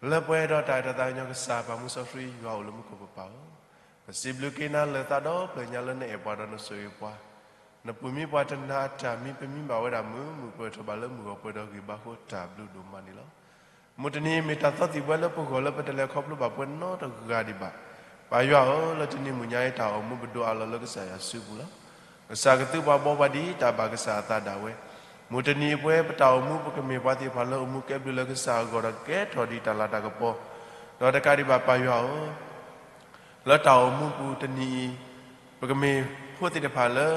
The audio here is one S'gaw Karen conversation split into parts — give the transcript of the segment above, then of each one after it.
လၢပှဲၤဒီးတၢ်အဲၣ်တၢ်သးကညီၤကစၢ် ပၢ်မူစီဆှံယွၤအိၣ်လၢမူခိၣ်ပပၢ်ဧၢ, ပစံးဘျုးက့ၤနၤလၢသးဒီဖျၢၣ်ညါလၢနအဲၣ်ပှၤဒီးနဆိၣ်ဂ့ၤပှၤ, နပူၤမံပှၤတနၤအတၢ်မံ ပမံဘၣ်ဝဲဒၣ်မုာ်မုာ် ပၢၢ်ထီၣ်ဘၣ်လၢမုၢ်ဂီၤပှဲၤဒီးဂ့ၢ်ဘါဃိ တၢ်ဘျုးဒိၣ်မးန့ၣ်လီၤ. မုၢ်တနံၤအံၤမ့ၢ်တၢ်သီသံၣ်ဘှဲလၢပဂီၢ်လၢပတလဲၤခီဖျိဘၣ်ပှဲၤနီတဂၤဒံးဘၣ်. ပၢ်ယွၤဧၢ, လၢတနံၤမုၢ်ညါအံၤတၢ်အိၣ်မူပဒိးအးလီၤလၢကစၢ်ယွၤစုပူၤလီၤ. ကစၢ်ကသူပှၤဘှီပှၤဒ်တၢ်ဘၣ်ကစၢ်အသးဒၣ်ဝဲ. မုၢ်တနံၤအံၤပဝဲပတၢ်အိၣ်မူ ပကမ့ၢ်ပှၤသ့ၣ်တဖၣ်လၢအိၣ်မူကဲဘျုးလၢကစၢ်အဂီၢ်ဒီးကဲထီၣ်ဒ်တၢ်လၤတၢ်ကပီၤ, ဒီးတကးဒံးဘၣ်ပၢ်ယွၤဧၢ လၢတၢ်အိၣ်မူပူၤတနံၤအံၤ, ပကမ့ၢ်ဖိသ့ၣ်တဖၣ်လၢ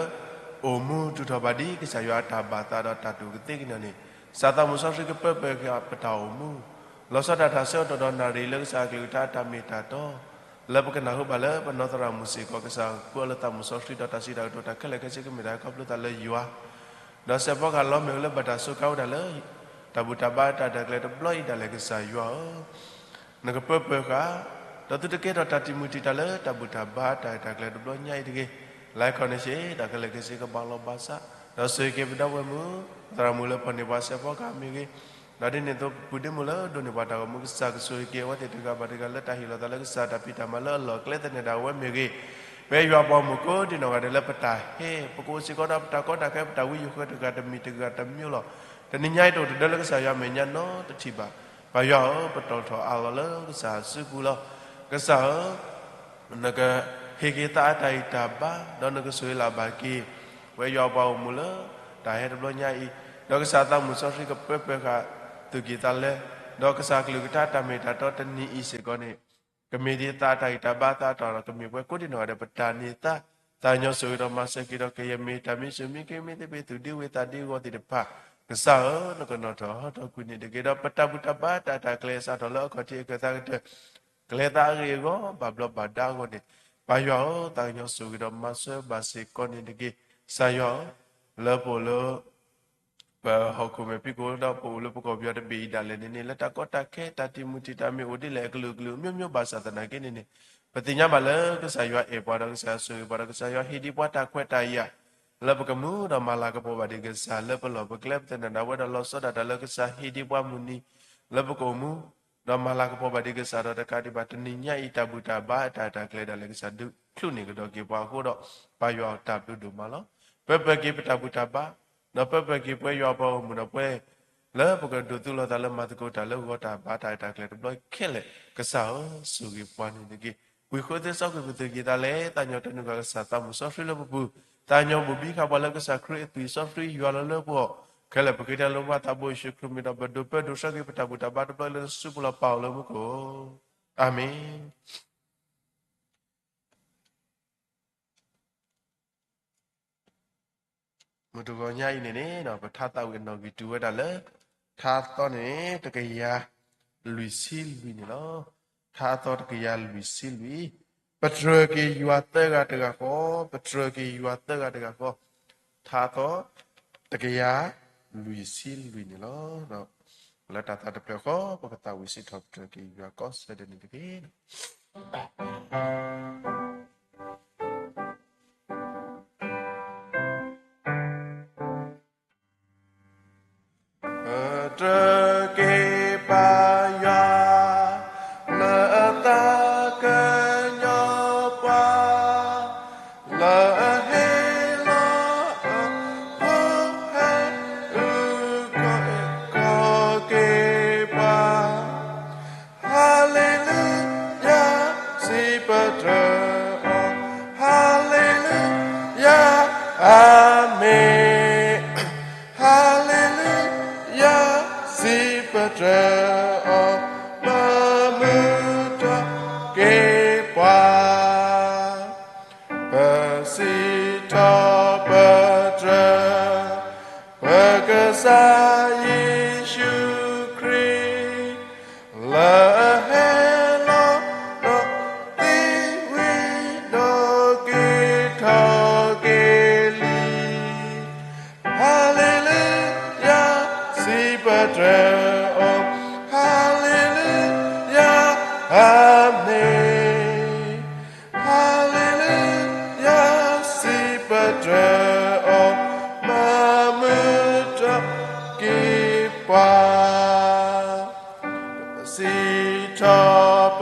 အိၣ်မူတူၢ်ထီၣ်ဘၣ်ဒ်ကစၢ်ယွၤအတၢ်ဘၣ်သးဒီးတၢ်တူၢ်ကသ့ကညီၤန့ၣ်, ကစၢ်သးမုၣ်စီဆှံကပၢပၢၢ်ဃာ်ပတၢ်အိၣ်မူ, လီၤဆီဒၣ်တၢ်ဆၢကတီၢ်ဒီးနၣ်ရံၣ်လၢကစၢ်အကလုၢ်ကထါအတၢ်မ့ၢ်တၢ်တီ, လၢပကနၢ်ဟူဘၣ်လၢပနီၢ်သရၣ်မုၣ်စ့ၢ်ကီး ကစၢ်ပၢအီၤလၢသးမုၣ်စီဆှံဒီးတၢ်စံးတၢ်ကတိၤတၢ်ခဲလၢာ်ခဲဆ့ကမ့ၢ်တၢ်ခီဖျိသးလၢယွၤ ဒီးစဲးဖီကဟၣ်လီၤမ့ၣ်အူလၢဘၣ်တၢ်စူးကါဝဲဒၣ်လၢ တၢ်ဘူၣ်တၢ်ဘါတၢ်အဲၣ်တၢ်ကျဲၤတဘျီအံၤဒၣ်လဲာ်ကစၢ်ယွၤဧၢ, နကပၢပၢၤဃာ်, ဒီးသုတကဲထီၣ်တၢ်တံာ်မုၢ်တံာ်တာ်လၢတၢ်ဘူၣ်တၢ်ဘါတၢ်အဲၣ်တၢ်ကျဲၤတဘျီညါအံၤတဂ့ၤ, လၢခီန့ၣ်စ့ၢ် တၢ်ခဲလၢာ်ခဲဆ့ကဘၣ်လီၤဘၣ်စး, ဒီးဆိၣ်ဂ့ၤက့ၤပဒီပုၢ်ဝဲၢ်မုၣ် သရၣ်မုၣ်လၢပီၢ်န့ၢ်ပှၤစဲးဖီကဟၣ်မ့ၢ်ဂ့ၤ, ဒီးဒ်န့ၣ်အသိးပပုၢ်ဒ့မုၣ်လၢဒိးန့ၢ်ပှၤတၢ်ဂီၤမူ ကစၢ်ကဆိၣ်ဂ့ၤက့ၤအဝဲသ့ၣ်တဂၤဘၣ်တဂၤလၢတၢ်ဟ့ၣ်လီၤသးလၢကစၢ်တၢ်ဖံးတၢ်မၤလၢအလီၢ်အကျဲသန့ၤဒၣ်ဝဲမ့ၢ်ဂ့ၤ, ပယွၤပှၤမုၣ်ကိးဒံနီၢ်ဂၤဒဲးလၢပတၢ်ဟဲ ပကအိၣ်စ့ၢ်ကီးဒီးပတၢ်ကီတၢ်ခဲ ပတၢ်ဝံယိၤဃၢၤတဂၤတမံၤတဂၤတမံၤလီၤ. တနံၤညါအံၤတအိၣ်တဒၢလၢကစၢ်ယွၤအမဲာ်ညါနီတထံၣ်ဘၣ်. ပၢ်ယွၤဧၢ, ပတီၢ်ထီၣ်အးလီၤလၢကစၢ်စုပူၤလီၤ. ကစၢ်ဧၢ နကဟ့ၣ်က့ၤသးအတၢ်ဂံၢ်တၢ်ဘါ, ဒီးနကဆိၣ်ဂ့ၤလၢ်ဘၣ်က့ၤ ပဝဲယွၤပှၤအိၣ်မူလၢ တၢ်ဟဲတဘျီညါအံၤ, ဒီးကစၢ်သးမုၣ်စီဆှံကပၢပၢၤဃာ်သုးက့ၤသးလဲ, ဒီးကစၢ်ကလုၢ်ကထါတၢ်မ့ၢ်တၢ်တီတနံၤအံၤစ့ၢ်ကီးန့ၣ်, ကမ့ၢ်ဒ်သးအတၢ်ဂံၢ်တၢ်ဘါသးတီၢ်ဒီး ကမ့ၢ်ပှဲၤကိးဒံနီၢ်ဂၤဒဲး ပတၢ်န့ၢ်သါ, သးကညီၤဆိၣ်ဂ့ၤဒီးမၤစၢၤက့ၤဒီး ကယဲၢ်မ့ၢ်တၢ်မံဆိၣ်မံကဲ မ့ၢ်သ့ၣ်ဘ့ၣ်သုးဒ့ဝ့ၤသးဒ့ဂီၤသ့ၣ်တဖၣ်, ကစၢ်ဧၢ, နကနီၣ်ထီၣ်ဟီထီၣ်ကွံာ်န့ၣ်တက့ၢ်. ဒီးပတၢ်ဘူၣ်တၢ်ဘါတၢ်အဲၣ်တၢ်ကျဲၤစးထီၣ်လၢအခီၣ်ထံးအခၢၣ်သးကတၢၢ် ကလဲၤသးအဂ့ၢ်အဂီၢ် ဘၣ်ဘျီးဘၣ်ဒါအဂီၢ်န့ၣ်, ပၢ်ယွၤဧၢ, သးကညီၤဆိၣ်ဂ့ၤဒီးမၤစၢၤဘၣ်စ့ၢ်ကီးန့ၣ်တက့ၢ်. ကစၢ်ယွၤဧၢ, လၢပအိၣ်လၢ ပဟီၣ်ခိၣ်မဲာ်ဖံးခိၣ်ဒီးပအိၣ်လၢပကီၢ်ပယီၤတဘ့ၣ်အံၤဒၣ်လဲာ်န့ၣ်န့ၣ်, လၢတၢ်ကီတၢ်ခဲတၢ်တံာ်မုၢ်တံာ်တာ်မ့ၢ်အိၣ်ဒ်လဲၣ်အကလုာ်ကလုာ် မျိုးမျိုး ဘၣ်ဆၣ်သနာ်က့န့ၣ်န့ၣ်, ပသ့ၣ်ညါဘၣ်လၢကစၢ်ယွၤအဲၣ်ပှၤဒီးကစၢ်ယွၤဆိၣ်ဂ့ၤပှၤဒီး ကစၢ်ယွၤဟ့ၣ်ဒံးပှၤတၢ်ခွဲးတၢ်ယာ် လၢပကမူဒီးမၤလၤကပီၤဘၣ်ဒံးကစၢ်လၢပလီၢ်ပကျဲ ပသန့ၤဒၣ်ဝဲဒီးလီၤဆီဒၣ်တၢ်လၢကစၢ်ဟ့ၣ်ဒံးပှၤမုၢ်နံၤ လၢပကအိၣ်မူ ဒီးမၤလၤကပီၤဘၣ်ဒံးကစၢ်ဒီး တကးဒံးဘၣ်တနံၤညါအံၤ တၢ်ဘူၣ်တၢ်ဘါတၢ်အဲၣ်တၢ်ကျဲၤဒၣ်လဲာ် ကစၢ်ဒုးချုးန့ၢ်ကဒီးက့ၤပှၤအဃိဒီး ပၢ်ယွၤတၢ်ဘျုးဒိၣ်မးလီၤ. ပၢပၢၤက့ၤပတၢ်ဘူၣ်တၢ်ဘါ ဒီးပၢပၢၤက့ၤပဝဲယွၤပှၤဂီၢ်မုၢ်ဒီးပဝဲ လၢပကဒိးသူၣ်လီၤသးလၢမၤသကိးတၢ်လၢဂီၤတၢ်ဘါတၢ်အဲၣ်တၢ်ကျဲၤတဘျီခဲလၢာ် ကစၢ်ဧၢ ဆိၣ်ဂ့ၤပှၤန့ၣ်တက့ၢ်. ဝံၤဃုသ့စီကွံာ်ပသုးက့ၤသးလဲ သးကညီၤတၢ်နုာ်ဃာ်ကစၢ်သးမုၣ်စီဆှံလၢပပူၤ, သးကညီၤဘိၣ်ဘံဃာ်ပှၤလၢကစၢ်ခရံာ်အသွံၣ်စီဆှံယွၤလီၤလၢပဂီၢ်, ခဲလၢာ်ပဃ့တၢ်လၢပှၤသးဘိယ့ၣ်ၡူးခရံာ်မံၤဒီး ပဒိးပၢဒိးဆှၢက့ၤပတၢ်ဘူၣ်တၢ်ဘါတဘျီလၢနစုပူၤလီၤ ပၢ်အိၣ်လၢမူခိၣ်, အၤမ့ၣ်. မုၢ်တဂီၤညါအံၤန့ၣ်န့ၣ် ပထါသးဝံၣ်အနီၣ်ဂံၢ်တုၤဝဲဒၣ်လၢ ထါသီန့ၣ် တကယၤလွံၢ်ဆံလွံၢ်န့ၣ်လီၤ. ထါသီတကယၤလွံၢ်ဆံလွံၢ်, ပတြၢၤက့ၤယွၤသၢဂၤတဂၤဃီ, ပတြၢၤက့ၤယွၤသၢဂၤတဂၤဃီ, ထါသီတကယၤလွံၢ်ဆံလွံၢ်န့ၣ်လီၤ. ဒီးလၢတၢ်သးတဖျၢၣ်ဃီ ပကသးဝံၣ်စံးထီၣ်ပတြၢၤက့ၤယွၤကိးဆၢဒဲးန့ၣ်တက့ၢ်. ပတြၢၤက့ၤပၢ်ယွၤ လၢအသးကညီၤပှၤ, လၢအဟ့ၣ်လီၤအဖိဟဲ အုၣ်ကီၤက့ၤပှၤ Hallelujah, စံးပတြၢၤအီၤ, Hallelujah, အၤမ့ၣ်, Hallelujah, စံးပတြၢၤအီၤ, မၤမုာ်ထီၣ်က့ၤပှၤ. ပစံးထီၣ်ပတြၢၤ ပကစၢ်ယ့ၣ်ၡူးခရံာ် လၢအဟဲလီၤဒီးသံဝံၤဒီးက့ၤထီၣ်က့ၤလံ. Hallelujah, စံးပတြၢၤအီၤ, Hallelujah, အၤမ့ၣ်, Hallelujah, စံးပတြၢၤအီၤ, မၤမုာ်ထီၣ်က့ၤပှၤ. စံးထီၣ်ပ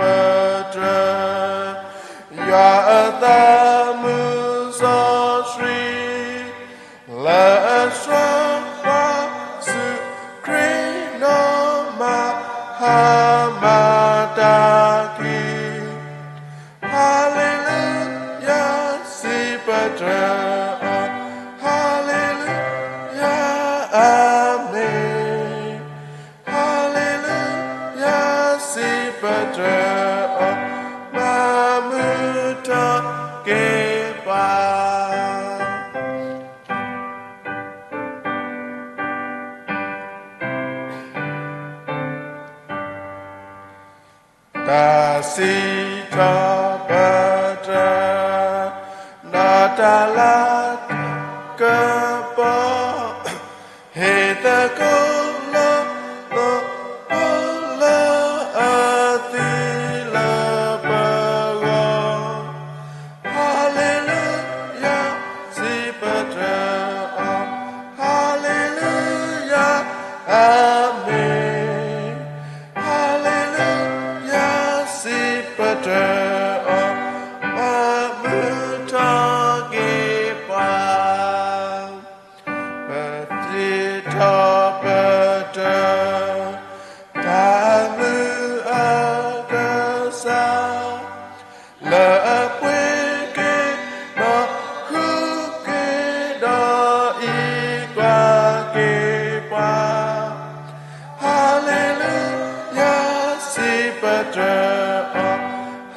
တြၢၤ ယွၤအသးမုာ်စီဆှံ လၢအစှၤပှၤ စူၢ်ခရံာ်နီၢ်မၤ ဟါမၤတၢ်ခံ Hallelujah, စံးပတြၢၤအီၤ, Hallelujah, Amen. Hallelujah, စံးပတြၢၤအီၤ, မၤမုာ်ထီၣ်က့ၤပှၤ တၢ်စံးထီၣ်ပတြၢၤ ဒီးတၢ်လၤကပီၤ ဟ့ၣ်သကိးလၢ သိဖိလၢအသံလၢပဂီၢ် Hallelujah, စံးပတြၢၤအီၤ, Hallelujah, Amen. Hallelujah, စံးပတြၢၤအီၤ, မၤမုာ်ထီၣ်က့ၤပှၤ ပစံးထီၣ်ပတြၢၤ တၢ်မုာ်အကစၢ် လၢအပှ့ၤက့ၤ ဒီးဃုက့ၤ ဒီးအံးကွၢ်က့ၤပှၤ Hallelujah, စံးပတြၢၤအီၤ,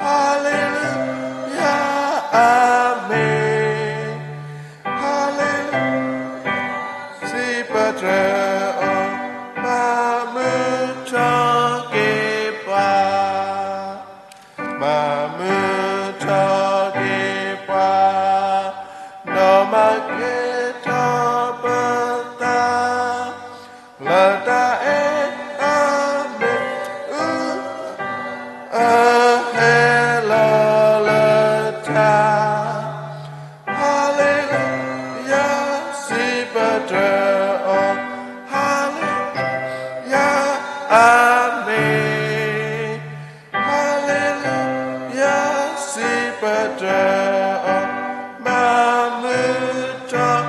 Hallelujah, Amen. Hallelujah, စံးပတြၢၤအီၤ, မၤမုာ်ထီၣ်က့ၤပှၤ မၤမုာ်ထီၣ်က့ၤပှၤ, ဒီးမၤကဲထီၣ်ပသး လၢတၢ်အဲၣ်အမ့ၣ်အူ အဟဲလီၤလၢတၢ် Hallelujah, စံးပတြၢၤအီၤ, Hallelujah, Amen. Hallelujah, စံးပတြၢၤအီၤ, မၤမုာ်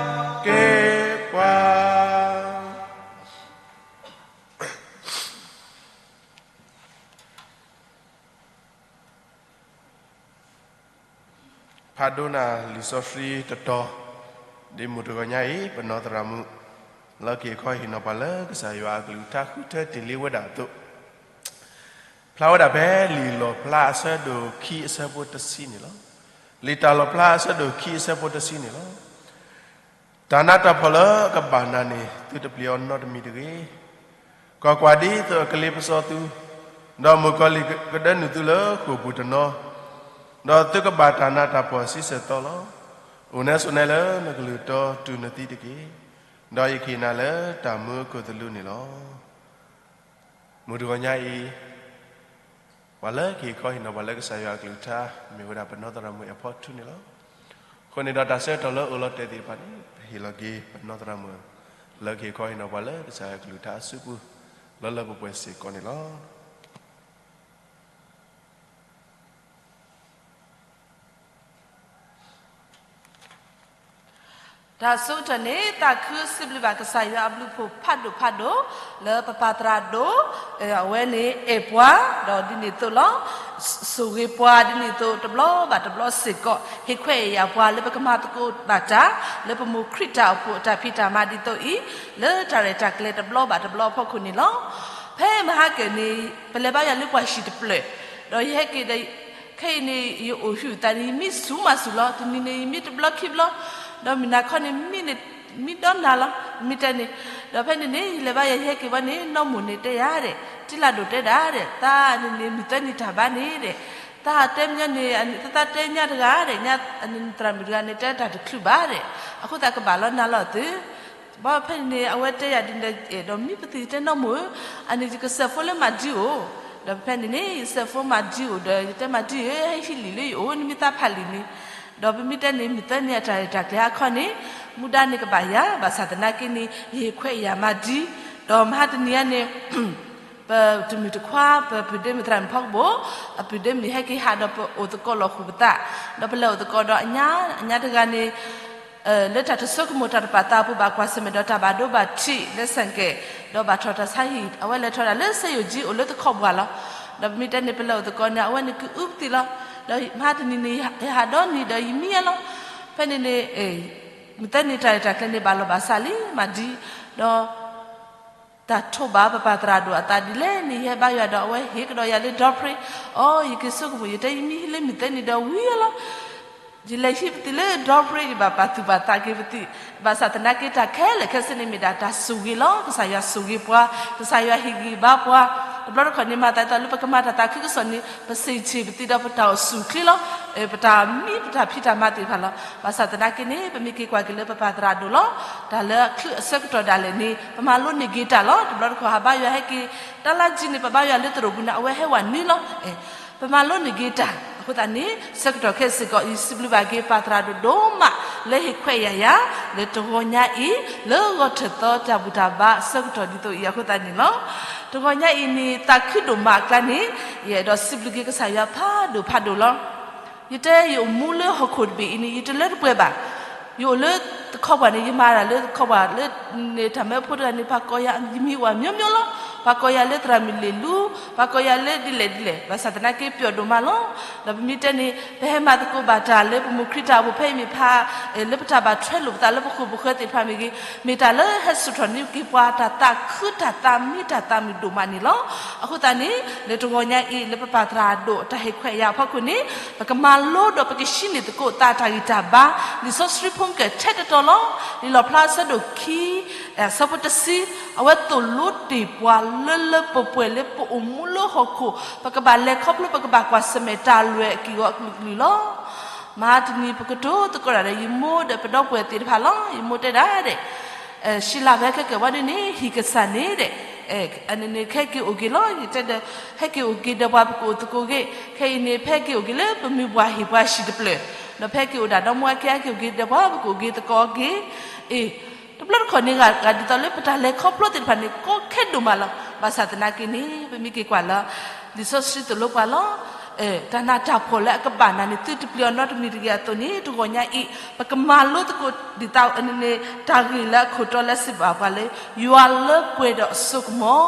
ထီၣ်က့ၤပှၤ ဖးဒိၣ်နၤလံာ်စီဆှံတတီၤ, ဒ်မုၢ်တဂီၤညါအံၤ ပနီၢ်သရၣ်မုၣ် လၢက့ၤခီဟ့ၣ်နီၤပှၤလၢကစၢ်ယွၤအကလုၢ်ကထါဃုထၢတ့ၢ်လံဝဲဒၣ်အသိး, ဖျါဝဲဒၣ်ဖဲလံာ်လီၣ်ဖျါအဆၢဒိၣ်ခံအဆၢဖိတဆံန့ၣ်လီၤ. လံာ်တၢ်လီၣ်ဖျါအဆၢဒိၣ်ခံအဆၢဖိတဆံန့ၣ်လီၤ. တၢ်နးတၢ်ဖှီၣ်လၢအကဘၣ်နၤန့ၣ် သုတပျံၤအီၤနီတမံၤတဂ့ၤ. ကွၢ်ကွၢ်, ဒ်သိးအကလ့ပစီသု, ဒီးမုၣ်ကီၤလံၢ်ကဒၢနုာ်သုလၢဃိာ်ပူၤတနီၤ, ဒီးသုကဘၣ်တၢ်နးတၢ်ဖှီၣ်ဆံဆဲၣ်သီလီၤ. အိၣ်နဲဆိးနဲလၢနကလုၢ်တီတုၤနသံတက့ၢ်. ဒီးယကဟ့ၣ်နၤလၢတၢ်မူအခိၣ်သလုးန့ၣ်လီၤ. မုၢ်တဂီၤညါအံၤ ပှၤလၢကဟ့ၣ်ခီဟ့ၣ်နီၤပှၤလၢကစၢ်ယွၤအကလုၢ်ကထါ မ့ၢ်ဝဲဒၣ်ပနီၢ်သရၣ်မုၣ်အဲၣ်ဖီထူန့ၣ်လီၤ. အဃိန့ၣ်ဒီးတၢ်ဆၢကတီၢ်လၢအအိၣ်လီၤတဲာ်သ့ၣ်တဖၣ်န့ၣ် ပဟ့ၣ်လီၤက့ၤပနီၢ်သရၣ်မုၣ် လၢကဟ့ၣ်ခီဟ့ၣ်နီၤပှၤလၢကစၢ်ယွၤအကလုၢ်ကထါအစုပူၤ လၢလၢပှဲၤပှဲၤစ့ၢ်ကီးန့ၣ်လီၤ. တၢ်ဆၢကတီၢ်န့ၣ် သးခုစံးဘျုးဘၣ်ကစၢ်ယွၤအဘျုးအဖှိၣ်ဖးဒိၣ်ဖးဒိၣ် လၢပပၢ်သရၣ်ဒိၣ် အဝဲန့ၣ်အဲၣ်ပှၤ ဒီးဒ်န့ၣ်အသိးလီၤ. ဆိၣ်ဂ့ၤပှၤဒ်န့ၣ်အသိးတဘျီဘၣ်တဘျီစ့ၢ်ကီး ဟ့ၣ်ခွဲးယာ်ပှၤလၢပကမၤသကိးဘၣ်တၢ် လၢပမိၢ်ခရံာ်တၢ်အိၣ်ဖှိၣ်အတၢ်ဖံးတၢ်မၤဒ်သိးအံၤ လၢတၢ်ရဲၣ်တၢ်ကျဲၤတဘျီဘၣ်တဘျီအဖီခိၣ်န့ၣ်လီၤ. ဖဲမဟါကၢၣ်န့ၣ် ပလဲၤဘါယွၤလၢပှၤဟံၣ်တဖျၢၣ် ဒီးယဟဲက့ၤဒီး ခဲအံၤန့ၣ် ယအိၣ်ဟုၣ်သးန့ၣ် ယမံဆူၣ်မၤဆူၣ်လီၤ. တနံၤန့ၣ် ယမံတဘျီခံဘျီ ဒီးမုၢ်နၤခီန့ၣ် မံဒီနၤလီၤ မံတဲန့ၣ်. ဒီးဖဲန့ၣ်န့ၣ် ယလဲၤဘါယွၤ ယဟဲက့ၤဘၣ်န့ၣ် နီၢ်မိၢ်န့ၣ်တဲယၤဒဲး, တံလၢ်ဒိၣ်တဲဒၣ်ဒဲး, သးန့ၣ်န့ၣ် မုၢ်သၢနံၤတၢ်ဘါန့ၣ်ဒဲး, သးတဲမညီန့ၣ် သးတဲညါတဂၤဒဲး, သရၣ်မုၣ်တဂၤန့ၣ် တဲတၢ်တချုးဘၣ်ဒဲး, အဃိသတးကဘၣ်လီၤနၤလီၤသု ဘၣ်ဖဲန့ၣ်န့ၣ် အဝဲတဲယၤဒ်န့ၣ် အဲၣ်ဒိးမံပသံၣ်တဲနီၢ်မိၢ်ဧၢ, အန့ၣ်ယကစဲးဖိလၢမၤဒံအိၣ်, ဒီးဖဲန့ၣ်န့ၣ် ယစဲးဖိမၤဒံအိၣ်ဒီး ယတဲမၤဒံဧၢ ဟဲဟံးလံာ်လၢယအိၣ် နမ့ၢ်သးဖးလံာ်န့ၣ်, ဒီးပမ့ၢ်တဲန့ၣ် မုၢ်သၢနံၤအတၢ်ရဲၣ်တၢ်ကျဲၤအခီန့ၣ် မူဒါန့ၣ်ကဘၣ်ယၤ ဘၣ်ဆၣ်သနာ်က့န့ၣ် ယဟ့ၣ်ခွဲးယာ်မၤဒံ, ဒီးမဟါတနံၤအံၤန့ၣ် ပတမုၢ်တခွါ ပပုၢ်ဒ့မုၣ်သရၣ်မုၣ်ဖီကဘိၣ်, အပုၢ်ဒ့မုၣ်န့ၣ်ဟဲက့ၤဟးဒီးပအိၣ်သကိးလီၤဃုာ်ပသး, ဒီးပလဲၤအိၣ်သကိးဒီးအညါ, အညါတဂၤန့ၣ် လၢတၢ်တဆိကမိၣ်တၢ်တပာ်သးအပူၤ ဘၣ်ကွၢ်ဆၢၣ်မဲာ်ဒီးတၢ်ဘၣ်ဒိဘၣ်ထံးလၢ ဆိုင်ကယ်, ဒီးဘၣ်ထီၣ်တၢ်ဆါဟံၣ်, အဝဲလဲၤထီၣ်ဒၣ်လၢ ဆေးရုံကြီး အိၣ်လၢသခီပှၢ်လီၤ. ဒီးပမ့ၢ်တဲန့ၣ် ပလဲၤအိၣ်သကိးန့ၣ် အဝဲန့ၣ်ကအုပသံးလီၤ. ဒီးမဟါတနံၤန့ၣ် ယဟးဒီနံၤဒီးယမံလီၤ. ဖဲန့ၣ်န့ၣ် မုၢ်သၢနံၤတၢ်ရဲၣ်တၢ်ကျဲၤန့ၣ် ဘၣ်လီၤဘၣ်စးလံမးဒ်, ဒီး တၢ်ထိးဘၣ်ပပၢ်သရၣ်ဒိၣ်အသးဒ်လဲၣ်န့ၣ် ယဟဲဘါယွၤဒီးအဝဲဟ့ၣ်ကဒီးယၤလၢဒီဖြ့, အိ ယက့ၤဆိကမိၣ် ယတဲယမံဟံးလၢမုၢ်သၢနံၤဒီးဝံၤလီၤ. ယလဲၤဟံးပသံးလၢဒီဖြ့ ယဘၣ်ပာ်သူၣ်ပာ်သးက့ၤပသံး, ဘၣ်ဆၣ်သနာ်က့ တၢ်ခဲလၢာ်ခဲဆ့န့ၣ်မ့ၢ်ဒၣ်တၢ်ဆိၣ်ဂ့ၤလီၤ. ကစၢ်ယွၤဆိၣ်ဂ့ၤပှၤ, ကစၢ်ယွၤဟ့ၣ်ဂံၢ်ဘါပှၤ, တဘျီတခီၣ်န့ၣ် မၤသးဒ်သိးလၢပကမၤတၢ်သးခုကစီၣ်န့ၣ် ပစံးဆံးပသံးဒီးပတၢ်အိၣ်ဆူၣ်အိၣ်ချ့လီၤ. ပတၢ်မံပတၢ်ဖံးတၢ်မၤသ့ၣ်တဖၣ်လီၤ. ဘၣ်ဆၣ်သနာ်က့န့ၣ် ပမ့ၢ်က့ၤကွၢ်က့ၤလၢပပၢ်သရၣ်ဒိၣ်လီၤ. တၢ်လၢအဆၢကတီၢ်ဒၣ်လဲာ်န့ၣ် ပမၤလိန့ၢ်က့ၤတၢ်လီၤ. တဘျီတခီၣ် ဟးဘါယွၤဟဲက့ၤ တၢ်လၢကၠံန့ၣ် ပဘါယွၤလၢသရိာ်ပူၤန့ၣ် အဝဲဟဲဝဲနွံလီၤ. ပမၤလိန့ၢ်က့ၤတၢ်, အဃိသတးန့ၣ် ဆၢကတီၢ်ခဲအံၤစ့ၢ်ကီး ယစံးဘျုးဘၣ်က့ၤပၢ်သရၣ်ဒိၣ်ဒိၣ်မး လၢဟ့ၣ်ခွဲးယာ်ယၤ လၢတဂီၤညါအံၤ လၢဂီၤထၢၣ်သီတၢ်ဘူၣ်တၢ်ဘါအဆၢကတီၢ်ဒ်သိးအံၤအဃိသတးန့ၣ်လီၤ. တဂီၤညါအံၤန့ၣ် သးခုဒိၣ်မးအကျါန့ၣ် ယအဲၣ်ဒိးစံးဘျုးက့ၤကစၢ်ယွၤဖးဒိၣ်ဖးဒိၣ်လီၤ. ယတဲယအိၣ်မူလၢဟီၣ်ခိၣ်တဘ့ၣ်အံၤန့ၣ် ယတလၢတပှဲၤဘၣ်. ယအိၣ်လၢသခီပှၢ်န့ၣ် ယမၤတၢ်လၢသခီပှၢ်လၢ န့ၣ်တၢ်မၢဖိတဂၤန့ၣ် ပှၤကိးယၤ ယမံၤအိၣ်အမျိုးမျိုးလီၤ. ပှၤကိးယၤလၢသရၣ်မုၣ်လ့ၣ်လူ, ပှၤကိးယၤလၢဒ်လဲၣ်ဒ်လဲၣ်, ဘၣ်ဆၣ်သနာ်က့ပျီၣ်ဒိၣ်မးလီၤ. ဒီးပမ့ၢ်တဲန့ၣ် ပဟဲမၤသကိးဘၣ်တၢ်လၢပမိၢ်ခရံာ်တၢ်အိၣ်ဖှိၣ်ဖဲအံၤမ့ၢ်ဖး လၢပတၢ်ဘၣ်ထွဲလိာ်ပသးလၢပဃိာ်ပဃၢၤသ့ၣ်တဖၣ်မ့ၢ်ဂ့ၤ, မ့ၢ်တၢ်လၢဟဲစိာ်ထီၣ်န့ၢ်က့ၤပှၤတၢ်သးခုတၢ်သးမံတၢ်သးမုာ်ဒိၣ်မးန့ၣ်လီၤ. အဃိသတးန့ၣ် လၢတဂီၤညါအံၤ လၢပပၢ်သရၣ်ဒိၣ်တၢ်ဟ့ၣ်ခွဲးယာ်အဖီခိၣ်န့ၣ် ပကမၤလိဒီးပကဟံးန့ၢ်သကိးသးတၢ်ဂံၢ်တၢ်ဘါ, လံာ်စီဆှံဖိကၢၢ်ထဲတတီၤလီၤ. လံာ်လီၣ်ဖျါအဆၢဒိၣ်ခံ အဆၢဖိတဆံ, အဝဲသိၣ်လိတ့ၢ်ပှၤလၢလၢပှဲၤပှဲၤလၢပအိၣ်မူလၢဟီၣ်ခိၣ် ပကဘၣ်လဲၤခီဖျိ ပကဘၣ်ကွၢ်ဆၢၣ်မဲာ်တၢ်လွဲၢ်အက့ၢ်အဂီၤအကလုာ်ကလုာ်လီၤ. မဟါတနံၤပကတိၤသကိးတၢ်ဒီးယမိၢ်ဒီးပဒီပုၢ်ဝဲၢ်သ့ၣ်တဖၣ်လီၤ. ယမိၢ်တဲဒၣ်ဒဲး ရှံလၢ်ဖဲခဲကၢၣ်ဝဲဒ်န့ၣ် ဟံၣ်ကစၢ်န့ၣ်ဒဲး အန့ၣ်န့ၣ် ခဲက့ၤအိၣ်က့ၤလီၤ. ယတဲဒီး ဟဲက့ၤအိၣ်က့ၤဒီးပှၤပကအိၣ်သကိးဂ့ၤ, ခဲအံၤန့ၣ် ဖဲက့ၤအိၣ်က့ၤလၢပမုၢ်ပှၢ်ဟံၣ်ပှၤဟံၣ်တဖျၢၣ်, ဒီးဖဲက့ၤအိၣ်ဒၣ်ဒီမါဝၤခံ ဟဲက့ၤအိၣ်က့ၤဒီးပှၤပကအိၣ်က့ၤသကိးဂ့ၤ, အ့ တဘျီတခီၣ်န့ၣ် ဂၤဂၤဒ်သိးလၢပတၢ်လဲၤခီဖျိသ့ၣ်တဖၣ်န့ၣ် ကီခဲဒိၣ်မးလီၤ. ဘၣ်ဆၣ်သနာ်က့န့ၣ် ပမ့ၢ်က့ၤကွၢ်လၢ လံာ်စီဆှံသိၣ်လိပှၤလီၤ. တၢ်နးတၢ်ဖှီၣ်လၢအကဘၣ်နၤန့ၣ် သုတပျံၤအီၤနီတမံၤတဂ့ၤအသိးန့ၣ် တဂီၤညါအံၤ ပကမၤလိသကိးဒ်သိးန့ၣ် တၢ်ဂ့ၢ်လၢအခိၣ်တီလၢအစံးဘၣ်ပှၤလၢ ယွၤလၢပှဲၤဒီးအစိကမီၤ,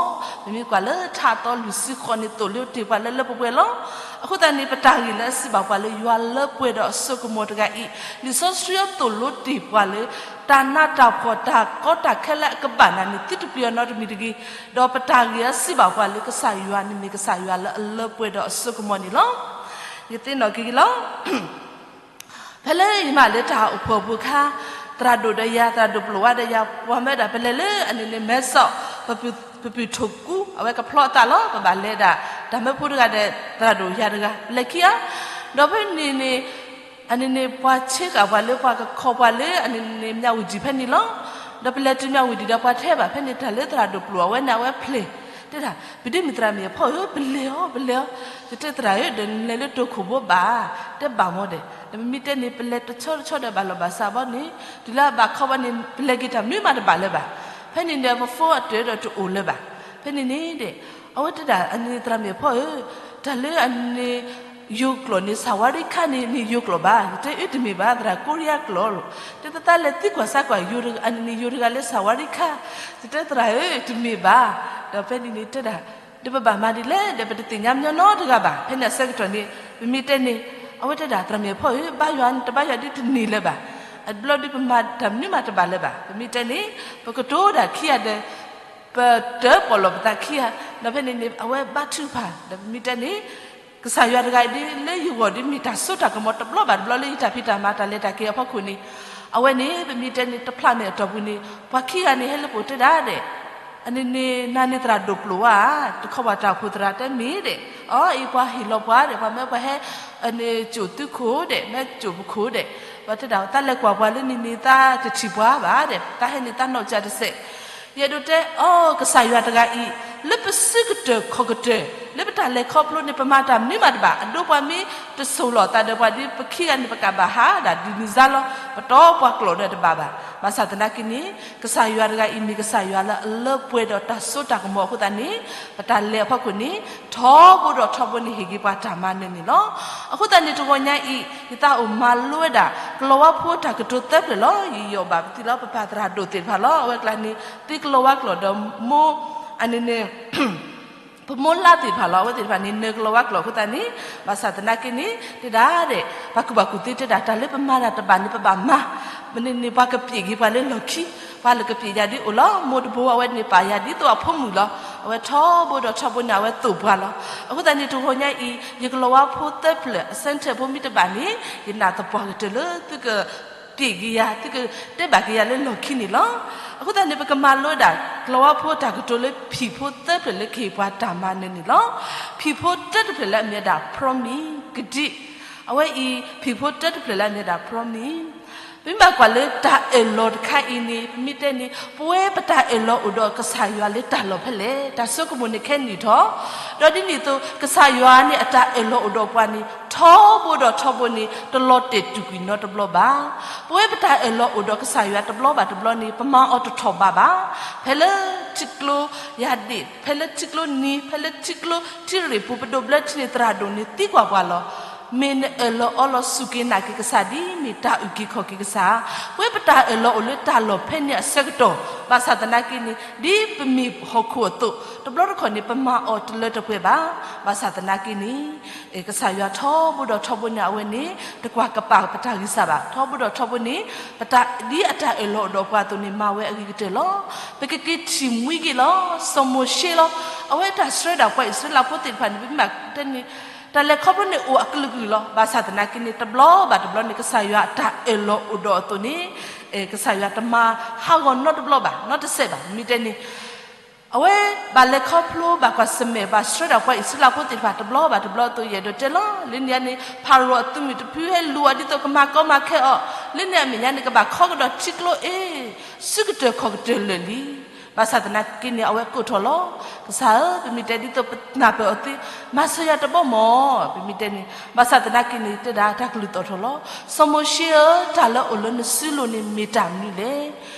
ပမ့ၢ်ကွၢ်လၢထါအသီလွံၢ်ဆံဃိးန့ၣ် သိၣ်လိတ့ၢ်ပှၤလၢလၢပှဲၤပှဲၤလီၤ. အဃိသတးန့ၣ် ပတၢ်ဂ့ၢ်လၢအစံးဘၣ်ပှၤလၢ ယွၤလၢပှဲၤဒီးအစိကမီၤတဂၤအံၤ လံာ်စီဆှံအသိၣ်လိတ့ၢ်ပှၤလၢ တၢ်နးတၢ်ဖှီၣ်တၢ်ကီတၢ်ခဲလၢအကဘၣ်နၤန့ၣ် သုတပျံၤအီၤနီတမံၤတဂ့ၤ, ဒီးပတၢ်ဂ့ၢ်အစံးဘၣ်ပှၤလၢ ကစၢ်ယွၤန့ၣ်မ့ၢ်ကစၢ်ယွၤလၢအလၢပှဲၤဒီးအစိကမီၤန့ၣ်လီၤ. ယသ့ၣ်နီၣ်က့ၤလီၤ. ဖဲလၢယမၤလၢတၢ်အိၣ်ဖှိၣ်ပူၤအခါ သရၣ်ဒိၣ်ဒီးယၤ သရၣ်ဒိၣ်ပျိၢ်ဝါဒီးယၤ ပှၤမၢဒၣ် ပလဲၤလၢအန့ၣ်န့ၣ် မဲဆီး ပပုၢ်ထူၣ်ကူ အဝဲကဖျီအသးလီၤ. ပဘၣ်လဲၤဒၣ် တၢ်မၢဖိတဂၤဒီး သရၣ်ဒိၣ်ယၤတဂၤ ပလဲၤခံဂၤ, ဒီးဖဲန့ၣ်န့ၣ် အန့ၣ်န့ၣ် ပှၤဆ့ကၤပှၤလၢပှၤကခီပှၤလၢ အန့ၣ်န့ၣ် မြဝတီဖဲန့ၣ်လီၤ. ဒီးပလဲၤတုၤ မြဝတီဒီး ပှၤတဟဲဘၣ် ဖဲန့ၣ်တၢ်လၢသရၣ်ဒိၣ်ပျိၢ်အဝဲန့ၣ် အဝဲဖျဲး တဲဒၣ် ပဒ့မုၣ်သရၣ်မုၣ်အဖီဧၢ ပလဲၤအီၤ ပလဲၤအီၤ, ယတဲသရၣ်ဧၢ ဒီးနလဲၤလၢတိခိၣ်ဘိဘၣ်, တဲဘၣ်မ့ၢ်ဒီး ဒီးပမ့ၢ်တဲန့ၣ် ပလဲၤတဆီတဆီဒီးဘၣ်လီၢ်ဘၣ်စးဘီန့ၣ် တုၤလၢအဘၣ်ခီဘီန့ၣ် ပလဲၤက့ၤတၢ်မနုၤမးတဘၣ်လၢၤဘၣ်. ဖဲန့ၣ်ဒီး ပဖိအတၢၢ်ဒီးတအိၣ်လၢၤဘၣ်. ဖဲန့ၣ်န့ၣ်ဒီး အဝဲတဲဒၣ် အန့ၣ်သရၣ်မုၣ်အဖီဧၢ, တၢ်လၢအန့ၣ် ယိၤကျိာ်န့ၣ် ဆၣ်ဝါရံခါန့ၣ် န့ၣ်ယိၤကျိာ်ဘၣ်. ယတဲအၢတမ့ၢ်ဘၣ်သရၣ် ကိရံယါကျိာ်လီၤ. တဲသးသးလဲၤသံကွၢ်စၢ်ကွၢ် အန့ၣ်န့ၣ်ယိၤတဂၤလၢဆၣ်ဝါရံခါ. ယတဲသရၣ်ဧၢ တမ့ၢ်ဘၣ်. ဒီးဖဲန့ၣ်န့ၣ်တဲဒၣ် ဒီးပဘၣ်မၤဒ်လဲၣ်ဒီး ပတသ့ၣ်ညါညီညီတဂၤဘၣ်. ဖဲန့ၣ်အဆၢကတီၢ်န့ၣ် ပမ့ၢ်တဲန့ၣ် အဝဲတဲဒၣ် သရၣ်မုၣ်အဖီဧၢ ဘါယွၤတဘါယွၤဒ်တန့ၢ်လၢၤဘၣ်. အဘျီဒ်ပမၤတၢ်မနုၤမးတဘၣ်လၢၤဘၣ်. ပမ့ၢ်တဲန့ၣ် ပကတိၤဒၣ်ခံဂၤဒီး ပတၢၣ်ပီၣ်လီၤပသးခံဂၤ, ဒီးဖဲန့ၣ်န့ၣ် အဝဲဘါထုကဖၣ်, ဒီးပမ့ၢ်တဲန့ၣ် ကစၢ်ယွၤတဂၤအံၤဒ်လၢယဂီၢ်ဒ် မ့ၢ်တၢ်စိတၢ်ကမီၤတဘျီဘၣ်တဘျီလၢယတၢ်ဖံးတၢ်မၤတၢ်လဲၤတၢ်က့ၤအဖီခိၣ်န့ၣ်, အဝဲန့ၣ် ပမ့ၢ်တဲန့ၣ် တဖျးမဲာ်အတီၢ်ပူၤန့ၣ် ပှၤခံဂၤန့ၣ် ဟဲလၢပအိၣ်တဲဒၣ်ဒဲး အန့ၣ်န့ၣ် နၤန့ၣ်သရၣ်ဒိၣ်ပျိၢ်ဝါ, တခီပှၤတၢ်အိၣ်ဖှိၣ်သရၣ်တဲမ့ၢ်ဒဲး, အီအံၤပှၤဟ့ၣ်လီၤပှၤဒဲး ပှၤမၢပှၤဟဲ န့ၣ်ကိာ်သုခိၣ်ဒဲး မ့ၢ်ကိာ်ပခိၣ်ဒဲး, ပှၤတဲဒၣ် တၢ်လဲၤကွၢ်ပှၤလၢန့ၣ်န့ၣ်သးတထံၣ်ပှၤဘၣ်ဒဲး တၢ်ဟဲန့ၣ်သးနီၢ်ကစၢ်တစဲး. ယအဲၣ်ဒိးတဲအီၤ ကစၢ်ယွၤတဂၤအံၤ လၢပစုကတၢၢ်ခီၣ်ကတၢၢ် လၢပတၢ်လဲၤခီဖျိန့ၣ် ပမၤတၢ်မနုၤမးတဘၣ်, အဒိပှၤမ့ၢ်တစိၢ်လီၤသးဒီးပှၤဒီး ပခံဂၤန့ၣ် ပကဘၣ်ဟးဒၣ်ဒ်န့ၣ်စါလီၤ, ပတီပှၤကျိာ်ဒီးတဘၣ်ဘၣ်. ဘၣ်ဆၣ်သနာ်က့န့ၣ် ကစၢ်ယွၤတဂၤအံၤမ့ၢ်ကစၢ်ယွၤလၢအလၢပှဲၤဒီးတၢ်စိတၢ်ကမီၤအဃိသတးန့ၣ် ပတၢ်လဲၤအဖီခိၣ်န့ၣ် ထီဘိဒီးထီဘိန့ၣ်ဟ့ၣ်က့ၤပှၤတၢ်မၤနၢၤန့ၣ်လီၤ. အဃိသတးန့ၣ်တဂီၤညါအံၤ ယသးအိၣ်မၤလိဝဲဒၣ် ကလီၤဝါဖိတၢ်ကတိၤသၢဖျၢၣ်လီၤ. ယယီၣ်ဘၣ်ပသံလီၤ ပပၢ်သရၣ်ဒိၣ်သ့ၣ်တဖၣ်လီၤ. အဝဲကျါန့ၣ် သ့ကလီၤဝါကျိာ်ဒီးမိၢ် အန့ၣ်န့ၣ် ပမိၢ်လါသ့ၣ်တဖၣ်လီၤ. အဝဲသ့ၣ်တဖၣ်န့ၣ် နၢၤကလီၤဝါကျိာ်အဃိသတးန့ၣ် ဘၣ်ဆၣ်သနာ်က့န့ၣ် တဲဒၣ်ဒဲး ပှၤကူၣ်ဘၣ်ကူၣ်သ့တဲဒၣ် တၢ်လၢပမၤတၢ်တဘၣ်န့ၣ် ပဘၣ်မၤ မ့ၢ်န့ၣ်န့ၣ် ပှၤကပျ့ၤက့ၤပှၤလၢလီၢ်ခံ ပှၤလၢကပျ့ၤယၤဒ်အိၣ်လီၤ. မိၢ်တဘိအဝဲန့ၣ်ပာ်ယၤဒ်သိးအဖိမုၣ်လီၤ. အဝဲထီဘိဒီးထီဘိန့ၣ် အဝဲသိၣ်ပှၤလီၤ. အဃိသတးန့ၣ် တဂီၤညါအံၤ ယကလီၤဝါဖိသၢဖျၢၣ် အစဲးထၢၣ်ဖိမ့ၢ်တဘၣ်န့ၣ် ယနာ်သပှၢ်ကတၢၢ်လၢသုက ပျ့ၤက့ၤယၤ သုကတဲဘၣ်က့ၤယၤလၢလီၢ်ခံန့ၣ်လီၤ. အဃိသတးန့ၣ် ပကမၤလိဒၣ် ကလီၤဝါဖိတၢ်ကတိၤလၢဖံးဖိသၢဖျၢၣ်လၢကဟ့ၣ်ပှၤတၢ်မၤနၢၤန့ၣ်လီၤ. ဖံးဖိတၢတဖျၢၣ်လၢအမ့ၢ်ဝဲဒၣ် promise ကတိၤ အဝဲအံၤ ဖံးဖိတၢတဖျၢၣ်လၢအမ့ၢ်ဝဲဒၣ် promise ပမ့ၢ်ဘၣ်ကွၢ်လၢတၢ်အၢၣ်လီၤတခါအံၤန့ၣ် ပမ့ၢ်တဲန့ၣ် ပဝဲပတၢ်အၢၣ်လီၤအိၣ်ဒီးကစၢ်ယွၤလၢတၢ်လီၢ်ဖဲလဲၣ် တၢ်ဆိကမိၣ်န့ၣ်ခဲနံၣ်ထီၣ် ဒီးဒ်န့ၣ်အသိး ကစၢ်ယွၤန့ၣ်အတၢ်အၢၣ်လီၤအိၣ်ဒီးပှၤန့ၣ် ထီဘိဒီးထီဘိန့ၣ် တလီၤတဲာ်တူာ်ကွံာ်နီတဘျီဘၣ်. ပဝဲပတၢ်အၢၣ်လီၤအိၣ်ဒီးကစၢ်ယွၤတဘျီဘၣ်တဘျီန့ၣ် ပမၤအီၤတထီၣ်ဘးဘၣ်. ဖဲလၢထံကျိယၤဒ့ၣ် ဖဲလၢထံကျိနံၤ ဖဲလၢထံကျိထံရ့ၣ်ပူၤ ပဒိးဘျၢထံန့ၣ် သရၣ်ဒိၣ်န့ၣ်သံကွၢ်ပှၤလီၤ. မ့ၢ်နအၢၣ်လီၤအီလီၤစူၢ်က့ၤနာ်က့ၤကစၢ် ဒ်မ့ၢ်တၢ်အုၣ်က့ၤခီၣ်က့ၤကစၢ်ဧါ. ပဝဲပတၢ်အၢၣ်လီၤအိၣ်လၢတၢ်လီၢ်ဖဲန့ၣ်အဆၢကတီၢ် ဘၣ်ဆၣ်သနာ်က့န့ၣ် ဒ်ပမ့ၢ်ဟီၣ်ခိၣ်အသိး တဘျီတခီၣ်န့ၣ် ပမၤအီၤတလၢတပှဲၤဘၣ်. ဘၣ်ဆၣ်သနာ်က့န့ၣ် ကစၢ်ယွၤထီဘိဒီးထီဘိန့ၣ် အဝဲန့ၣ် တကွၢ်ကပာ်ပတၢ်ဂံၢ်စၢ်ဘၣ်. ထီဘိဒီးထီဘိန့ၣ် ပတၢ်ဒ်အတၢ်အၢၣ်လီၤအိၣ်ဒီးပှၤအသိးန့ၣ် မၤဝဲအဂ့ၤကတၢၢ်လီၤ. ပကက့ၤထံၣ်မှံက့ၤလီၤ စီၤမိၤၡ့လီၤ. အဝဲတၢ်ဆှၢဒၣ်ပှၤအံၣ်စရ့လးဖိသ့ၣ်တဖၣ်န့ၣ် ပမ့ၢ်ဘၣ်တဲန့ၣ် တၢ်လဲၤခီဖျိန့ၣ်အိၣ်အကလုာ်ကလုာ်လီၤ. ဘၣ်ဆၣ်သနာ်က့န့ၣ် တဘျီဘၣ်တဘျီန့ၣ် ကစၢ်ယွၤအတၢ်အၢၣ်လီၤအိၣ်ဒီးအသိးန့ၣ် ကစၢ်ယွၤတမၤဟးဂီၤနီတဘျီဘၣ် နီတစဲးဘၣ် မ့ၢ်တဲန့ၣ် အဝဲဘၣ်လဲၤခီဖျိဘၣ်ကွၢ်ဆၢၣ်မဲာ် ဘၣ်ဆှၢဒၣ်ပှၤအံၣ်စရ့လးဖိသ့ၣ်တဖၣ် တဘျီဘၣ်တဘျီအသိး ယအဲၣ်ဒိးတဲလီၤ. လၢန့ၣ်အံၤန့ၣ် ဖၤရိၤအသုးမုၢ်တဖုဟဲလူၤအီၤဒ်သိးကမၤကီမၤခဲအီၤ, လၢန့ၣ်အမဲာ်ညါန့ၣ် ကဘၣ်ခီကဒီးထံကျိအ့ၣ် စုကတၢၢ်ခီၣ်ကတၢၢ်လၢာ်လံ. ဘၣ်ဆၣ်သနာ်က့န့ၣ် အဝဲကိးထီၣ်လီၤ. ကစၢ်ဧၢ, ပမ့ၢ်တဲဒ်သိးပနၢ်ပၢၢ်အီၤသ့, မၤစၢၤယၤတဘီမၢ်, ပမ့ၢ်တဲန့ၣ်. ဘၣ်ဆၣ်သနာ်က့န့ၣ် တဲဒၣ်တၢ်ကလုၢ်သီၣ်ထီၣ်လီၤ. စီၤမိၤၡ့ဧၢ, တၢ်လၢအိၣ်လၢနစုလိၤန့ၣ်မ့ၢ်တၢ်မနုၤလဲၣ်.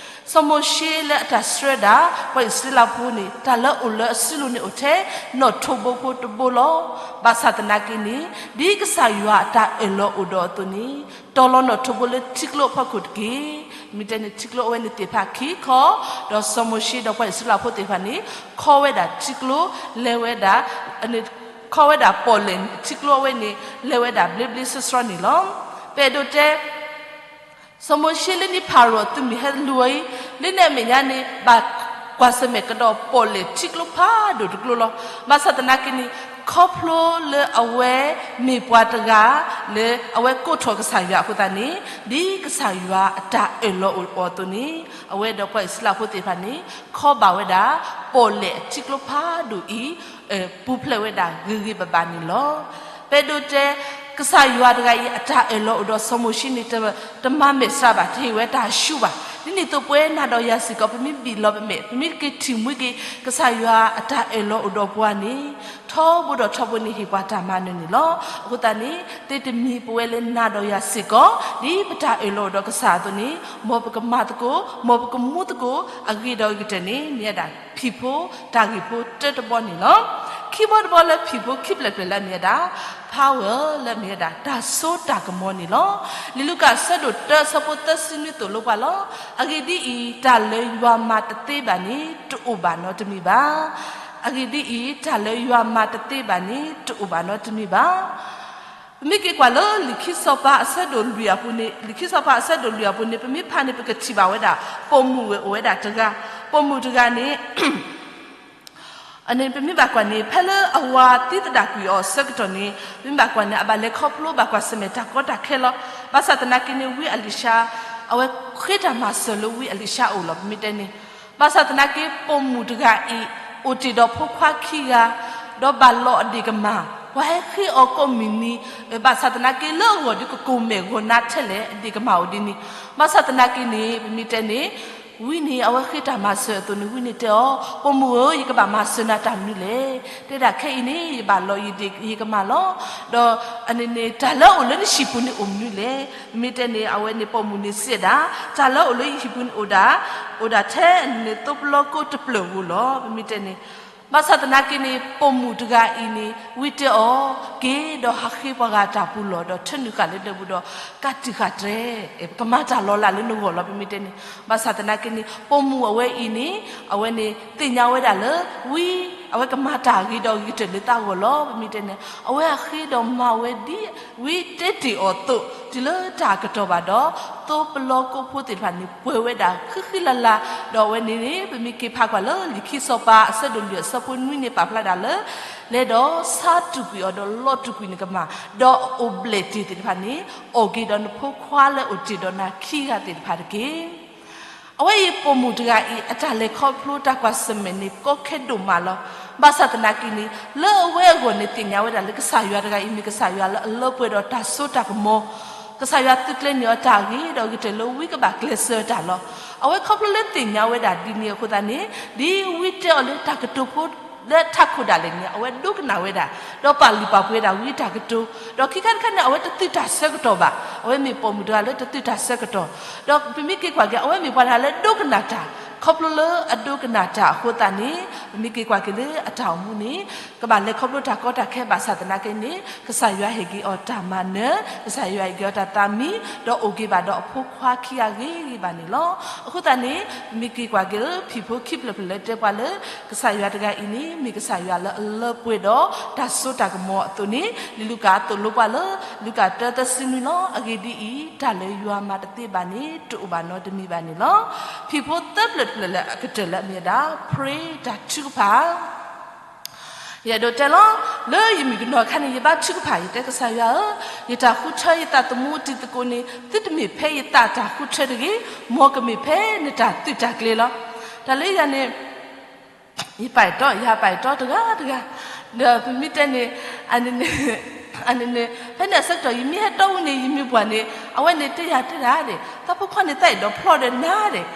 စီၤမိၤၡ့လၢအတၢ်ဆှၢဒၣ် ပှၤအံၣ်စရ့လးဖိန့ၣ် တၢ်လၢအိၣ်လၢအစုလိၤန့ၣ်အိၣ်ထဲ နီၣ်ထိးဘိဖိတဘိလီၤ. ဘၣ်ဆၣ်သနာ်က့န့ၣ် ဒ်ကစၢ်ယွၤအတၢ်အၢၣ်လီၤအိၣ်ဒီးအသိးန့ၣ် တီၤလီၤနီၣ်ထိးဘိလၢထံကျိအဖီခိၣ်တက့ၢ်. မ့ၢ်တဲန့ၣ် ထံကျိအဝဲန့ၣ်သ့ၣ်တဖၣ်ခံခီ, ဒီးစီၤမိၤၡ့ဒီးပှၤအံၣ်စရ့လးဖိသ့ၣ်တဖၣ်န့ၣ် ခီဝဲဒၣ်ထံကျိ လဲၤဝဲဒၣ် ခီဝဲဒၣ်ပီၣ်လဲၣ်ထံကျိအဝဲန့ၣ် လဲၤဝဲဒၣ်ဘျ့ဘျ့ဆှီဆှီန့ၣ်လီၤ. ပအဲၣ်ဒိးတဲ စီၤမိၤၡ့လၢန့ၣ်ဖၤရိၤအသုးမုၢ်ဟဲလူၤအီၤအံၤ, လၢန့ၣ်အမဲာ်ညါန့ၣ် ဘၣ်ကွၢ်ဆၢၣ်မဲာ်ကဒီးပီၣ်လဲၣ်ထံကျိဖးဒိၣ်တကျိလီၤ. ဘၣ်ဆၣ်သနာ်က့န့ၣ် ခီဖျိလၢအဝဲမ့ၢ်ပှၤတဂၤလၢအဝဲကိးထီၣ်ကစၢ်ယွၤအဃိသတးန့ၣ် ဒ်ကစၢ်ယွၤအတၢ်အၢၣ်လီၤအိၣ်အသိးန့ၣ် အဝဲဒီးပှၤအံၣ်စရ့လးဖိသ့ၣ်တဖၣ်န့ၣ် ခီဘၣ်ဝဲဒၣ် ပီၣ်လဲၣ်ထံကျိဖးဒိၣ်အံၤ ပူၤဖျဲးဝဲဒၣ်ဂ့ၤဂ့ၤဘၣ်ဘၣ်န့ၣ်လီၤ. ပအဲၣ်ဒိးတဲ ကစၢ်ယွၤတဂၤအံၤ အတၢ်အၢၣ်လီၤအိၣ်ဒီးစီၤမိၤၡ့န့ၣ် တမၤမဲာ်ဆှးဘၣ်, တဟ့ၣ်ဝဲတၢ်ဆူၣ်ဘၣ်. ဒ်န့ၣ်အသိးပဝဲနၤဒီးယၤစ့ၢ်ကီး ပမ့ၢ်ဘံၣ်လီၤပမဲာ်, ပမ့ၢ်က့ၤထံၣ်မှံက့ၤ ကစၢ်ယွၤအတၢ်အၢၣ်လီၤအိၣ်ဒီးပှၤန့ၣ် ထီဘိဒီးထီဘိန့ၣ်ဟ့ၣ်ပှၤတၢ်မၤနၢၤန့ၣ်လီၤ. အဃိသတးန့ၣ် သုတမံၤပဝဲလၢနၤဒီးယၤစ့ၢ်ကီး ဒ်ပတၢ်အၢၣ်လီၤအိၣ်ဒီးကစၢ်အသိးန့ၣ် မ်ပကမၤသကိး မ်ပကမူသကိး အဂ့ၤဒီးအဂ့ၤကတၢၢ်န့ၣ် မ့ၢ်ဝဲဒၣ် ဖံးဖိ တၢ်ဂ့ၢ်ဖိတၢတဘီန့ၣ်လီၤ. ခံဘီတဘီလၢဖံးဖိခံဖျၢၣ်ဖျၢၣ်လၢအမ့ၢ်ဝဲဒၣ် power လၢအမ့ၢ်ဝဲဒၣ် တၢ်စိတၢ်ကမီၤန့ၣ်လီၤ. လံာ်လူၤကၣ်အဆၢဒိၣ်တၢအဆၢဖိသၢဆံနွံသိၣ်လိပှၤလီၤ. အဂ့ၢ်ဒ်အံၤ, တၢ်လၢယွၤမၤတသ့ဘၣ်န့ၣ် တအိၣ်ဘၣ်နီတမံၤဘၣ်. အဂ့ၢ်ဒ်အံၤ, တၢ်လၢယွၤမၤတသ့ဘၣ်န့ၣ် တအိၣ်ဘၣ်နီတမံၤဘၣ်. ပမ့ၢ်က့ၤကွၢ်လၢလံာ်ခံစီၤပၤအဆၢဒိၣ်လွံၢ်အပူၤန့ၣ်, လံာ်ခံစီၤပၤအဆၢဒိၣ်လွံၢ်အပူၤန့ၣ် ပမ့ၢ်ဖးန့ၣ် ပကထံၣ်ဘၣ်ဝဲဒၣ် ပိာ်မုၣ်ဝဲအိၣ်ဝဲဒၣ်တဂၤ, ပိာ်မုၣ်တဂၤန့ၣ် အန့ၣ် ပမ့ၢ်ဘၣ်ကွၢ်န့ၣ် ဖဲလၢအဝၤသံသဒၣ်ကွံာ်အီၤအဆၢကတီၢ်န့ၣ် ပမ့ၢ်ဘၣ်ကွၢ်န့ၣ် အဘၣ်လဲၤခီဖျိဘၣ်ကွၢ်ဆၢၣ်မဲာ်တၢ်ကီတၢ်ခဲလီၤ. ဘၣ်ဆၣ်သနာ်က့န့ၣ် ဝံအလံၤၡါ အဝဲဃ့တၢ်မၤစၢၤလၢဝံအလံၤၡါအအိၣ်လီၤ ပမ့ၢ်တဲန့ၣ်. ဘၣ်ဆၣ်သနာ်က့ ပိာ်မုၣ်တဂၤအံၤ အိၣ်တ့ၢ်ဒီးဖိခွါခံဂၤ, ဒီးဘၣ်လီၤအဒ့ၣ်ကမၢ်, ပှၤဟဲဃ့အီၤကိးမုၢ်နံၤ, ဘၣ်ဆၣ်သနာ်က့လၢအဂီၢ်ဒ်ကကိၢ်မဲာ်ဂီၤနါထဲလဲၣ် အဒ့ၣ်ကမၢ်အိၣ်ဒ်န့ၣ်. ဘၣ်ဆၣ်သနာ်က့န့ၣ် ပမ့ၢ်တဲန့ၣ် ဝံန့ၣ် အဝဲဃ့တၢ်မၤစၢၤအသိးန့ၣ် ဝံန့ၣ်တဲအီၤ, ပိာ်မုၣ်ဧၢ, ယကဘၣ်မၤစၢၤနၤတၢ်မနုၤလဲၣ်. တဲဒၣ်ခဲအံၤန့ၣ် ယဘၣ်လီၤယဒ့ၣ်ယကမၢ်လီၤ. ဒီးအန့ၣ်န့ၣ် တၢ်လၢအအိၣ်လၢနဟံၣ်ပူၤန့ၣ်အိၣ်မနုၤလဲၣ်. ပမ့ၢ်တဲန့ၣ် အဝဲန့ၣ်ပိာ်မုၣ်န့ၣ်စံးဒၣ်, တၢ်လၢအအိၣ်လၢယဟံၣ်ပူၤန့ၣ်အိၣ်ဒၣ်, အိၣ်ဒၣ်ထဲန့ၣ်သိပလီကိးတဖျၢၣ်ဧိၤလီၤ. ပမ့ၢ်တဲန့ၣ် ဘၣ်ဆၣ်သနာ်က့န့ၣ် ပိာ်မုၣ်တဂၤအံၤန့ၣ် ဝံတဲအီၤ, က့ၤဒီးဟးဃ့ပှၤဂၤတၢ်ပူၤလီၢ် ဒီးထၢနုာ်ဃာ်လၢဒၢးပူၤဒီး ကးတံာ်ဃာ်တြဲၤ, ကမၤတၢ်လီၤလးလၢနဂီၢ်လီၤ. ပမ့ၢ်တဲန့ၣ် ဘၣ်ဆၣ်သနာ်က့န့ၣ် ပိာ်မုၣ်အဝဲအံၤန့ၣ် အဝဲန့ၣ်သ့ၣ်ညါဝဲဒၣ်လၢ ဝံ အဝဲကမၤတၢ်အဂ့ၤဒီးအဂ့ၤကတၢၢ်လၢသးဂီၢ်လီၤ. ပမ့ၢ်တဲန့ၣ် အဝဲအဃ့ဒီးမၤဝဲဒ် ဝံတဲတ့ၢ်အီၤအသိး တုၤလၢတၢ်ကတီၢ်ဘၣ်ဒီး သိပလီကိးဖိသ့ၣ်တဖၣ်န့ၣ် ပှဲၤဝဲဒၣ်ဃံဃံလၤလၤ, ဒီးအဝဲန့ၣ်န့ၣ် ပမ့ၢ်က့ၤဖးကွၢ်လၢလံာ်ခံစီၤပၤအဆၢဒိၣ်လွံၢ်အဆၢဖိနွံန့ၣ် ပာ်ဖျါဒၣ်လၢ လဲၤဒီးဆါတူာ်ကွံာ်အီၤဒီးလီၤတူာ်ကွံာ်နကမၢ်, ဒီးအအိၣ်ဘျဲၣ်တ့ၢ်သ့ၣ်တဖၣ်န့ၣ် အီၣ်က့ၤဒီးနဖိခွါလၢအိၣ်တ့ၢ်ဒီးနၤခံဂၤသ့ၣ်တဖၣ်တက့ၢ်. အဝဲအံၤပိာ်မုၣ်တဂၤအံၤ အတၢ်လဲၤခီဖျိတၢ်ကွၢ်ဆၢၣ်မဲာ်န့ၣ် ကီခဲဒိၣ်မးလီၤ. ဘၣ်ဆၣ်သနာ်က့န့ၣ် လၢအဝဲအဂီၢ်န့ၣ် သ့ၣ်ညါဝဲဒၣ်လၢကစၢ်ယွၤတဂၤအံၤ မ့ၢ်ကစၢ်ယွၤလၢအလၢပှဲၤဒီးတၢ်စိတၢ်ကမီၤ, ကစၢ်ယွၤသုးကျဲၤန့ၢ်အီၤတၢ်ဂ့ၤ ဒီးဂ့ၤကတၢၢ်လၢဝံကဘၣ်ကျဲးစၢးတၢ်လီၤ. အဝဲခီဖျိလၢသ့ၣ်ညါဝဲဒၣ်ဒ်န့ၣ်အဃိသတးန့ၣ် ဒ်ဝံတဲအီၤလၢတၢ်ကတိၤဖိ လၢထးခိၣ်ဒၣ်လဲာ်န့ၣ် အဝဲဒိကနၣ်ဝဲဒၣ်, ဒီးပာ်လုၢ်ပာ်ပှ့ၤဒၣ်ဝံတၢ်ကတိၤ, ဒီးခံခါတခါန့ၣ် အဝဲတသုးတၢ်ဆၢကတီၢ်ဘၣ်. အဝဲမ့ၢ်ပိာ်မုၣ်တဂၤလၢတသုးတၢ်ဆၢကတီၢ်, ဒီးပမ့ၢ်က့ၤကွၢ်က့ၤ အဝဲမ့ၢ်ပှၤတဂၤလၢဒိကနၣ်တၢ်, ခီဖျိလၢအဒိကနၣ်တၢ်အဃိသတးန့ၣ် ပမ့ၢ်က့ၤကွၢ်က့ၤလၢအတၢ်အိၣ်မူန့ၣ် ကဘၣ်လဲၤခီဖျိတၢ်ကီတၢ်ခဲဘၣ်ဆၣ်သနာ်က့န့ၣ် ကစၢ်ယွၤဟ့ၣ်က့ၤအီၤတၢ်မၤနၢၤ, ကစၢ်ယွၤဟ့ၣ်က့ၤအီၤတၢ်သးမံ, ဒီးအိၣ်က့ၤဘၣ်ဒီးအဖိခွါခံဂၤဂ့ၤဂ့ၤဘၣ်န့ၣ်လီၤ. အဃိသတးန့ၣ် ပမ့ၢ်က့ၤကွၢ်က့ၤလၢဖံးဖိခံဖျၢၣ်ဖျၢၣ်လၢတဲပှၤလၢ ကစၢ်ယွၤတဂၤအံၤန့ၣ် မ့ၢ်ကစၢ်ယွၤလၢအလၢပှဲၤဒီးတၢ်စိတၢ်ကမီၤအသိးန့ၣ် လံာ်လူၤကၣ်အသိၣ်လိပှၤလၢ လူၤကၣ်တၢသၢဆံနွံလီၤ. အဂ့ၢ်ဒ်အံၤ, တၢ်လၢယွၤမၤတသ့ဘၣ်န့ၣ် တအိၣ်ဘၣ်နီတမံၤဘၣ်န့ၣ်လီၤ. ဖံးဖိသၢဖျၢၣ်တဖျၢၣ်လၢအကတၢၢ်လၢအမ့ၢ်ဝဲဒၣ် pray တၢ်ထုကဖၣ် ယအဲၣ်ဒိးတဲလီၤ, လၢယမုၢ်ကနီၤအခါန့ၣ် ယဘါထုကဖၣ် ယတဲကစၢ်ယွၤဧၢ, ယတၢ်ဃုထၢယသးသမူတံၤသကိးန့ၣ် သုတမ့ၢ်ဖဲယသးတၢ်ဃုထၢတဂ့ၤ, မ်ကမ့ၢ်ဖဲနတၢ်သုးတၢ်ကျဲၤလီၤ. တၢ်လၢယၤန့ၣ် ယပာ်အဲၣ်တီ ယပာ်အဲၣ်တီတဂၤတဂၤ, ဒီးပမ့ၢ်တဲန့ၣ် အန့ၣ်န့ၣ် အန့ၣ်န့ၣ် ဖဲန့ၣ်အဆၢကတီၢ် ယမ့ၢ်ဟဲတီအူန့ၣ် ယမ့ၢ်ပှၢ်န့ၣ် အဝဲန့ၣ်တဲယၤတဲဒၣ်ဒဲး သးဖိခွါန့ၣ်သးအဲၣ်ဒိးဖျီဒီးနၤဒဲး,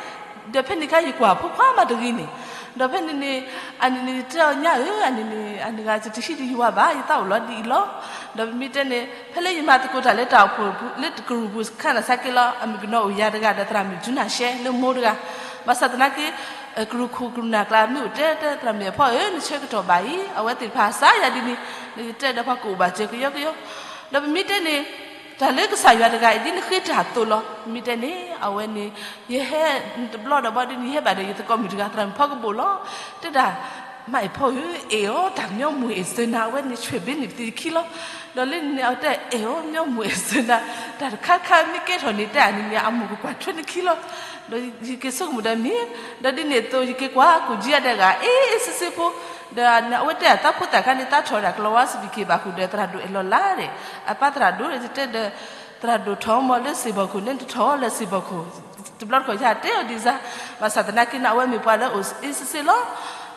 ဒီးဖဲန့ၣ်အခါ ယကွၢ်ဖိခွါမးတဂ့ၤန့ၣ်, ဒီးဖဲန့ၣ်န့ၣ် အန့ၣ်န့ၣ် ယတဲအီၤညါဧၢ, အန့ၣ်န့ၣ် အန့ၣ်ဂၤ ယတဟံးဒံးယဝၤဘၣ်, ယသးအိၣ်လီၤဒ်အံၤလီၤ. ဒီးပမ့ၢ်တဲန့ၣ် ဖဲလၢယမၤသကိးတၢ်လၢတၢ်အိၣ်ဖှိၣ်ပူၤ လၢတကရူၢ်ပူၤခါန့ၣ် ဆါက့လီၤ, အမုၢ်ကနီၤအိၣ်ယၤတဂၤဒီး သရၣ်မုၣ်ဒူနၢ်ရှဲလၢမိၢ်တဂၤ, ဘၣ်ဆၣ်သနာ်က့ ကရူၢ်ခိၣ်ကရူၢ်နၢ်ကျါ မ့ၢ်အိၣ်တဲတဲ သရၣ်မုၣ်အဖီဧၢ နဆၢကတီၢ်ဘၣ်အံၤ အဝဲသ့ၣ်တဖၣ်စးယၤဒ်န့ၣ်, နကတဲဒီးပှၤကအိၣ်ဘၣ်စၢၤကယီကယီ. ဒီးပမ့ၢ်တဲန့ၣ် တၢ်လၢကစၢ်ယွၤတဂၤအံၤ ဒ်နဃ့တၢ်အသိးလီၤ. ပမ့ၢ်တဲန့ၣ် အဝဲန့ၣ် ယဟဲ တဘျီဒီးဘျီဒ်န့ၣ် ယဟဲဘၣ်ဒီးယသကိးမုၣ်တဂၤ သရၣ်မုၣ်ဖီကဘိၣ်လီၤ. တဲဒၣ် မါအဲၣ်ဖီဧၢ အဲၣ်အီၤတၢ် မျီမူၢ်အဲၣ်စၢၤနၤ အဝဲန့ၣ် ဆွဲးဘ့န့ၣ်ပသံခံလီၤ. ဒီးလၢန့ၣ် အဝဲတဲအဲၣ်အီၤ မျီမူၢ်အဲၣ်စၢၤနၤ, တၢ်တခါခါမ့ၢ်ကဲထီၣ်န့ၣ် တဲအန့ၣ်န့ၣ် အမိၢ်ကကွၢ်ထွဲနခံလီၤ. ဒီးယက့ၤဆိကမိၣ်ဒီးမ့ၢ်, ဒီးဒ်န့ၣ်အသိး ယက့ၤကွၢ်ကိၣ်ကၠံအဒဲးဂၤ အ့ၣ်အ့ၣ်စ့စ့ဖိ, ဒီးအဝဲတဲအသးဖိသၣ်ခါန့ၣ် သးထီၣ်ဝဲဒၣ်ကလီၤဝါစပံးက့ၤဘၣ်ဃုာ်ဒီး သရၣ်ဒိၣ်အဲၣ်လီၤလးဒဲး, အပၢ်သရၣ်ဒိၣ်ဒီး ယတဲဒီး သရၣ်ဒိၣ်ထီၣ်မီၤလၢစ့ၢ်ဘီၣ်ခိၣ်န့ၣ် တထီၣ်လၢစ့ၢ်ဘီၣ်ခိၣ်, တဘျီတခီၣ်ယတဲအီၤဒ်စါ, ဘၣ်ဆၣ်သနာ်က့န့ၣ် အဝဲမ့ၢ်ပှၤလၢအအိၣ်အ့ၣ်စ့စ့လီၤ.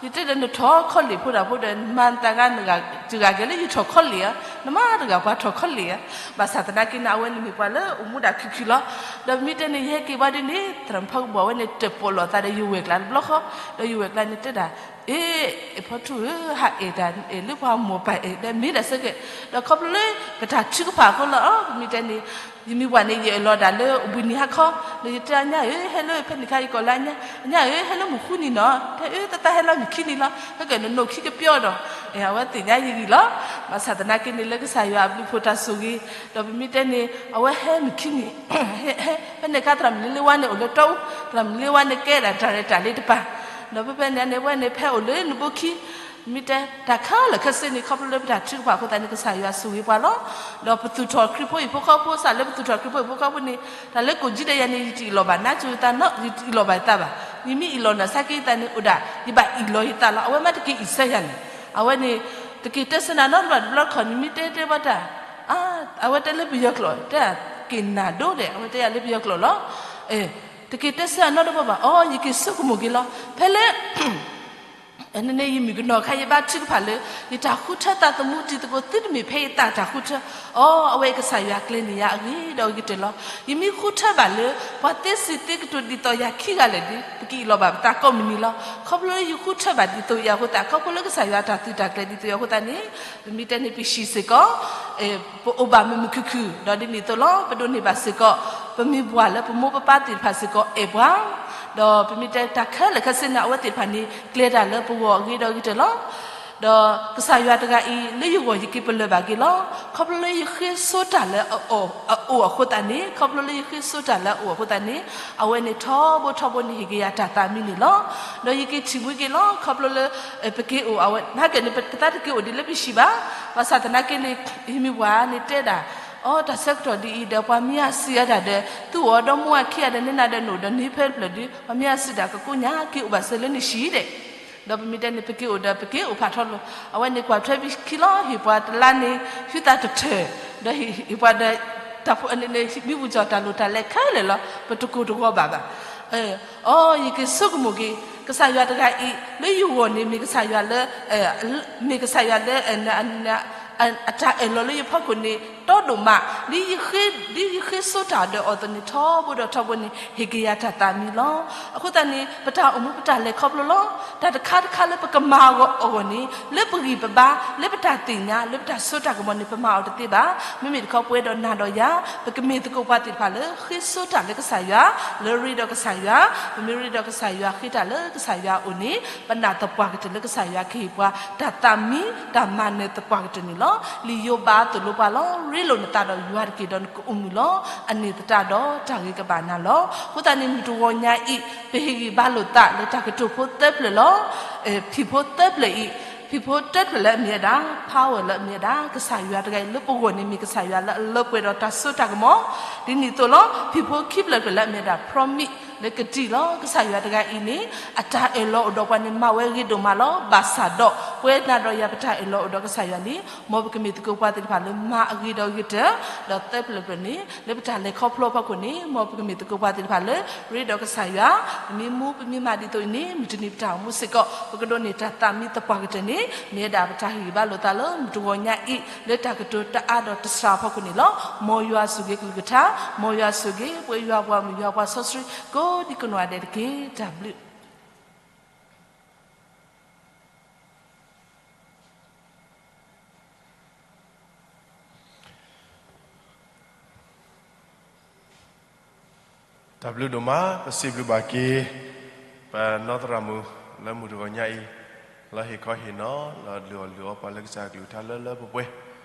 ယတဲဒီးနထီၣ်ခီလ့ၣ်ဖိတၢ်ဖိဒီး နမၤသးဂၤနဂၤတဂၤကဲလၢယထီၣ်ခီလ့ၣ်ဧါ, နမၤတဂၤပှၤထီၣ်ခီလ့ၣ်ဧါ, ဘၣ်ဆၣ်သနာ်က့န့ၣ် အဝဲန့ၣ်မ့ၢ်ပှၤလၢအိၣ်မူဒၣ်ခုၣ်ခုၣ်လီၤ. ဒီးပမ့ၢ်တဲန့ၣ် ယဟဲက့ၤဘၣ်ဒ်န့ၣ် သရၣ်မုၣ်ဖီကဘိၣ်အဝဲန့ၣ် တၢၣ်ပီၣ်လိာ်အသးဒီးယဝဲၢ်ကျါတဘျီဃီ, ဒီးယဝဲၢ်ကျါန့ၣ်တဲဒၣ် အ့ၣ် အ့ၣ်ဖီထူဧၢ ဟးအဲၣ်တၢ်အဲၣ်လၢပှၤမိၢ်ပၢ်အဲၣ်ဒီးမ့ၢ်ဒၣ်စ့ၢ်ကီး, ဒီးခီဖျိလၢပတၢ်ထုကဖၣ်အဃိလီၤ. ပမ့ၢ်တဲန့ၣ် ယမ့ၢ်ပှၢ်န့ၣ် ယအဲၣ်လီၤဒၣ်လၢဘှံးနံၤဟါခီ, ဒီးယတဲအီၤညါဧၢ ဟဲလၢဖဲန့ၣ်ခါ ယကိးလၢညါ, ညါဧၢ ဟဲလၢမုၢ်ဃုနံၤနီၤ, တဲအၢ သတးဟဲလၢမုၢ်ခံနံၤလီၤ, ဟဲက့ၤနနိၣ်ခံကပျီဒီး, အဝဲသ့ၣ်ညါယဂံၢ်လီၤ. ဘၣ်ဆၣ်သနာ်က့န့ၣ် လၢကစၢ်ယွၤအဘျုးအဖှိၣ်တၢ်ဆိၣ်ဂ့ၤ, ဒီးပမ့ၢ်တဲန့ၣ် အဝဲဟဲမုၢ်ခံနံၤ ဖဲန့ၣ်အခါ သရၣ်မုၣ်လ့လ့ဝါန့ၣ် အိၣ်လၢတီအူ, သရၣ်မုၣ်လ့လ့ဝါန့ၣ် ကဲဒၣ်တၢ်ရဲၣ်တၢ်ကျဲၤတပၤ, ဒီးဖဲဖဲန့ၣ်န့ၣ် ဝဲန့ၣ် ဖဲအိၣ်လၢနဘိခံ မ့ၢ်တဲ တၢ်ခဲလၢာ်ခဲဆ့န့ၣ် ခီဖျိလၢပတၢ်ထုကဖၣ်အဃိသတးန့ၣ် ကစၢ်ယွၤဆိၣ်ဂ့ၤပှၤလီၤ. ဒီးပသူၣ်ထီၣ်ခရံာ်ဖိဟံၣ်ဖိဃီဖိ စးလၢပသူၣ်ထီၣ်ခရံာ်ဖိဟံၣ်ဖိဃီဖိန့ၣ် တၢ်လၢကိၣ်ကၠံဒီးယၤန့ၣ် ယတအံၣ်လီၤဘၣ် နါစူၤသးနီ ယတအံၣ်လီၤဘၣ်ယသးဘၣ်. ယမ့ၢ်အံၣ်လီၤနၤဆါက့ၤယသးန့ၣ် အိၣ်ဒၣ် ယဘၣ်အံၣ်လီၤယသးလီၤ. အဝဲမ့ၢ်တက့ၤအံၣ်ဆၢယၤန့ၣ် အဝဲန့ၣ် တက့ၤတဲဆၢနၤနီတဘျီတဘျီတခီၣ်န့ၣ် မ့ၢ်တဲတဲဘၣ်တၢ် အဝဲတဲလၢပယီၤကျိာ် တဲက့ၤနၤဒိၣ်ဒဲး အဝဲတဲယၤလၢပယီၤကျိာ်လီၤ. တက့ၤတဲဆၢအနီတဘျီဘၣ် အိ ယက့ၤဆိကမိၣ်က့ၤလီၤ. ဖဲလၢ နန့ၣ်ယမုၣ်ကနီၤခါ ယဘါထုကဖၣ်လၢ ယတၢ်ဃုထၢသးသမူတံၤသကိး သုတမ့ၢ်ဖဲယသးတၢ်ဃုထၢ, အိ အဝဲကစၢ်ယွၤကျဲၤန့ၢ်ယၤအဂ့ၤဒီးအဂ့ၤကတၢၢ်လီၤ. ယမ့ၢ်ဃုထၢဘၣ်လၢ ပှၤသ့စံးသ့ကတိၤဒ်သိးယၤခံဂၤလၢာ်ဒီး ပကအံးလီၤဘၣ်ပသးကိးမုၢ်နံၤလီၤ. ခီဖျိလၢယဃုထၢဘၣ်ဒ်သိးအံၤအဃိသတး, ခီဖျိလၢကစၢ်ယွၤတၢ်သုးတၢ်ကျဲၤဒ်သိးအံၤအဃိသတးန့ၣ်, ပမ့ၢ်တဲန့ၣ် ပဟံၣ်စ့ၢ်ကီး ပအိၣ်ဘၣ်မုာ်မုာ်ခုၣ်ခုၣ်, ဒီးဒ်န့ၣ်အသိးလီၤ ပဒိးန့ၢ်ဘၣ်စ့ၢ်ကီး ပမိၢ်ပပၢ်သ့ၣ်တဖၣ်စ့ၢ်ကီးအဲၣ်ပှၤ, ဒီးပမ့ၢ်တဲတၢ်ခဲလၢာ်ခဲဆ့န့ၣ် အဝဲသ့ၣ်တဖၣ်န့ၣ် ကျဲၤတၢ်လၢပဂီၢ်အဂ့ၤဒီးအဂ့ၤကတၢၢ်လီၤ. ဒီးကစၢ်ယွၤတဂၤအံၤ လၢယဂီၢ်ယက့ၤပလၢၢ်ဘၣ်က့ၤလီၤ. ခီဖျိလၢယဃ့စိတၢ်လၢအအိၣ်အဃိသတးန့ၣ်, ခီဖျိလၢယဃ့စိတၢ်လၢအအိၣ်အဃိသတးန့ၣ်, အဝဲန့ၣ်ထီဘိထီဘိန့ၣ် ဟ့ၣ်က့ၤယၤတၢ်သးမံန့ၣ်လီၤ. ဒီးယက့ၤထံၣ်ဝံၤက့ၤလီၤ ခီဖျိလၢ ပက့ၤအိၣ်အဝဲ နာ်က့န့ၣ် ပသးတက့ၤအိၣ်ဒ်လၢပဟံၣ်ဘၣ်. ဘၣ်ဆၣ်သနာ်က့န့ၣ် ဟံးမံၤပှၢ်န့ၣ်တဲဒၣ်, အိ တၢ်ဆၢကတီၢ်ဒ်အံၤဒီး ပှၤမ့ၢ်အစံးအါဒၣ်ဒီး သုအိၣ်ဒီမါဝၤခံဂၤဒီး နဲနၤဒီးနအိၣ်ဒီးနဟံၣ်ဖဲတဖျၢၣ်ဒီး ပှၤမ့ၢ်အစံးဒၣ်ကကိညါ က့ၤအိၣ်ဘၣ်စၢၤလၢနဟံၣ်ဒဲး. ဒီးပမ့ၢ်တဲန့ၣ် ပက့ၤအိၣ်ဒီး ပက့ၤအိၣ်ဖးထီလီၤ. အဝဲန့ၣ်ကွၢ်ထွဲဝံၤခံလီၤ ဟ့ၣ်ပှၤတလါန့ၣ် ဟုသးတထၢၣ်, ဒီးဟ့ၣ်ပှၤဒီး တၢ်ဖိန့ၣ် မံပူၤကၠီၣ်တၢ်လိၣ်တၢ်လဲခဲလၢာ်လီၤ. ပတကိၢ်တဂီၤဘၣ်ဘၣ်. အိ ယက့ၤဆိကမိၣ်က့ၤ ကစၢ်ယွၤတဂၤအံၤ လၢယဂီၢ်န့ၣ် မ့ၢ်ကစၢ်ယွၤလၢ မ့ၢ်ကစၢ်ယွၤလၢ အတၢ်အၢၣ်လီၤလၢယဖီခိၣ်န့ၣ် တီဒိၣ်မး, ဒ်ယဃ့စိတၢ်ဒီးအီၤအသိးန့ၣ် ထီဘိဒီးထီဘိန့ၣ် ဟ့ၣ်က့ၤယၤတၢ်သးမံလီၤ. အဃိသတးန့ၣ် ပတၢ်အိၣ်မူပတၢ်လဲၤခီဖျိလီၤ. တၢ်တခါတခါလၢပကမၤအဂီၢ်အဂီၢ်န့ၣ် လၢပဂံၢ်ပဘါ လၢပတၢ်သ့ၣ်ညါ လၢပတၢ်စိတၢ်ကမီၤန့ၣ် ပမၤအီၤတသ့ဘၣ်. မ့မ့ၢ်တခီ ပဝဲဒီးနၤဒီးယၤ ပကမ့ၢ်သကိးပှၤသ့ၣ်တဖၣ်လၢ ဃ့စိတၢ်လၢကစၢ်ယွၤ, လၢရ့ဒီးကစၢ်ယွၤ, ပမ့ၢ်ရ့ဒီးကစၢ်ယွၤ ဃ့တၢ်လၢကစၢ်ယွၤအအိၣ်န့ၣ် ပနာ်သပှၢ်ကတၢၢ်လၢကစၢ်ယွၤကဟ့ၣ်ပှၤ တၢ်သးမံ တၢ်မၤနၢၤသပှၢ်ကတၢၢ်န့ၣ်လီၤ. လံာ်ယိၤဘးသိၣ်လိပှၤလီၤ. ရ့လိာ်နသးဒီးယွၤတက့ၢ်ဒီးနကအိၣ်မုာ်လီၤ. အန့ၣ်သတးဒီးတၢ်ဂ့ၤကဘၣ်နၤလီၤ. အဃိသတးန့ၣ် မုၢ်တဂီၤညါအံၤ ပဟ့ၣ်ဂံၢ်ဘါလိာ်သးလၢတၢ်ကတိၤဖိသၢဖျၢၣ်လီၤ. ဖံၣ်ဖိသၢဖျၢၣ်အံၤ, ဖံၣ်ဖိတၢဖျၢၣ်လၢအမ့ၢ်ဝဲဒၣ် power လၢအမ့ၢ်ဝဲဒၣ် ကစၢ်ယွၤတဂၤအံၤလၢပဂီၢ်န့ၣ် မ့ၢ်ကစၢ်ယွၤလၢအလၢပှဲၤဒီးတၢ်စိတၢ်ကမီၤ, ဒ်န့ၣ်အသိးလီၤ. ဖံၣ်ဖိခံဖျၢၣ်တဖျၢၣ်လၢအမ့ၢ်ဝဲဒၣ် promise လၢကတံၢ်လီၤ. ကစၢ်ယွၤတဂၤအံၤန့ၣ် အတၢ်အၢၣ်လီၤအိၣ်ဒီးပှၤန့ၣ် မၤဝဲဂ့ၤဒိၣ်မးလီၤ. ဘၣ်ဆၣ်ဒီး ပဝဲနၤဒီးယၤပတၢ်အၢၣ်လီၤအိၣ်ဒီးကစၢ်ယွၤန့ၣ် မ်ပကမ့ၢ်သကိးပှၤသ့ၣ်တဖၣ်လၢမၤအဂ့ၤဒီးအဂ့ၤကတၢၢ်, ဒီးသၢဖျၢၣ်တဖျၢၣ်န့ၣ် လၢပတၢ်လဲၤခီဖျိအဖီခိၣ်န့ၣ် မ်ပကမ့ၢ်သကိးပှၤသ့ၣ်တဖၣ်လၢ ရ့ဒီးကစၢ်ယွၤ, ပမ့ၢ်မူပမ့ၢ်မၤဒ်သိးအံၤန့ၣ် မုၢ်တနံၤပတၢ်အိၣ်မူစ့ၢ်ကီး ပကဒိးန့ၢ်တၢ်သးမံသပှၢ်ကတၢၢ်န့ၣ် မ့ၢ်ဝဲဒၣ်ပတၢ်ဟ့ၣ်ဂံၢ်ဘါလိာ်သးလၢမုၢ်တဂီၤညါအံၤ လၢတၢ်ကတိၤတအါဒီးတစှၤအဖီခိၣ်န့ၣ်လီၤ. မ်ယွၤဆိၣ်ဂ့ၤကလုၢ်ကထါ, မ်ယွၤဆိၣ်ဂ့ၤ ပဝဲယွၤပှၤမုၣ်ယွၤပှၤစီဆှံ ကိးဒံကနီၢ်ဂၤဒဲးတက့ၢ်. တၢ်ဘျုး တၢ်ဘျုးဒိၣ်မး, ပစံးဘျုးဘၣ်က့ၤ ပနီၢ်သရၣ်မုၣ်လၢမုၢ်တဂီၤညါအံၤ လၢဟ့ၣ်ခီဟ့ၣ်နီၤ လၢအလုၢ်အီၣ်လုၢ်အီပှၤလၢကစၢ်အကလုၢ်ကထါလၢလၢပှဲၤပှဲ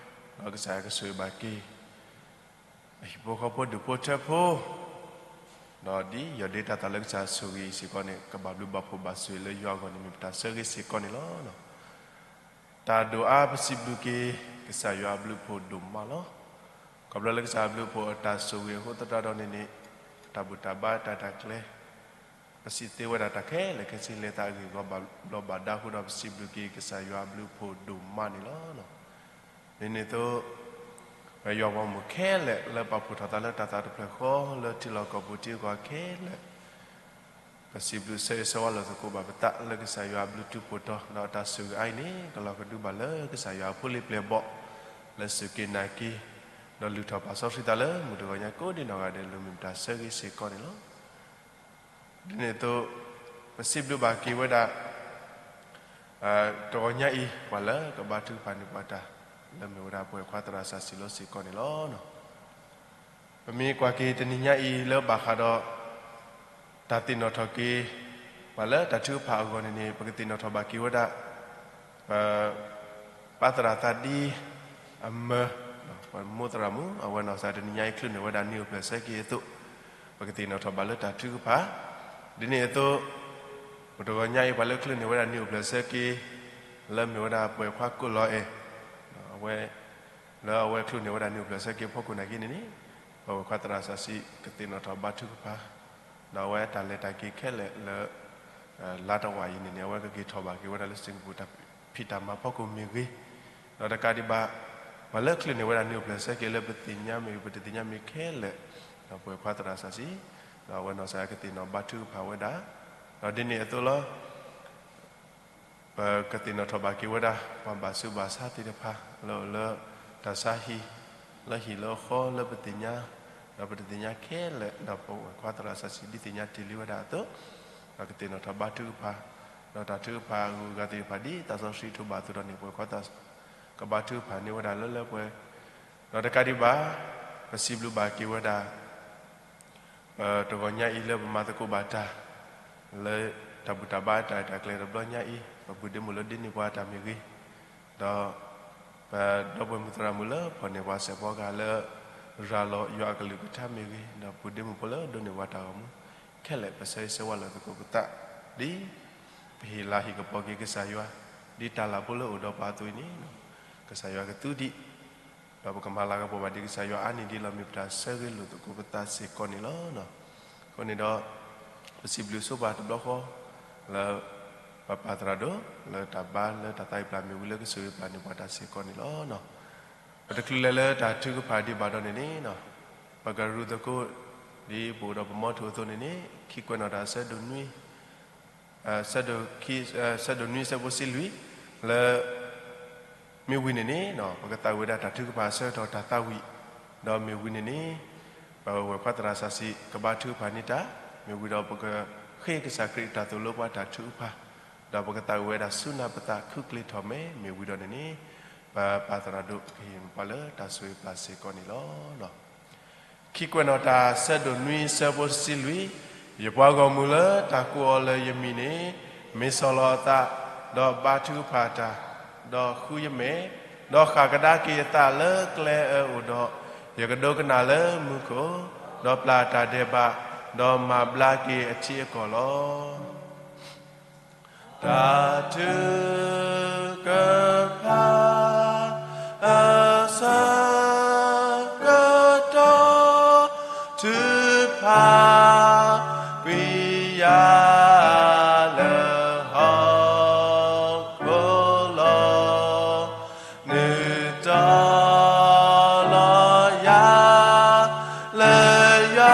ၤ, ဒီးကစၢ်ကဆိၣ်ဂ့ၤဘၣ်က့ၤ အဟံၣ်ဖိဃီဖိဒူၣ်ဖိထၢဖိ, ဒီးဒ်ယီၢ်ဒ့တၢ်သးလၢကစၢ်ဆိၣ်ဂ့ၤအံၤစ့ၢ်ကီးန့ၣ် ကဘၣ်ဘျုးဘၣ်ဖှိၣ်ဘၣ်ဆိၣ်ဂ့ၤလၢယွၤအဂီၢ်န့ၣ် မ့ၢ်ပတၢ်ဆၢဂ့ၤစ့ၢ်ကီးန့ၣ်လီၤ. တၢ်ဒိၣ်အါပစံးဘျုးက့ၤ ကစၢ်ယွၤအဘျုးအဖှိၣ်ဒိၣ်မးလီၤ. ခီဖျိလၢကစၢ်အဘျုးအဖှိၣ်အတၢ်ဆိၣ်ဂ့ၤအဃိသတးဒီးန့ၣ်န့ၣ် တၢ်ဘူၣ်တၢ်ဘါတၢ်တၢ်ကျဲ ပစံးသ့ဝဲဒၣ်တၢ်ခဲလၢာ်ခဲဆ့ လဲၤသးအဂ့ၢ်အဘၣ်ဘျီးဘၣ်ဒါအဃိဒီး ပစံးဘျုးက့ၤကစၢ်ယွၤအဘျုးအဖှိၣ်ဒိၣ်မးန့ၣ်လီၤ. ဒ်န့ၣ်အသိး ပယွၤပှၤမုၣ်ခဲလၢာ်လၢပာ်ဖှိၣ်ထီၣ်သးလၢတၢ်သးတဖျၢၣ်ဃီ လၢထံလီၢ်ကီၢ်ပူၤထံဂုၤကီၢ်ဂၤခဲလၢာ် ပစံးဘျုးဆၢဂ့ၤဆၢဝါလိာ်သကိးဘၣ်ပသးလၢကစၢ်ယွၤအဘျုးတူၢ်ဖှိၣ်တီၤ ဒီးတၢ်ဆိၣ်ဂ့ၤအါအံၤန့ၣ် ကလီၤကဒုဘၣ်လၢကစၢ်ယွၤအဖိလံၤပျဲၢ်ဘီၣ် လၢစူၢ်က့ၤနာ်က့ၤ ဒီးလုၢ်ထီၣ်ပာ်စီဆှံသးလၢမုၢ်တဂီၤညါကိးဒံနီၢ်ဂၤဒဲး လၢမ့ၢ်ပတၢ်ဆၢဂ့ၤစ့ၢ်ကီးန့ၣ်လီၤ. ဒ်န့ၣ်အသိး ပစံးဘျုးဘၣ်က့ၤဝဲဒၣ် တဂီၤညါအံၤ ပှၤလၢကဘါထုကဖၣ်န့ၢ်ပှၤတၢ် လၢမ့ၢ်ဝဲဒၣ်ပဝဲၢ်ခွါသရၣ်စၤစံလီၤစ့ၢ်ကီးန့ၣ်လီၤ. ပမ့ၢ်ကွၢ်က့ၤတနံၤညါအံၤလၢဘၣ်ဃးဒီး တၢ်သ့ၣ်နီၣ်ထီၣ်က့ၤ ပှၤလၢတၢ်ထုကဖၣ်အဂီၢ်န့ၣ်န့ၣ် ပကသ့ၣ်နီၣ်ထီၣ်ဘၣ်က့ၤဝဲဒၣ် ပ ပၢ်သရၣ်သးဒံအမၢ ပမိၢ်သရၣ်မုၣ် အဝဲနီၢ်ကစၢ်တနံၤညါအံၤ ချုးန့ၢ်ဝဲဒၣ်နံၣ်အိၣ်ဖျဲၣ်ဆၢက့ၤအသိး ပကသ့ၣ်နီၣ်ထီၣ်ဘၣ်လၢတၢ်ထုကဖၣ် ဒ်န့ၣ်အသိး မုၢ်တဂီၤညါအံၤ ပှၤလၢချုးန့ၢ်ဝဲဒၣ်နံၣ်အိၣ်ဖျဲၣ်ဆၢက့ၤ လၢမ့ၢ်ဝဲဒၣ်ပဝဲၢ်ခွါကိးလီၤအဲၣ် အဝဲ လၢအဝဲချုးန့ၢ်ဝဲဒၣ်နံၣ်အိၣ်ဖျဲၣ်ဆၢက့ၤအဖီခိၣ်နာ်က့န့ၣ်န့ၣ် ပဝဲၢ်ခွါသရၣ်စၤစံ ကသ့ၣ်နီၣ်ထီၣ်ဘါထုကဖၣ် ဒီးအဝဲတၢ်လဲၤတၢ်က့ၤခဲလၢာ်လၢ လါတဝာ်အံၤန့ၣ်န့ၣ် အဝဲကက့ၤထီၣ်ဘၣ်က့ၤဝဲဒၣ်လၢစ့ၣ်ကပူၤတၢ်ဖံးတၢ်မၤဖီခိၣ်မ့ၢ်ဂ့ၤ, ဒီးတကးဒံးဘၣ် ပှၤလၢချုးန့ၢ်ဝဲဒၣ်နံၣ်အိၣ်ဖျဲၣ်ဆၢက့ၤလၢပသ့ၣ်ညါမ့ၢ်ဂ့ၤ ပတသ့ၣ်ညါမ့ၢ်ဂ့ၤခဲလၢာ် ဒီးပဝဲၢ်ခွါသရၣ်စၤစံ ဒီးအဝဲနီၢ်ကစၢ်ကသ့ၣ်နီၣ်ဘါထုကဖၣ်ဝဲဒၣ်, ဒီးဒ်န့ၣ်အသိးလီၤ. ပကသ့ၣ်နီၣ်ထီၣ်ဘၣ်က့ၤဝဲဒၣ် ပှၤဘၣ်ဆူးဘၣ်ဆါသ့ၣ်တဖၣ် လၢအိၣ်လၢတၢ်ဆါဟံၣ် လၢဟံၣ်လၢဃီလၢပသ့ၣ်ညါ, ဒီးပတသ့ၣ်ညါခဲလၢာ် ဒီးပဝဲၢ်ခွါသရၣ်စီဆှံ ဒ်သ့ၣ်ညါတ့ၢ်လံဝဲဒၣ်အသိး, ဒီးကသ့ၣ်နီၣ်ထီၣ်ဘါထုကဖၣ်, ဒီးတၢ်ထုကဖၣ်အဂုၤအဂၤသ့ၣ်တဖၣ် ဒ်သးစီဆှံထိးဘၣ်အသိးဒီးန့ၣ် ပဝဲၢ်ခွါသရၣ် ကဘါထုကဖၣ်န့ၢ်ဝဲဒၣ်လၢလၢပှဲၤပှဲၤ, ဒီးတကးဒံးဘၣ် ပစံးဘျုးဘၣ်က့ၤဝဲဒၣ် ပတဂီၤညါအံၤလၢပမၤသကိးဘၣ်တၢ် လၢတၢ်ဘူၣ်တၢ်ဘါအတၢ်ရဲၣ်တၢ်ကျဲၤတဘျီညါအံၤ, ပပုၢ်ဒ့မုၣ်လၢဒ့န့ၢ်ပှၤတၢ်မ့ၢ်ဂ့ၤ, ဒီးပဒီပုၢ်ဝဲၢ်မုၣ်သရၣ်မုၣ်လၢဖီၣ်န့ၢ်ပှၤစဲးဖီကဟၣ်လၢ ရၤလီၤယွၤအကလုၢ်ကထါမ့ၢ်ဂ့ၤ, ဒီးပုၢ်ဒ့မုၣ်ဖိလၢဒိးန့ၢ်ပှၤတၢ်ဂီၤမူ ခဲလၢာ် ပဆၢဂ့ၤဆၢဝါလိာ်သကိးပသး, ဒ်ပဟ့ၣ်လၤဟ့ၣ်ကပီၤက့ၤကစၢ်ယွၤ, ဒ်တၢ်လၢ်ဖိလၢအိၣ်ဒီးပှၤအသိးအံၤန့ၣ်, ကစၢ်ယွၤကသူဒံး ဒီးပကမၤလၤကပီၤဘၣ်ဒံးကစၢ်ယွၤအါန့ၢ်ဒံးလီၤ မ့ၢ်ပတၢ်ဆၢဂ့ၤလိာ်သကိးပသးစ့ၢ်ကီးန့ၣ်လီၤ. အဃိန့ၣ်ဒီး ပစံးဘျုးဆိပာ်တဘျီဃီ လၢ ပပၢ်သရၣ်ဒိၣ် လၢတၢ်ဘါလၢတၢ်သးဝံၣ်ပျၢ်မ့ၢ်ဝံၤလၢကဆိၣ်ဂ့ၤပျၢ်န့ၢ်ပှၤတၢ်စ့ၢ်ကီးန့ၣ်လီၤ. ပတချုးလဲၤလၢတၢ်ထုကဖၣ်ဒံးဘၣ်ဒီးန့ၣ်န့ၣ်, ပကရူၢ်သကိး ဒ်ပအိၣ်ဒီးပမီထိၣ်အသိးန့ၣ်န့ၣ် ခံကွဲးနီၣ်တၢ်ဆၢဒိၣ်နွံ ဆၢဒိၣ်နွံဆၢဖိတဆံလွံၢ် လၢ မ့ၢ်ဝံၤန့ၣ်န့ၣ် ပကသးဝံၣ်ဝဲဒၣ်တၢ်ထုကဖၣ်အဆၢကတီၢ်တၢ်သးဝံၣ်, ဒီးမ့ၢ်ဝံၤန့ၣ်န့ၣ် ပဝဲၢ်ခွါသရၣ်စီဆှံ ကဘါထုကဖၣ်န့ၢ်တၢ်, မ့ၢ်ဝံၤဒီးပကဃ့ကစၢ်ခရံာ်တၢ်သိၣ်လိပှၤတၢ်ထုကဖၣ်, ဒီးပကသးဝံၣ်ဝဲဒၣ်ဆူနၤပသးခုကျ့ထီၣ်မဲာ် မ့ၢ်ဝံၤဒီးန့ၣ်န့ၣ် ပပၢ်သရၣ်ဒိၣ်ကဟ့ၣ်ပှၤလၢတၢ်ဆိၣ်ဂ့ၤပျၢ်စ့ၢ်ကီးန့ၣ်လီၤ. ခံကွဲးနီၣ်တၢ်ဆၢဒိၣ်နွံဆၢဖိတဆံလွံၢ်, ယပှၤဂီၢ်မုၢ်လၢတၢ်ကိးအီၤလၢယမံၤန့ၣ် မ့ၢ်ဆီၣ်လီၤအသး, ဒီးဘါထုကဖၣ်တၢ်, ဒီးဃုယမဲာ်, ဒီးဃၣ်ကဒါက့ၤအသးလၢကျဲအၢအိၣ်ဒီး, ယကဒိကနၣ်လၢမူခိၣ်, ဒီးပျၢ်တၢ်ဒဲးဘး, ဒီးမၤဘျါက့ၤအထံအကီၢ်လီၤ. တၢ်ထုကဖၣ်အဆၢကတီၢ် ထုကဖၣ်ကွံာ်ယၤလၢဟီၣ်ခိၣ်လီၤ. နုာ်တီၤလီၤယၤလၢယွၤ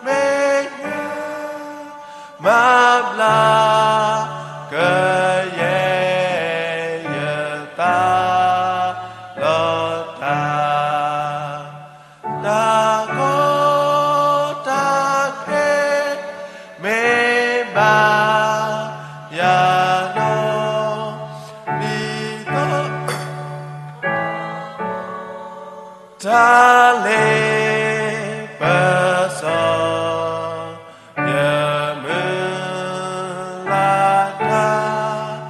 မဲာ်ညါ, မၤဘျါကယဲၢ်ယသးလီၤတၢ်, တၢ်ကီတၢ်ခဲ မ့ၢ်ဘၣ်ယၤလီၤ, ဒ်သိး တၢ်လ့ပစီ ယမုၢ်လၢ်တၢ်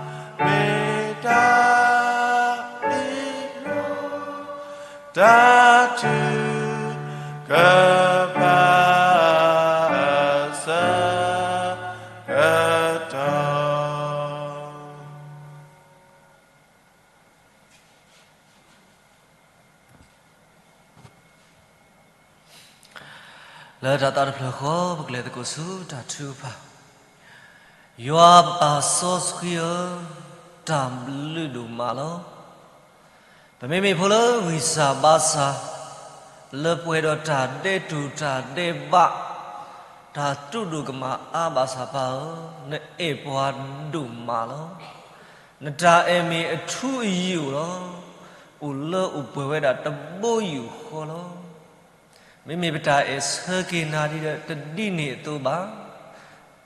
မ့ၢ်တၢ်အံၤလီၤ, တၢ်ထုကဖၣ်အဆၢကတီၢ် လၢတၢ်သးတဖျၢၣ်ဃီ ပကလဲၤသကိးဆူတၢ်ထုကဖၣ်. ယွၤပၢ်စီဆှံဧၢ, တၢ်ဘျုးဒိၣ်မးလီၤ. ပမ့မ့ၢ်ဖိလၢဂံၢ်စၢ်ဘါစၢ်, လၢပှဲၤဒီးတၢ်ဒဲးတူၢ်တၢ်ဒဲးဘး, တၢ်တူၢ်ဒိၣ်ကမၣ်အါဘၣ်ဆၣ် ပၢ်ဧၢ, နအဲၣ်ပှၤဒိၣ်မးလီၤ. နတၢ်အဲၣ်မ့ၢ်အထူအယိာ်လီၤ. အိၣ်လၢအိၣ်ပှဲၤဝဲဒၣ်တဘိယူၢ်ဃီလီၤ. မ့မ့ၢ်ပတၢ်အဲၣ်ဆၢက့ၤနၤဒ်ဒီး တဒ်န့ၣ်အသိးဘၣ်.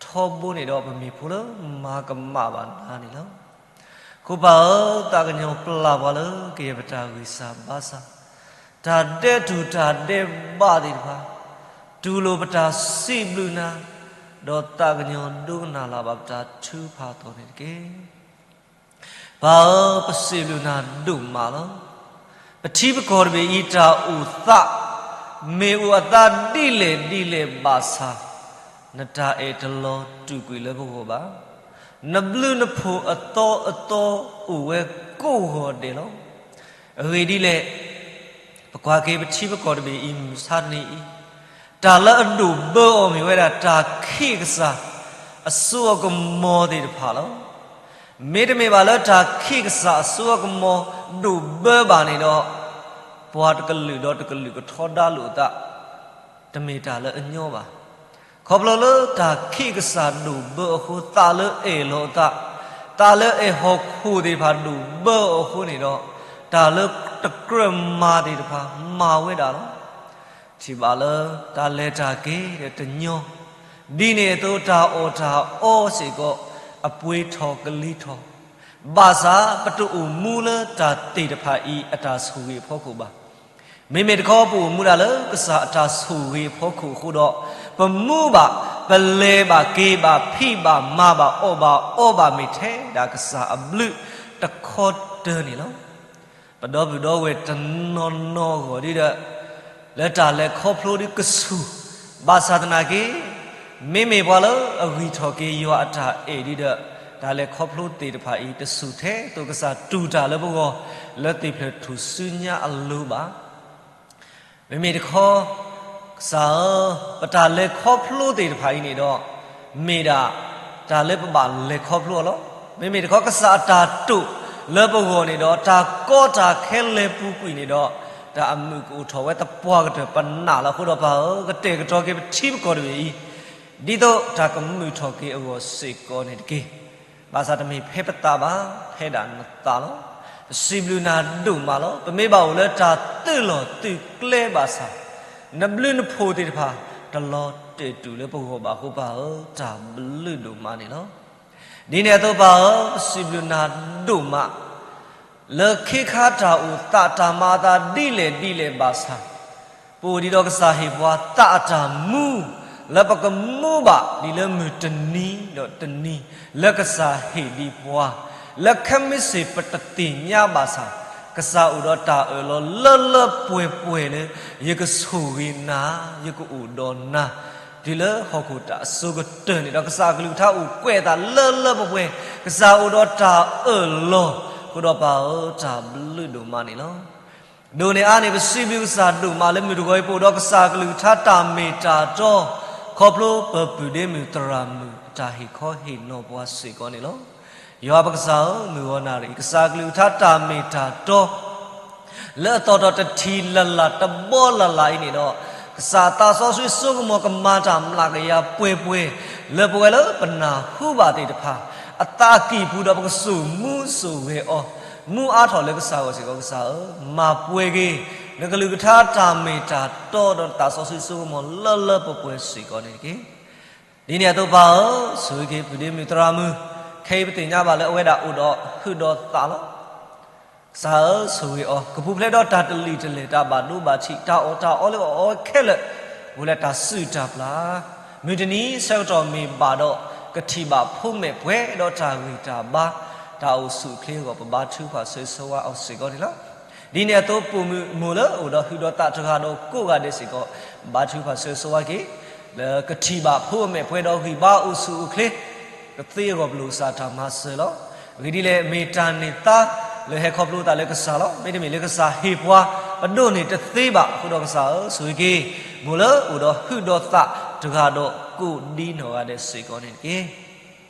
ထီဘိန့ၣ်ဒီးပမ့ၢ်ဖိလၢမၤကမၣ်ဘၣ်နၤန့ၣ်လီၤ. အဃိပၢ်ဧၢ, သးကညီၤပျၢ်ပှၤလၢကယဲၢ်ပတၢ်ဂံၢ်စၢ်ဘါစၢ်, တၢ်ဒဲးတူၢ်တၢ်ဒဲးဘးသ့ၣ်တဖၣ်, တူၢ်လိာ်ပတၢ်စံးဘျုးနၤ, ဒီးသးကညီၤဒိကနၣ်လၢ်ဘၣ်ပတၢ်ထုကဖၣ်အသိးန့ၣ်တက့ၢ်. ပၢ်ဧၢ, ပစံးဘျုးနၤဒိၣ်မးလီၤ. ပထံပကီၢ်တဘ့ၣ်အံၤတၢ်အိၣ်သး, မ့ၢ်အိၣ်အသးဒ်လဲၣ်ဒ်လဲၣ်ဘၣ်ဆၣ်, နတၢ်အဲၣ်တလီၤတူာ်ကွံာ်လၢပဂီၢ်ဘၣ်. နဘျုးနဖှိၣ်အသီအသီအိၣ်ဝဲကိးဂီၤဒဲးလီၤ. အဂ့ၢ်ဒ်လဲၣ်, ပကွၢ်က့ၤပထံပကီၢ်တဘ့ၣ်အံၤမုၢ်မဆါတနံၤအံၤ, တၢ်လၢအဒိၣ်ဘၢအီၤမ့ၢ်ဝဲဒၣ်တၢ်ခံးကစၢ်အစိအကမီၤသ့ၣ်တဖၣ်လီၤ. မ့တမ့ၢ်ဘၣ်လၢတၢ်ခံးကစၢ်အစိအကမီၤဒိၣ်ဘၢဘၣ်န့ၣ်ဒီး, ပှၤတကလုာ်ဒီးတကလုာ်ကထီဒါလိာ်အသး, တမ့ၢ်တၢ်လၢအညီဘၣ်. ခီဖျိလၢတၢ်ခံးကစၢ်ဒိၣ်ဘၢအဃိ သးလၢအဲၣ်လီၤအသး, တၢ်လၢအဲၣ်ဟီၣ်ခိၣ်သ့ၣ်တဖၣ်ဒိၣ်ဘၢအဃိန့ၣ်ဒီး, တၢ်လၢတကြၢးမၤသ့ၣ်တဖၣ်မၤဝဲဒၣ်လီၤ. ထံၣ်ဘၣ်လၢတၢ်လဲၤတၢ်က့ၤဒီးတညီ, ဒ်န့ၣ်အသိးတၢ်အီၣ်တၢ်အီစ့ၢ်ကီး အပှ့ၤထီၣ်ကလံၤထီၣ်, ဘၣ်ဆၣ်ပတအိၣ်မူလၢတၢ်သ့ၣ်တဖၣ်အံၤအတၢ်ဆိၣ်ဂ့ၤအဖီခိၣ်ဘၣ်. မ့မ့ၢ်တခီပအိၣ်မူဒၣ်လၢကစၢ်အတၢ်ဆိၣ်ဂ့ၤအဖီခိၣ်အဃိဒီး, ပမူဘၣ်, ပလဲၤဘၣ်က့ၤဘၣ် ဖံးဘၣ်မၤဘၣ် အီၣ်ဘၣ်အီဘၣ် မ့ၢ်ထဲဒၣ်ကစၢ်အဘျုးတခီတၢၢ်န့ၣ်လီၤ. ပဒီပုၢ်ဒီဝဲၢ်တနီၤနီၤအဂီၢ်ဒ်ဒီး, လၢတၢ်လဲၤခီဖျိဒ်ကဆူၣ်, ဘၣ်ဆၣ်သနာ်က့, မ့မ့ၢ်ပှၤလၢအဂံၢ်ထီၣ်က့ၤယွၤအတၢ်အဲၣ်ဒ်ဒီး, တၢ်လဲၤခီဖျိသ့ၣ်တဖၣ်အံၤ တဆူၣ်ထဲသိးကစၢ်တူၢ်တၢ်လၢပဂီၢ် လၢသ့ၣ်ဖျၢၣ်ထူၣ်စုညါအလိၤဘၣ်. မ့မ့ၢ်တခီ, ကစၢ်ဧၢ, ပတၢ်လဲၤခီဖျိသ့ၣ်တဖၣ်အံၤန့ၣ်ဒီး, မ့ၢ်ဒၣ်တၢ်လၢပဘၣ်လဲၤခီဖျိအီၤလီၤ. မ့မ့ၢ်တခီကစၢ်အတၢ်တိာ်လၢပဂီၢ်န့ၣ်ဒီး တၢ်ကီတၢ်ခဲလဲၤပူၤကွံာ်န့ၣ်ဒီး, တၢ်အမုာ်ကအိၣ်ထီၣ်ဝဲသပှၢ်ကတၢၢ်ပနာ်လီၤ. အဃိဒီးပၢ်ဧၢ, ကတဲာ်ကတီၤက့ၤပထံပကီၢ်တဘ့ၣ်အံၤ, ဒ်သိးတၢ်ကမုာ်ထီၣ်က့ၤအဂီၢ်စ့ၢ်ကီးန့ၣ်တက့ၢ်. ဘၣ်ဆၣ်တမ့ၢ်ဖဲပသးဘၣ်, ဖဲဒၣ်နသးလီၤ. ပစံးဘျုးနၤဒိၣ်မးလီၤ. ပမ့ၢ်ဘၣ်အိၣ်လၢတၢ်သုးလီၢ်သုးကျဲဘၣ်ဆၣ်, နဘျုးနဖှိၣ်သ့ၣ်တဖၣ် တလီၤတဲာ်တူာ်လၢပဂီၢ်ဘၣ်အဃိပၢ်ဧၢ, တၢ်ဘျုးဒိၣ်မးန့ၣ်လီၤ. ဒ်န့ၣ်အသိးပၢ်ဧၢ, ပစံးဘျုးနၤဒိၣ်မး လၢခ့ခါတၢ်အိၣ်သးတၢ်မၤအသးဒ်လဲၣ်ဒ်လဲၣ်ဘၣ်ဆၣ်, ပအိၣ်ဒံးဒီးကစၢ်ဟ့ၣ်ပှၤသးအတၢ်မူ, လၢပကမူဘၣ်ဒ်လၢမုၢ်တနံၤဒီးတနံၤ, လၢကစၢ်ဟ့ၣ်ဒံးပှၤ, လၢခဲမုၢ်ဆ့ၣ်ပတသ့ၣ်ညါဘၣ်ဆၣ်, ကစၢ်အိၣ်ဒီးတၢ်အၢၣ်လီၤလၢလၢပှဲၤပှဲၤလၢ ယကဆိၣ်ဂ့ၤနၤ, ယကအိၣ်ဒီးနၤ တုၤလၢဟီၣ်ခိၣ်တၢ်အစိကတၢၢ်န့ၣ်ဒီး ကစၢ်အကလုၢ်ကထါအိၣ်ကွဲးအသးလၢလၢပှဲၤပှဲၤ, ကစၢ်အိၣ်ဒီးတၢ်အၢၣ်လီၤ, အဃိဒီးပၢ်ဧၢ, တၢ်ဘျုးဒိၣ်မးန့ၣ်လီၤ. ဒိးန့ၢ်အါန့ၣ် ပစံးဘျုးကစၢ်ဒိၣ်မးလၢမုၢ်တဂီၤအံၤ ပအိၣ်ဒီးကစၢ်အကလုၢ်ကထါတၢ်မ့ၢ်တၢ်တီ, ခီဖျိပပုၢ်ဒ့မုၣ်သရၣ်မုၣ်အတၢ်ဟ့ၣ်ခီဟ့ၣ်နီၤပှၤစ့ၢ်ကီးန့ၣ်လီၤ. ယွၤပကစၢ်ဧၢ, မုၢ်ဂီၤနၣ်ရံၣ် ကစၢ်အကလုၢ်ကထါတၢ်မ့ၢ်တၢ်တီ လၢအသီၣ်ထီၣ်တထံၣ်လၢ်လၢ်တဘီလၢ်လၢ်အံၤန့ၣ်ဒီး, ကစၢ်သးစီဆှံစိကမီၤကမၤတၢ်မျးကယၤပှဲၤပှဲၤ, လၢပဝဲလၢပနၢ်ဟူဘၣ်သ့ၣ်တဖၣ်, အသးကံၢ်ပူၤဒီးပကစိာ်မူစိာ်ဂဲၤအီၤ, မူအါထီၣ်လၢကစၢ်ဂီၢ်စ့ၢ်ကီးကစၢ်ဧၢ, မၤပှဲၤက့ၤ နကလုၢ်ကထါတၢ်မ့ၢ်တၢ်တီဒီးနသးစီဆှံစိကမီၤလၢလၢပှဲၤပှဲၤစ့ၢ်ကီးန့ၣ်တက့ၢ်. ဒ်န့ၣ်အသိးပၢ်ဧၢ, ဆိၣ်ဂ့ၤက့ၤပုၢ်ဒ့မုၣ်သရၣ်မုၣ်, ခဲအံၤပသ့ၣ်ညါဘၣ်လၢအဝဲဒၣ်အိၣ်ဒီးဟုးဒီးသးလီၤ. ကစၢ်ဧၢ, ဆိၣ်ဂ့ၤအီၤ, ကပူၤဖျဲးဒီးတၢ်တလံာ်တလဲၢ် တၢ်ဘၣ်ဒိဘၣ်ထံး တၢ်အီၣ်တၢ်အီလၢအီၣ်ဝဲခဲလၢာ်, ပူၤဖျဲးတၢ်စုၣ်တၢ်ပျၢ်, မုၢ်တနံၤဆၢကတီၢ်မ့ၢ်ဘၣ်ဒီး, ကထံၣ်ဘၣ်ဖိမဲာ်ပှဲၤဒီးတၢ်ဂံၢ်တၢ်ဘါ, တၢ်အိၣ်ဆူၣ်အိၣ်ချ့အဂီၢ် ပဘါထုကဖၣ်ဆိၣ်ဂ့ၤဆိၣ်ဝါအီၤစ့ၢ်ကီးန့ၣ်လီၤ. ဒ်န့ၣ်အသိးပိာ်မုၣ်မိၢ်လၢအိၣ်ဒီးဟုးဒီးသးတဂၤဒီးကိးဂၤဒဲးစ့ၢ်ကီး, ဘါထုကဖၣ်ဆိၣ်ဂ့ၤဆိၣ်ဝါက့ၤ, လၢကထံၣ်ဘၣ်ဖိအမဲာ်ပှဲၤဒီးဂံၢ်ဘါအိၣ်ဆူၣ်အိၣ်ချ့ ကသ့အဂီၢ်ပလိာ်ကစၢ်တၢ်မၤစၢၤလီၤ. အဂ့ၢ်ဒ်လဲၣ် မ့ၢ်တၢ်န့ၢ်သါလၢဟဲခီဖျိသးလၢကစၢ်လီၤ. မ့တမ့ၢ်လၢကစၢ်ဟ့ၣ်ပှၤပဒိးန့ၢ်တသ့ဘၣ်အဃိဒီးကစၢ်ဧၢ, ဆိၣ်ဂ့ၤက့ၤ, မိၢ်လၢအိၣ်ဒီးဟုးဒီးသးတဂၤဒီးကိးဒံနီၢ်ဂၤဒဲးစ့ၢ်ကီးန့ၣ်တက့ၢ်.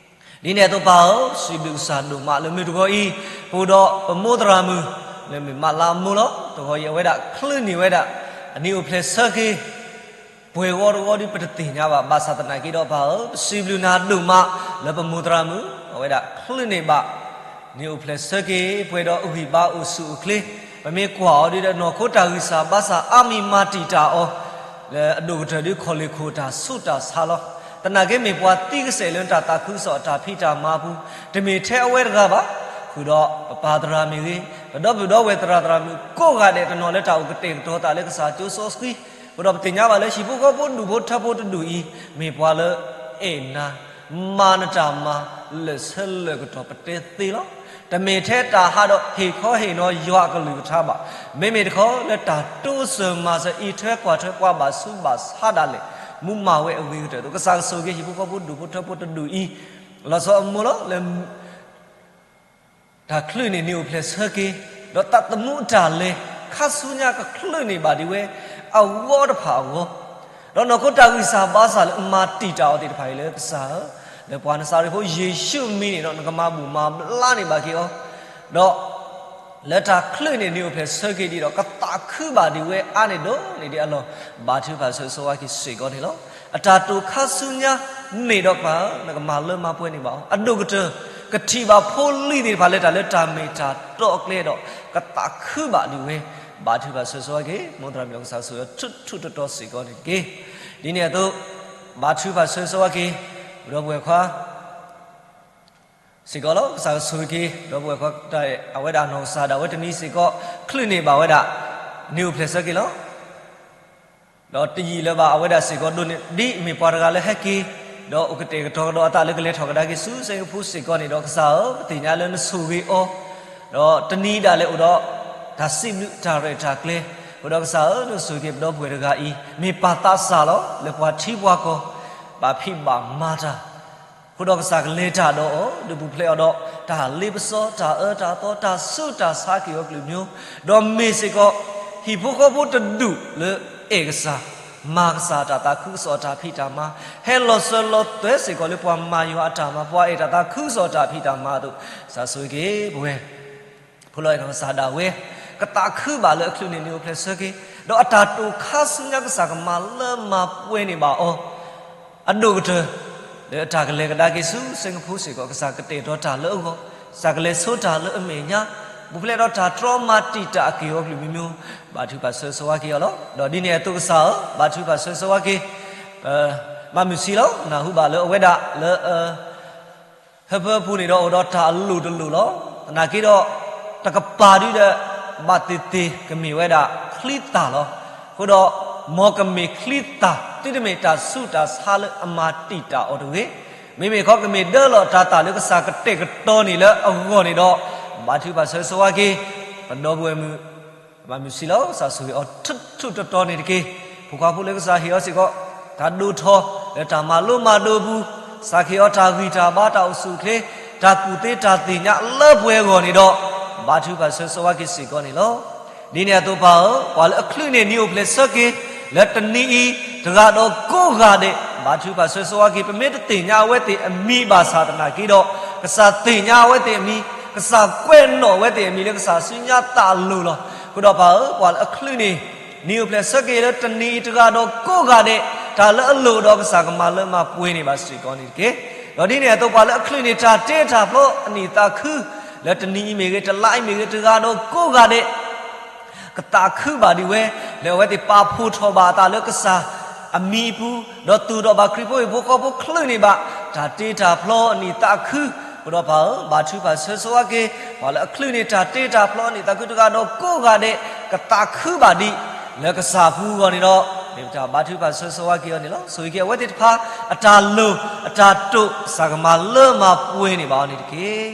ဒ်န့ၣ်အသိးပၢ်ဧၢ, စံးဘျုးကစၢ်ဒိၣ်မးလၢမုၢ်တဂီၤအံၤ, ပအိၣ်ဒီးပမိၢ်သရၣ်မုၣ်, လၢမ့ၢ်မးလါမိၢ်လီၤ. တဂီၤအံၤအဝဲဒၣ်ချုးန့ၢ်ဝဲဒၣ်, အနံၣ်အိၣ်ဖျဲၣ်ဆၢက့ၤ ပှဲၤဂီၤတဂီၤဒီးပတသ့ၣ်ညါဘၣ်, ဘၣ်ဆၣ်သနာ်က့ဒီးပၢ်ဧၢ, ပစံးဘျုးနၤဒိၣ်မးလၢပမိၢ်သရၣ်မုၣ်, အဝဲဒၣ်ချုးန့ၢ်ဘၣ်, နံၣ်အိၣ်ဖျဲၣ်ဆၢက့ၤ ပှဲၤဒီးအဂံၢ်ဘါအိၣ်ဆူၣ်အိၣ်ချ့, ပမ့ၢ်ကွၢ်အီၤဒ်ဒီးနီၢ်ခိတၢ်ဂံၢ်စၢ်ဘါစၢ်အါမံၤမၤတံာ်တာ်အီၤ, လၢအဒိၣ်ကတၢၢ်ဒ်ခီၣ်လ့ၣ်ခိၣ်တၢ်ဆူးတၢ်ဆါလီၤ. သနာ်က့မ့ၢ်ပှၤသံကစဲးလၢတၢ်သးခုကစီၣ်အတၢ်ဖံးတၢ်မၤအပူၤ, တမ့ၢ်ထဲအဝဲတဂၤဘၣ်, ဃုာ်ဒီးပပၢ်သရၣ်မုၣ်ဂ့ၤ, ပဒီပုၢ်ဒီဝဲၢ်သရၣ်သရၣ်မုၣ်ကိးဂၤဒဲးတနီၤလၢတၢ်အိၣ်ကတဲာ်ကတီၤသးလၢကစၢ်ကၠိစီဆှံ, အဃိဒီးပသ့ၣ်ညါဘၣ်လၢဟံၣ်ဖိဃီဖိဒူၣ်ဖိထၢဖိတဒူၣ်အံၤ, မ့ၢ်ပှၤလၢအဲၣ်နၤ, မၤနတၢ်မၤ, လၢာ်ဆၢလၢာ်ကတီၢ်ပတဲသ့လီၤ. တမ့ၢ်ထဲတၢ်ဟးဒီးဟ့ၣ်ခီဟ့ၣ်နီၤယွၤအကလုၢ်ကထါဘၣ်, မ့မ့ၢ်တခီလၢတၢ်တိစၢၤမၤစၢၤအံးထွဲကွၢ်ထွဲပှၤဘၣ်ဆူးဘၣ်ဆါဒၣ်လဲာ်, မူမၤဝဲအဂ့ၤကတၢၢ်အသိး ကစၢ်ကဆိၣ်ဂ့ၤဟံၣ်ဖိဃီဖိဒူၣ်ဖိထၢဖိတဒူၣ်အံၤ, လီၤဆီအမိၢ်လီၤ လၢ တၢ်ချုးန့ၢ်နံၣ်အိၣ်ဖျဲၣ်ဆၢက့ၤ, ဒီးသးသမူအတၢ်လဲၤ, ခါဆူညါကချုးန့ၢ်ဘၣ်ဒံးဝဲ, အဂီၢ်တဖၣ်အဂီၢ်, ဒီးနီၢ်ခိတၢ်ဂံၢ်စၢ်ဘါစၢ်လၢအမၤတံာ်တာ်အီၤသ့ၣ်တဖၣ်အံၤလၢကစၢ်ဧၢ, လၢပှၤနစၤရ့းဖိယ့ၣ်ၡူးအမံၤန့ၣ်ဒီး နကမၤဘူၣ်မၤဘျါန့ၢ်ဘၣ်က့ၤအီၤ, ဒီး လၢတၢ်ချုးန့ၢ်နံၣ်အိၣ်ဖျဲၣ်ဆၢက့ၤဒံးဒီး ကသးခုဘၣ်ဒံးဝဲအါန့ၢ်ဒိၣ်န့ၢ်ဒံးအလီၢ်, ဘါထုကဖၣ်ဆိၣ်ဂ့ၤဆိၣ်ဝါက့ၤစ့ၢ်ကီးန့ၣ်လီၤ. အတၢ်တိာ်ခါဆူညါန့ၣ်ဒီးပၢ်ဧၢ, နကမၤလၢမၤပှဲၤန့ၢ်ဘၣ်အီၤ, အဒိၣ်ကတၢၢ် ကထံၣ်ဘၣ်ဖိလံၤသ့ၣ်တဖၣ်လၢတၢ်လၢတၢ်မ့ၢ်တၢ်တီအကျဲဒီး ကသးခုဘၣ်ဒံးဝဲ, ဘါထုကဖၣ်ဆၢဂ့ၤဆၢဝါက့ၤ မ်သရၣ်မုၣ်ကစၢ်ဆိၣ်ဂ့ၤအီၤထူထူတီတီစ့ၢ်ကီးန့ၣ်တက့ၢ်. ဒ်န့ၣ်အသိး ဘါထုကဖၣ်ဆၢဂ့ၤဆၢဝါက့ၤ ပဒီပုၢ်ဝဲၢ်ခွါ စ့ၢ်ကီးလီၤ. ကစၢ်ဆိၣ်ဂ့ၤက့ၤ ဒီပုၢ်ဝဲၢ်ခွါ အဝဲဒၣ်နီၢ်ကစၢ်ဒၣ်ဝဲတနံၤစ့ၢ်ကီး ချုးန့ၢ်ဘၣ်ဝဲဒၣ် နံၤအိၣ်ဖျဲၣ်ဆၢက့ၤလီၤ. ဒီးတယံာ်လၢၤဘၣ်အဝဲဒၣ်စ့ၢ်ကီးဒိၣ်န့ၢ် ဒ်မ့ၢ်ပှၤတဂၤလၢဟဲက့ၤ ဒီးအိၣ်ကတဲာ်ကတီၤကဒီးအသးလၢကလဲၤထီၣ်ကဒါက့ၤဆူစ့ၢ်ကီးဖိစ့ၢ်ကီးန့ၣ်ဒီး ကစၢ်ဧၢ ပသ့ၣ်ညါလၢနဆိၣ်ဂ့ၤအီၤ ဒီးတနံၤဒၣ်လဲာ်အိၣ်ဒီး တၢ်စံးဘျုးတၢ်ရဲၣ်တၢ်ကျဲၤ, အဃိဒီးကစၢ်ဧၢ နဆိၣ်ဂ့ၤက့ၤပဒီပုၢ်ဝဲၢ်တဂၤအံၤ မ့ၢ်ပၢ်သးစၢ်လီၤ လၢပှၤထံပှၤကီၢ် ဘၣ်ဖံးဘၣ်မၤတၢ် အဃိဒီးကစၢ်ကလဲၤတၢ်ဒီးအီၤ ဒုးပူၤဖျဲးအီၤဒီး တၢ်လ့ပစီ တၢ်အၢတၢ်သီ တၢ်ဆူးတၢ်ဆါက့ၤအီၤကလုာ်ကလုာ်, ဒီးမ့ၢ်စ့ၢ်ကီး ဟံၣ်ဖိဃီဖိတဒူၣ်လၢအဲၣ်ကစၢ် မၤကစၢ်တၢ်သးခုကစီၣ်တၢ်ဖံးတၢ်မၤ, ဟဲလီၤစၢၤလီၤသွဲၣ်စ့ၢ်ကီးလၢပှၤမၤယွၤအတၢ်မၤ ပှၤအဲၣ်တၢ်သးခုကစီၣ်တၢ်ဖံးတၢ်မၤအသိး, ကစၢ်ဆိၣ်ဂ့ၤက့ၤပဝဲ ဖိလီၤအဲၣ်နီၢ်ကစၢ်ဒၣ်ဝဲ ကသးခုဘၣ်လၢအချုးန့ၢ်နံၤအိၣ်ဖျဲၣ်ဆၢက့ၤ, ဒီးအတၢ်တိာ်ခါဆူညါကစၢ်ကမၤလၢမၤပှဲၤန့ၢ်ဘၣ်အီၤ အဒိၣ်ကတၢၢ် လၢအတၢ်ကလဲၤကဒါက့ၤဆူစ့ၢ်ကီးဖိစ့ၢ်ကီး ကစၢ်ကတဲာ်ကတီၤတၢ်လၢအဂီၢ်, ကစၢ်ကလဲၤဆိတၢ်လၢအမဲာ်ညါ, ပူၤဖျဲးဒီးတၢ်တြီမၤတံာ်တာ်အက့ၢ်အဂီၤကလုာ်ကလုာ်, ဘါထုကဖၣ်ဆၢဂ့ၤဆၢဝါက့ၤအီၤလီၤ. ဒီးဒ်န့ၣ်အသိးကစၢ်ဧၢ, ဘါထုကဖၣ်ဆၢဂ့ၤဆၢဝါက့ၤ မၤမုၢ်ဆံးလီၤ. နၢ်ဟူဘၣ်လၢအဝဲဒၣ်လၢ ဟၢဖၢပူၤန့ၣ်ဒီးအိၣ်ဒီးတၢ်အလိၣ်တလိၣ်လီၤ. သနာ်က့ဒီး တကပၤဒုဒီး ဘၣ်သ့ၣ်သ့ၣ်ကမ့ၢ်ဝဲဒၣ်ချံသၣ်လီၤ. အဃိဒီး မ်ကမ့ၢ်ချံသၣ် သုတမ့ၢ်တၢ်ဆူးတၢ်ဆါလၢအမၤတံာ်တာ်အီၤတဂ့ၤ. မ့မ့ၢ်ခီကမ့ၢ်ဒၢလီၤတၢ်သးလၢကစၢ်ကတဲာ်ကတီၤန့ၣ်လၢအဂီၢ်န့ၣ်ဒီး ဘါထုကဖၣ်ဆၢဂ့ၤဆၢဝါက့ၤ ပဒီပုၢ်ဝဲၢ်မုၣ် မၤမုၢ်ဆံးလီၤ. ကစၢ်ဆိၣ်ဂ့ၤအီၤထူထူတီတီန့ၣ်တက့ၢ်. ဖိခွါဖိလၢကစၢ်ဟ့ၣ်အီၤစ့ၢ်ကီး တၢ်ဒိၣ်ထီၣ်လၢတၢ်မၤလိမၤဒိးပူၤ, ကစၢ်ဟ့ၣ်အီၤတၢ်ဂံၢ်တၢ်ဘါ တၢ်အိၣ်ဆူၣ်အိၣ်ချ့, တၢ်ကူၣ်သ့တၢ်သ့ၣ်ညါလၢပှဲၤအဂီၢ်န့ၣ်ဒီး ဘါထုကဖၣ်ဆၢဂ့ၤဆၢဝါက့ၤစ့ၢ်ကီးန့ၣ်လီၤ. ဒ်န့ၣ်အသိးပၢ်ဧၢ, ပှၤလၢအချုးန့ၢ်နံၤအိၣ်ဖျဲၣ်ဆၢက့ၤ လၢတနံၤအံၤ တဂၤဒီးကိးဂၤဒဲး ဘါထုကဖၣ်ဆၢဂ့ၤဆၢဝါက့ၤ ပမ့ၢ်တသ့ၣ်ညါအဝဲသ့ၣ်အမံၤဘၣ်ဆၣ်သနာ်က့ဒီး ကစၢ်သ့ၣ်ညါအဝဲသ့ၣ်အမံၤ, ကစၢ်ကွဲးနီၣ်အဝဲသ့ၣ်အမံၤလၢကစၢ်ဆူညါသးအလိၤလီၤ. အဃိဒီးပၢ်ဧၢ, ပှၤလၢအချုးန့ၢ် နံၤအိၣ်ဖျဲၣ်ဆၢက့ၤလၢတနံၤအံၤ တဂၤဒီးကိးဂၤဒဲး တၢ်လၢအလိၣ်ဒီးကစၢ်ကမၤလၢမၤပှဲၤန့ၢ်ဘၣ်စ့ၢ်ကီးန့ၣ်တက့ၢ်. ဒီးဒ်န့ၣ်အသိးပှၤလၢအချုးန့ၢ် တၢ်တ့တၢ်ဖျီအနံၣ်သးခု လၢတနံၤအံၤမ့ၢ်ဂ့ၤ တလါအံၤမ့ၢ်ဂ့ၤ တဂၤဒီးကိးဂၤဒဲး ကသးခုဘၣ်ဒံးဝဲ လၢအဝဲသ့ၣ်ပာ်ဖှိၣ်ထီၣ်ဘၣ်အသးလၢကစၢ်အမံၤအပူၤ, ဒီးသူၣ်ထီၣ်ဘၣ်ခရံာ်ဖိဟံၣ်ဖိဃီဖိချုးန့ၢ်ဘၣ် တၢ်တ့တၢ်ဖျီအနံၣ်သးခု, အဃိဒီးပၢ်ဧၢ, ဘါထုကဖၣ်ဆၢဂ့ၤဆၢဝါက့ၤ ပှၤလၢအချုးန့ၢ်တၢ်တ့တၢ်ဖျီအနံၣ်သးခု တဂၤဒီးကိးဂၤဒဲး ကသးခုဘၣ်ဒံး လၢကစၢ်အပူၤအဂီၢ်န့ၣ်ဒီး မ့ၢ်ပတၢ်ဘါထုကဖၣ်ဆၢဂ့ၤဆၢဝါက့ၤအီၤန့ၣ်လီၤ. ဆိၣ်ဂ့ၤက့ၤအဝဲသ့ၣ်တဖၣ် အတၢ်လိၣ် အတၢ်တိာ် ကစၢ်ကမၤလၢမၤပှဲၤန့ၢ်ဘၣ်အီၤန့ၣ်တက့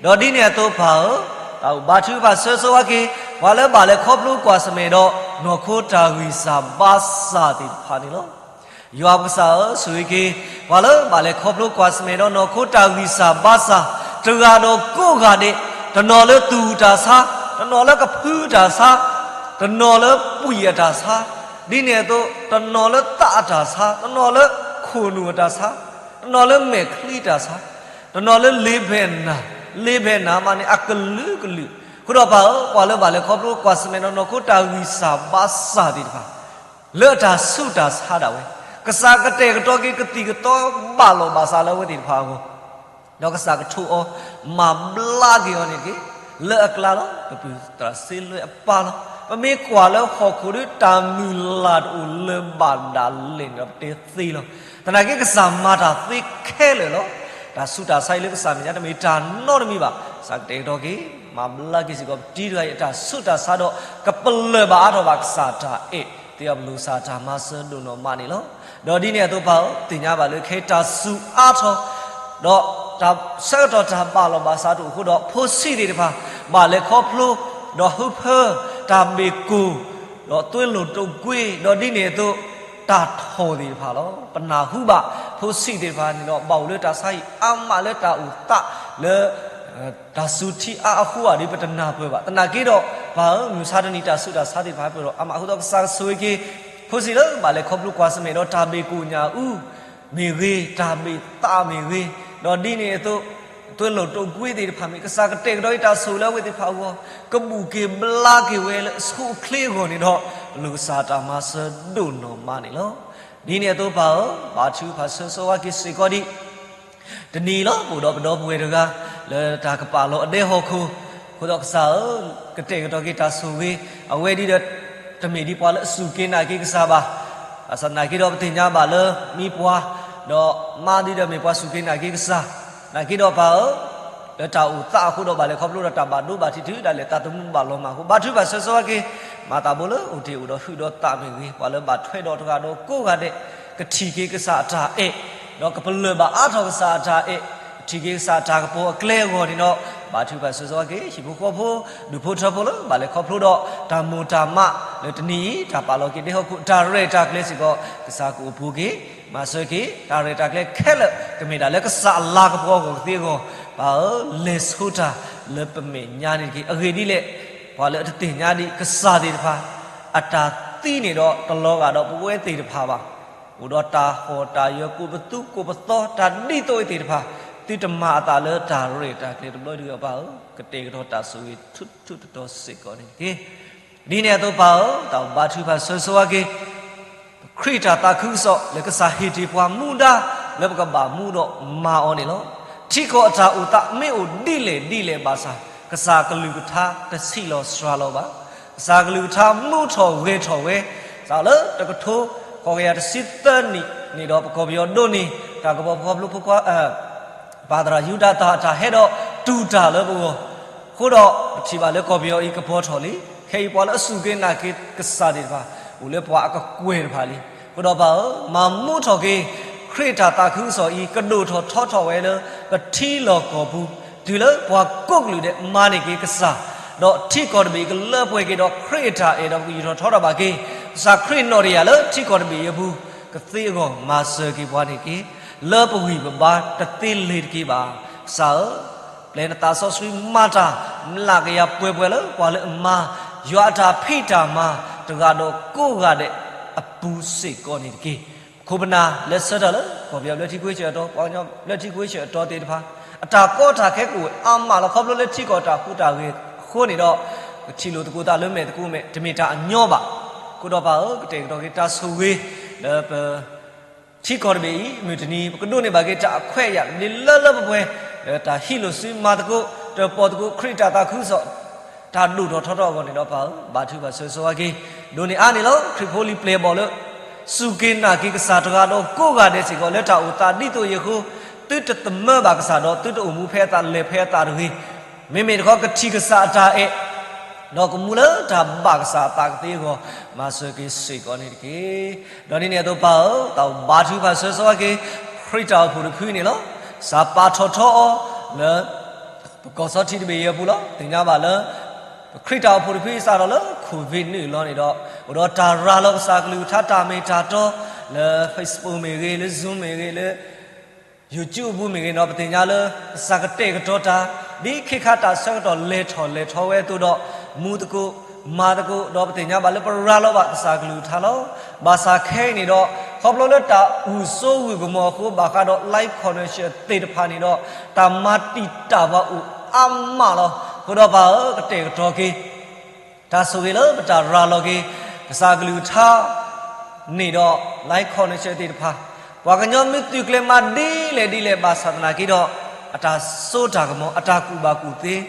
ၢ်. ဒီးဒ်န့ၣ်အသိးပၢ်ဧၢ, တၢ်အိၣ်ဘါထုကဖၣ်ဆၢဂ့ၤဆၢဝါက့ၤ ပှၤလၢဘၣ်လဲၤခီဖျိကွၢ်ဆၢၣ်မဲာ်ဒီး နီၢ်ခိတၢ်ဂံၢ်စၢ်ဘါစၢ်သ့ၣ်တဖၣ်န့ၣ်လီၤ. ယွၤပကစၢ်ဧၢ, ဆိၣ်ဂ့ၤက့ၤ ပှၤလၢဘၣ်လဲၤခီဖျိကွၢ်ဆၢၣ်မဲာ်ဒီး နီၢ်ခိတၢ်ဂံၢ်စၢ်ဘါစၢ် တဂၤဒီးကိးဂၤဒဲး, တနီၤလၢသူၣ်အုးတၢ်ဆါ, တနီၤလၢကဖုတၢ်ဆါ, တနီၤလၢပှံၢ်အတၢ်ဆါ, ဒ်န့ၣ်အသိး တနီၤလၢသးအတၢ်ဆါ, တနီၤလၢခိၣ်နူာ်အတၢ်ဆါ, တနီၤလၢမဲာ်ချံတၢ်ဆါ, တနီၤလၢလ့ဖဲနၤ, လ့ဖဲနၤမးန့ၣ် အကလုာ်ကလုာ်, အဃိဒီးပၢ်ဧၢ, ပှၤလၢဘၣ်လဲၤခီဖျိကွၢ်ဆၢၣ်မဲာ်ဒီး နီၢ်ခိတၢ်ဂံၢ်စၢ်ဘါစၢ်သ့ၣ်တဖၣ် လၢအတၢ်ဆူးတၢ်ဆါဒၣ်ဝဲ, ကစၢ်ကတဲာ်ကတီၤက့ၤ ကသံၣ်ကသီဘၣ်လီၢ်ဘၣ်စးလၢအဝဲသ့ၣ်တဖၣ်အဂီၢ်, ဒီးကစၢ်ကထိးအီၤ မၤဘျါက့ၤအီၤန့ၣ်တက့ၢ်. လၢအကျါလီၤ, ပပုၢ်သရၣ်စ့လၢအပၢ်လီၤ. ပမ့ၢ်ကွၢ်လၢဟီၣ်ခိၣ်ဒီး တၢ်မုၢ်လၢ်တအိၣ်လၢၤဘၣ်ဒၣ်လဲာ်န့ၣ်ဒီး ပတဲသ့လီၤ. သနာ်က့ကစၢ်မၤတၢ်သ့ခဲလၢာ်လီၤ. တၢ်ဆူးတၢ်ဆါအံၤလၢကစၢ်မဲာ်ညါတမ့ၢ်တၢ်နီတမံၤဘၣ်. ကစၢ်ကတဲာ်ကတီၤက့ၤ မၤဘျါက့ၤစ့ၢ်ကီး ပတံၤတဂၤအံၤအတၢ်ဆူးတၢ်ဆါဒီး ကပလၢၢ်ဘၣ်အါထီၣ်ဘၣ်ကစၢ်တၢ်အဲၣ်, သ့အီၤပလိၣ်ကစၢ်တၢ်မၤစၢၤဒိၣ်နီၢ်မးန့ၣ်လီၤ. ဒီးဒ်န့ၣ်အသိးပၢ်ဧၢ, သ့ၣ်ညါဘၣ်လၢခဲအံၤတၢ်စူးအါထီၣ်, ဒီးတၢ်ဆၢကတီၢ်တၢ်ဘၣ်လီၢ်ဘၣ်စးတအိၣ်အဃိဒီး ဖိဆံးသ့ၣ်တဖၣ် ဘၣ်လဲၤခီဖျိ, ဒီးဟၢဖၢ, တၢ်ဘ့ၣ်ကိၢ်, ဒီးသွ့လိာ်တိာ်ကွ့, ဒီးဒ်န့ၣ်အသိး တၢ်ထီၣ်သ့ၣ်တဖၣ်လီၤ. ပနၢ်ဟူဘၣ် ဖိဆံးသ့ၣ်တဖၣ်န့ၣ်ဒီး ဘၣ်အိၣ်လၢတၢ်ဆါဟံၣ်အါမးလၢတၢ်အိၣ်သးလၢ တၢ်စူးထံအါအဃိဧါဒီး ပတနၢ်ပၢၢ်ဘၣ်. သနာ်က့ဒီး ပၢ်ဧၢ, မုၢ်ဆါတနံၤတၢ်ဆူးတၢ်ဆါသ့ၣ်တဖၣ်ဟဲပၢၢ်ဒီးအါမးအဃိဒီး ကစၢ်ဆိၣ်ဂ့ၤက့ၤ ဖိဆံးလၢဘၣ်လဲၤခီဖျိကွၢ်ဆၢၣ်မဲာ်ဒီးတၢ်ဘ့ၣ်ကိၢ်ညၣ်အူမ့ၢ်ဂ့ၤ, တၢ်ဘ့ၣ်သးမ့ၢ်ဂ့ၤ, ဒီးဒ်န့ၣ်အသိး သွ့လိာ်တိာ်ကွ့သ့ၣ်တဖၣ်မ့ၢ် ကစၢ်ကတဲာ်ကတီၤအံၤတၢ်ဆိၣ်လၢအဝဲသ့ၣ်တဖၣ်အဂီၢ်, ကဘူၣ်က့ၤဘျါက့ၤဝဲလၢအဆူၣ်အိၣ်ချ့အဂီၢ်န့ၣ်ဒီး ပလိၣ်ကစၢ်တၢ်မၤစၢၤဒိၣ်နီၢ်မးန့ၣ်လီၤ. ဒ်န့ၣ်အသိးပၢ်ဧၢ, ဘါထုကဖၣ်ဆၢဂ့ၤဆၢဝါက့ၤစ့ၢ်ကီးဒံး တနံၤအံၤလီၤ ပအိၣ်ဒီးပဒီပုၢ်ဝဲၢ်တဂၤ လၢတၢ်ကပာ်လီၤအဒဲဟီၣ်ခိၣ်, အဃိဒီးကစၢ်ဧၢ, ကတဲာ်ကတီၤက့ၤတၢ်ဆိၣ်ဂ့ၤ, အဝဲဒ်ဒီး တမ့ၢ်ဒ်ပှၤလၢအစူၢ်က့ၤနာ်က့ၤကစၢ်ဘၣ်. ဘၣ်ဆၣ်သနာ်က့ဒီး ပသ့ၣ်ညါဘၣ်လၢ မ့ၢ်ပှၤ, ဒီးမါဒ်ဒီးမ့ၢ်ပှၤစူၢ်က့ၤနာ်က့ၤကစၢ်, သနာ်က့ဒီးပၢ်ဧၢ, လၢတၢ်အိၣ်သးအဃိဒီး ဘၣ်လဲၤခီဖျိဒီးတၢ်ဘၣ်ဒိဘၣ်ထံးတုၤဒၣ်လဲာ် သးသမူဘၣ်လီၤမၢ်အဃိ ဘါထုကဖၣ်ဆၢဂ့ၤဆၢဝါက့ၤ, မၤသးဘိလၢအိၣ်တ့ၢ်အိၣ်ဒီးဟုၣ်ဒီးသးမ့ၢ်ဂ့ၤ, ပှၤလၢဘၣ်ထွဲဒီးတဂၤဒီးကိးဂၤဒဲး, ကထံၣ်က့ၤကစၢ်အတၢ်အဲၣ်, ဒီးကပလၢၢ်ဘၣ်အါထီၣ်ကစၢ်အတၢ်အဲၣ်, ကထံၣ်က့ၤကစၢ်အတၢ်ကပီၤအကျဲအဂီၢ်န့ၣ်ဒီး, ဘါထုကဖၣ်ဆၢဂ့ၤဆၢဝါက့ၤ ဟံၣ်ဖိဃီဖိ, ဒူၣ်ဖိထၢဖိလၢ ဘၣ်လဲၤခီဖျိဒီး တၢ်မိၢ်တၢ်မး, လၢတနံၤအံၤ တၢ်ပာ်လီၤက့ၤဒဲဟီၣ်ခိၣ် တၢ်ရဲၣ်တၢ်ကျဲၤစ့ၢ်ကီး ကစၢ်ကအိၣ်ပူၤက့ၤ, မၤစၢၤက့ၤ တၢ်ရဲၣ်တၢ်ကျဲၤခဲလၢာ် ကမ့ၢ်ဒၣ်လၢကစၢ်အလၤကပီၤအဂီၢ်ကသ့အဂီၢ်, ပၢ်ဧၢ, လဲၤဆိတၢ်လၢပမဲာ်ညါန့ၣ်တက့ၢ်. အဂ့ၢ်ဒ်လဲၣ်, ပှၤလၢအတသ့ၣ်ညါဒံးကစၢ်သ့ၣ်တဖၣ်, အတၢ်သံန့ၣ်ဒီးတလီၤဂာ်ဒီးပဝဲသ့ၣ်တဖၣ်ဘၣ်. အိၣ်ဒီးတၢ်ဟီၣ်တၢ်ယၢၤ ကိးပသူကိးပသီ တၢ်ဒ်သိးအံၤသ့ၣ်တဖၣ်, သုတမၤအသးလၢတၢ်ရဲၣ်တၢ်ကျဲၤတဘျီဒံးဘၣ်ပၢ်ဧၢ, ကတဲာ်ကတီၤတၢ်ဆိၣ်ဂ့ၤထူထူတီတီစ့ၢ်ကီးန့ၣ်တက့ၢ်. ဒ်န့ၣ်အသိးပၢ်ဧၢ, တၢ်ဘါထုကဖၣ်ဆၢဂ့ၤဆၢဝါက့ၤ ခရံာ်တၢ်သးခုကစီၣ်လၢကစၢ်ဟ့ၣ်တ့ၢ်ပှၤမူဒါလၢပကဘၣ်မူဒီးမၤအီၤန့ၣ်လီၤ. ထံကီၢ်အတၢ်အိၣ်သးမ့ၢ်အိၣ်ဒ်လဲၣ်ဒ်လဲၣ်ဘၣ်ဆၣ်, ကစၢ်အကလုၢ်ကထါတဆံးလီၤစှၤလီၤဘၣ်. ကစၢ်အကလုၢ်ကထါမူထီၣ်ဂဲၤထီၣ်ဝဲ, စးလၢတကထိဃိးကယၤတဆံသၢနံၣ်န့ၣ်ဒီး ပကီၢ်ပယီၤဒိးန့ၢ် တၢ်ကပီၤဖိဖျိဖိခွါ ပၢ်သရၣ်ယူဒၤသၢ်အတၢ်ဟဲဒီးတူၢ်တၢ်လၢပဂီၢ်, အဃိဒီးပထံၣ်ဘၣ်လၢကီၢ်ပယီၤအံၤကပီၤထီၣ်လံ. ခဲအံၤပှၤလၢအစူၢ်က့ၤနာ်က့ၤကစၢ်သ့ၣ်တဖၣ် အိၣ်လၢပှၤအကကွဲၢ်တဖၣ်လံ. အဃိဒီးပၢ်ဧၢ, မၤမူထီၣ်က့ၤ ခရံာ်တၢ်သးခုကစီၣ်အံၤ ကဒိၣ်ထီၣ်ထီထီၣ်ဝဲလၢပထံလီၢ်ကီၢ်ပူၤ, တုၤလၢပှၤကိးကလုာ်ဒဲးမၤန့ၢ်က့ၤကစၢ်, ဒီးထံကီၢ်တဘ့ၣ်အံၤကလၢပှဲၤက့ၤဒီးခရံာ်အတၢ်အဲၣ်ဒီးကယူၢ်ထီၣ်ထီထီၣ်ဘၣ်က့ၤ ကစၢ်ခရံာ်နီၣ်တယၢ်လၢထံကီၢ်တဘ့ၣ်အံၤအပူၤ ကသ့အဂီၢ် မၤစၢၤက့ၤပှၤန့ၣ်တက့ၢ်. လၢပဂံၢ်ပဘါတသ့လ့ၤတက့ၢ်ဘၣ်. ကစၢ်ဧၢ, ပျဲနသးစီဆှံမၤတၢ် မျးကယၤပှဲၤပှဲၤလၢပှၤလၢအမၤ ယွၤအတၢ်ဖံးတၢ်မၤ တဂၤဒီးကိးဂၤဒဲးအပူၤစ့ၢ်ကီးန့ၣ်တက့ၢ်. ပခိၣ်ပနၢ်လၢဆၢထၢၣ်လၢ ကီၢ်ပယီၤဘျၢထံခဝ့ၡၢၣ်အတီ, ပှၤကညီဘျၢထံခဝ့ၡၢၣ်အတီသ့ၣ်တဖၣ် အတၢ်ကီတၢ်ခဲကအိၣ်ဝဲအါမးလီၤ. ခီဖျိလၢထံကီၢ်တၢ်ဟူးတၢ်ဂဲၤအဃိန့ၣ်ဒီး ကထံၣ်လိာ်သကိးသးလၢမဲာ်သကိးမဲာ် တမ့ၢ်တၢ်အညီဘၣ်. အဃိဒီးပၢ်ဧၢ, ကတဲာ်ကတီၤက့ၤတၢ်ဆိၣ်ဂ့ၤ လၢပ ထံကီၢ်တဘ့ၣ်အံၤ မုၢ်တနံၤ ပကဒိးန့ၢ်ဘၣ်က့ၤတၢ်အခွဲးအယာ် ဒ်လၢလၢပှဲၤပှဲၤ လၢတၢ်ဟံးလိာ်စုမၤသကိး တၢၣ်ပီၣ်သကိးခရံာ်တၢ်သးခုကစီၣ် တၢ်ဒိၣ်ထီၣ်ထီထီၣ်အဂီၢ်န့ၣ်ဒီးပၢ်ဧၢ, ဘါထုကဖၣ်ဆၢဂ့ၤဆၢဝါက့ၤ ဒိးန့ၢ်အါန့ၣ်လီၤ. ခရံာ်ဖိလံၤပျဲၢ်အဘီၣ်လၢ စူၢ်က့ၤနာ်က့ၤကစၢ်တဂၤဒီးကိးဂၤဒဲးစ့ၢ်ကီး လၢတၢ်အိၣ်သးဒ်သိးအံၤအဃိ သုတသမၢဘၣ်ကစၢ်ဒီး သုတအိၣ်မူဖဲအသးလဲၤဖဲအသးတဂ့ၤ မ့မ့ၢ်တခီကထံၣ်ကစၢ်အတၢ်အဲၣ် ဒီးကမူလၢတၢ်ဘၣ်ကစၢ်အသးကသ့အဂီၢ် မၤစၢၤက့ၤစ့ၢ်ကီးန့ၣ်တက့ၢ်. ဒီးဒ်န့ၣ်အသိးပၢ်ဧၢ, တၢ်ဘါထုကဖၣ်ဆၢဂ့ၤဆၢဝါက့ၤ ခရံာ်တၢ်အိၣ်ဖှိၣ်တဖုန့ၣ်လီၤ. ကစၢ်ပာ်ထီၣ်ထီအီၤလၢ ပကီၢ်စီထံတဘ့ၣ်အံၤအပူၤလီၤ. သ့ၣ်ညါဘၣ်လၢ ပခရံာ်တၢ်အိၣ်ဖှိၣ်တဖုအံၤစးထီၣ်လၢ ခိၣ်ဝံၣ်နုာ်လီၤန့ၣ်ဒီး အိၣ်ဒီးတၢ်ရၤလီၤကစၢ်ကလုၢ်ကထါတၢ်မ့ၢ်တၢ်တီ လၢ Facebook မ့ၢ်ဂ့ၤ, လၢ Zoom မ့ၢ်ဂ့ၤ, လၢ YouTube အပူၤမ့ၢ်ဂ့ၤဒီး ပသ့ၣ်ညါလၢ ကစၢ်ကတဲာ်ကတီၤတၢ် ဒ်ခ့ခါတၢ်ဆၢကတီၢ်လဲၤထီၣ်လဲၤထီဝဲအသိးဒီး မူသကိး မၤသကိး ဒီးပသ့ၣ်ညါဘၣ်လၢပရၤလီၤဘၣ်ကစၢ်ကလုၢ်ကထါလီၤ. ဘၣ်ဆၣ်ခဲအံၤန့ၣ်ဒီး ခီဖျိလၢတၢ်ဂုာ်စိဂုာ်ကမီၤအဃိ ဘၣ်ဃးဒီး live connection သ့ၣ်တဖၣ်န့ၣ်ဒီး တၢ်မၤတံာ်တာ်ပှၤအိၣ်အါမးလီၤ. အဃိဒီးပၢ်ဧၢ, ကတဲာ်ကတီၤက့ၤ တၢ်ဆိၣ်ဂ့ၤလၢပတၢ်ရၤလီၤက့ၤ ကစၢ်ကလုၢ်ကထါ န့ၣ်ဒီး live connection သ့ၣ်တဖၣ် ပှၤကညီမ့ၢ်သုးကျဲၤမၤဒ်လဲၣ်ဒ်လဲၣ်ဘၣ်ဆၣ်သနာ်က့ဒီး အတၢ်စိတၢ်ကမီၤ အတၢ်ကူၣ်ဘၣ်ကူၣ်သ့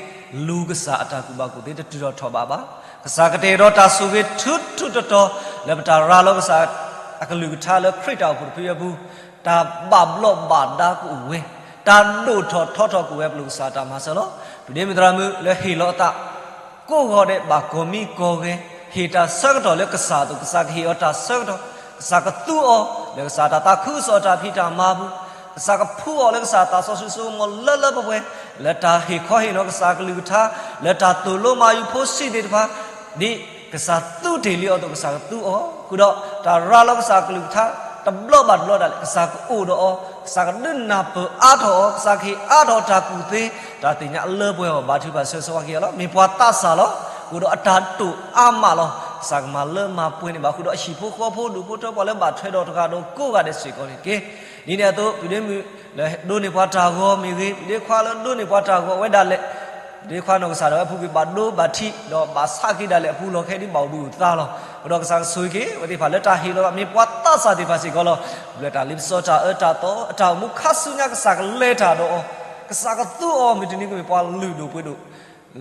လူၤကစၢ်အတၢ်ကူၣ်ဘၣ်ကူၣ်သ့ တတုၤထီၣ်ထီၣ်ဘးဘၣ်. ကစၢ်ကတဲာ်ကတီၤတၢ်ဆိၣ်ဂ့ၤထူထူတီတီ လၢပတၢ်ရၤလီၤကစၢ်အကလုၢ်ကထါလၢခရံာ်တၢ်အိၣ်ဖှိၣ်တဖုအံၤအပူၤ တၢ်ဘၣ်ဘျီးဘၣ်ဒါကအိၣ်ဝဲ, တၢ်ဒိၣ်ထီၣ်ထီထီၣ်ကအိၣ်ဝဲ ပလိၣ်ကစၢ်တၢ်မၤစၢၤလီၤ. ပဒ့မုၣ်သရၣ်မုၣ်လၢဟ့ၣ်လီၤအသး ကိးဂီၤဒဲးဘၣ်ကီၢ်မံကီၢ်ဂဲၤ ဟ့ၣ်တၢ်ဆၢကတီၢ်လၢကစၢ်အသိး ကစၢ်ကဟ့ၣ်အီၤတၢ်ဆၢကတီၢ်, ကစၢ်ကသူအီၤ လၢကစၢ်တၢ်သးခုကစီၣ်အတၢ်ဖံးတၢ်မၤအပူၤ, ကစၢ်ကဖှူအီၤလၢကစၢ်သးစီဆှံစိကမီၤလၢလၢပှဲၤပှဲၤ, လၢတၢ်ဟ့ၣ်ခီဟ့ၣ်နီၤကစၢ်ကလုၢ်ကထါ, လၢတၢ်သိၣ်လိမၤယူၤဖိဆံးသ့ၣ်တဖၣ် ဒ်ကစၢ်သူတ့ၢ်လံအီၤအသိး ကစၢ်ကသူအီၤ, ဃုာ်ဒီးတၢ်ရၤလီၤကစၢ်ကလုၢ်ကထါ တဘျီဘၣ်တဘျီဒၣ်လဲာ် ကစၢ်ကအိၣ်ဒီးအီၤ, ကစၢ်ကဒုးနၢ်ပၢၢ်အါထီၣ်အီၤ, ကစၢ်ကဟ့ၣ်အါထီၣ်တၢ်ကူၣ်သ့, တၢ်သ့ၣ်ညါလၢပှဲၤအီၤ ဘါထုကဖၣ်ဆၢဂ့ၤဆၢဝါက့ၤအီၤလီၤ. မ့ၢ်ပှၤသးစၢ်လီၤ. ဃုာ်ဒီးအတၢ်တိာ်အါမးလီၤ. ကစၢ်ကမၤလၢမၤပှဲၤန့ၣ်ဘၣ် ဃုာ်ဒီးအဟံၣ်ဖိဃီဖိဒူၣ်ဖိထၢဖိလၢဘၣ်ထွဲဒီးတဂၤဒီးကိးဂၤဒဲးစ့ၢ်ကီးန့ၣ်တက့ၢ်. ဒ်န့ၣ်အသိး ပဒ့မုၣ်လၢဒိးန့ၢ်ပှၤတၢ်ဂီၤမ့ၢ်ဂ့ၤ, ပဒ့ခွါလၢဒိးန့ၢ်ပှၤတၢ်ဂီၤဝဲဒၣ်လဲာ် ဒ်ခွါနီၢ်ကစၢ်ဒၣ်ဝဲအပူၤကွံာ်ဘၣ်ဒိဘၣ်ထံး ဒီးဘၣ်ဆးက့ၤဒၣ်လဲာ်အပူၤလီၢ်ခဲဒ်ဘၣ်အိၣ်ဘှံးအိၣ်သါလီၤ. အဃိဒီးကစၢ်ကဆိၣ်ဂ့ၤက့ၤ အဝဲသ့ၣ်တဖၣ်လၢတၢ်ဟ့ၣ်လီၤသးမ့ၢ်ပှၤသးစၢ်သ့ၣ်တဖၣ်စ့ၢ်ကီးလီၤ. ဘျၢတၢ်လ့ပစီတၢ်အၢတၢ်သီအတၢ်အိၣ်မူခါဆူညါကစၢ်ကလဲၤတၢ်ဒီးအီၤ, ကစၢ်ကသူအီၤ မုၢ်တနံၤကမ့ၢ်ပှၤလုၢ်ဒိၣ်ပှ့ၤဒိၣ်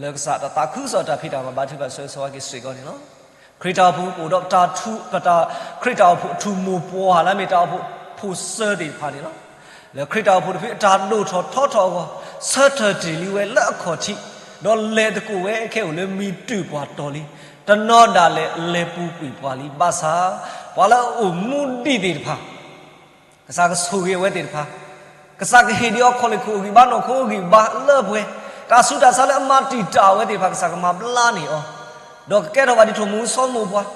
လၢကစၢ်တၢ်သးခုကစီၣ်တၢ်ဖံးတၢ်မၤဘါထုကဖၣ်ဆၢဂ့ၤဆၢဝါက့ၤစ့ၢ်ကီးန့ၣ်လီၤ. ခရံာ်တၢ်အိၣ်ဖှိၣ်အိၣ်ဒီးပတၢ်ထူး ပတၢ် ခရံာ်တၢ်အိၣ်ဖှိၣ်ထူၣ်မိၢ်ပှၢ်လၢအမ့ၢ်တၢ်အိၣ်ဖှိၣ်ဖိစၢၤသ့ၣ်တဖၣ်န့ၣ်လီၤ. လၢခရံာ်တၢ်အိၣ်ဖှိၣ်တဖုအတၢ်ဒိၣ်ထီၣ်ထီထီၣ်အဂီၢ် ဆၢထၢၣ်တ့ၢ်လံဝဲလၢအခီၣ်ထံး, ဒီးလဲၤသကိးဝဲခဲအိၣ်လၢမံၤတုၢ်ပှၢ်တီၤလံ, တနီၤဒၣ်လဲာ်လဲၤပူၤကွံာ်ပှၤလံဘၣ်ဆၣ်, ပှၤလၢအအိၣ်မူဒံးသ့ၣ်တဖၣ် ကစၢ်ကဆိၣ်ဂ့ၤအဝဲသ့ၣ်တဖၣ်, ကစၢ်ကဟ့ၣ်ဒံးအီၤခီၣ်လ့ၣ်ခိၣ်အဂံၢ်ဘါနီၢ်ခိအဂံၢ်ဘါလၢပှဲၤ, တၢ်ဆူးတၢ်ဆါလၢအမၤတံာ်တာ်အဝဲသ့ၣ်တဖၣ် ကစၢ်ကမၤဘျါန့ၢ်အီၤ, ဒီးကကဲထီၣ်ဘၣ်ဒ်ထိၣ်မူစီမိၢ်ပှၢ်,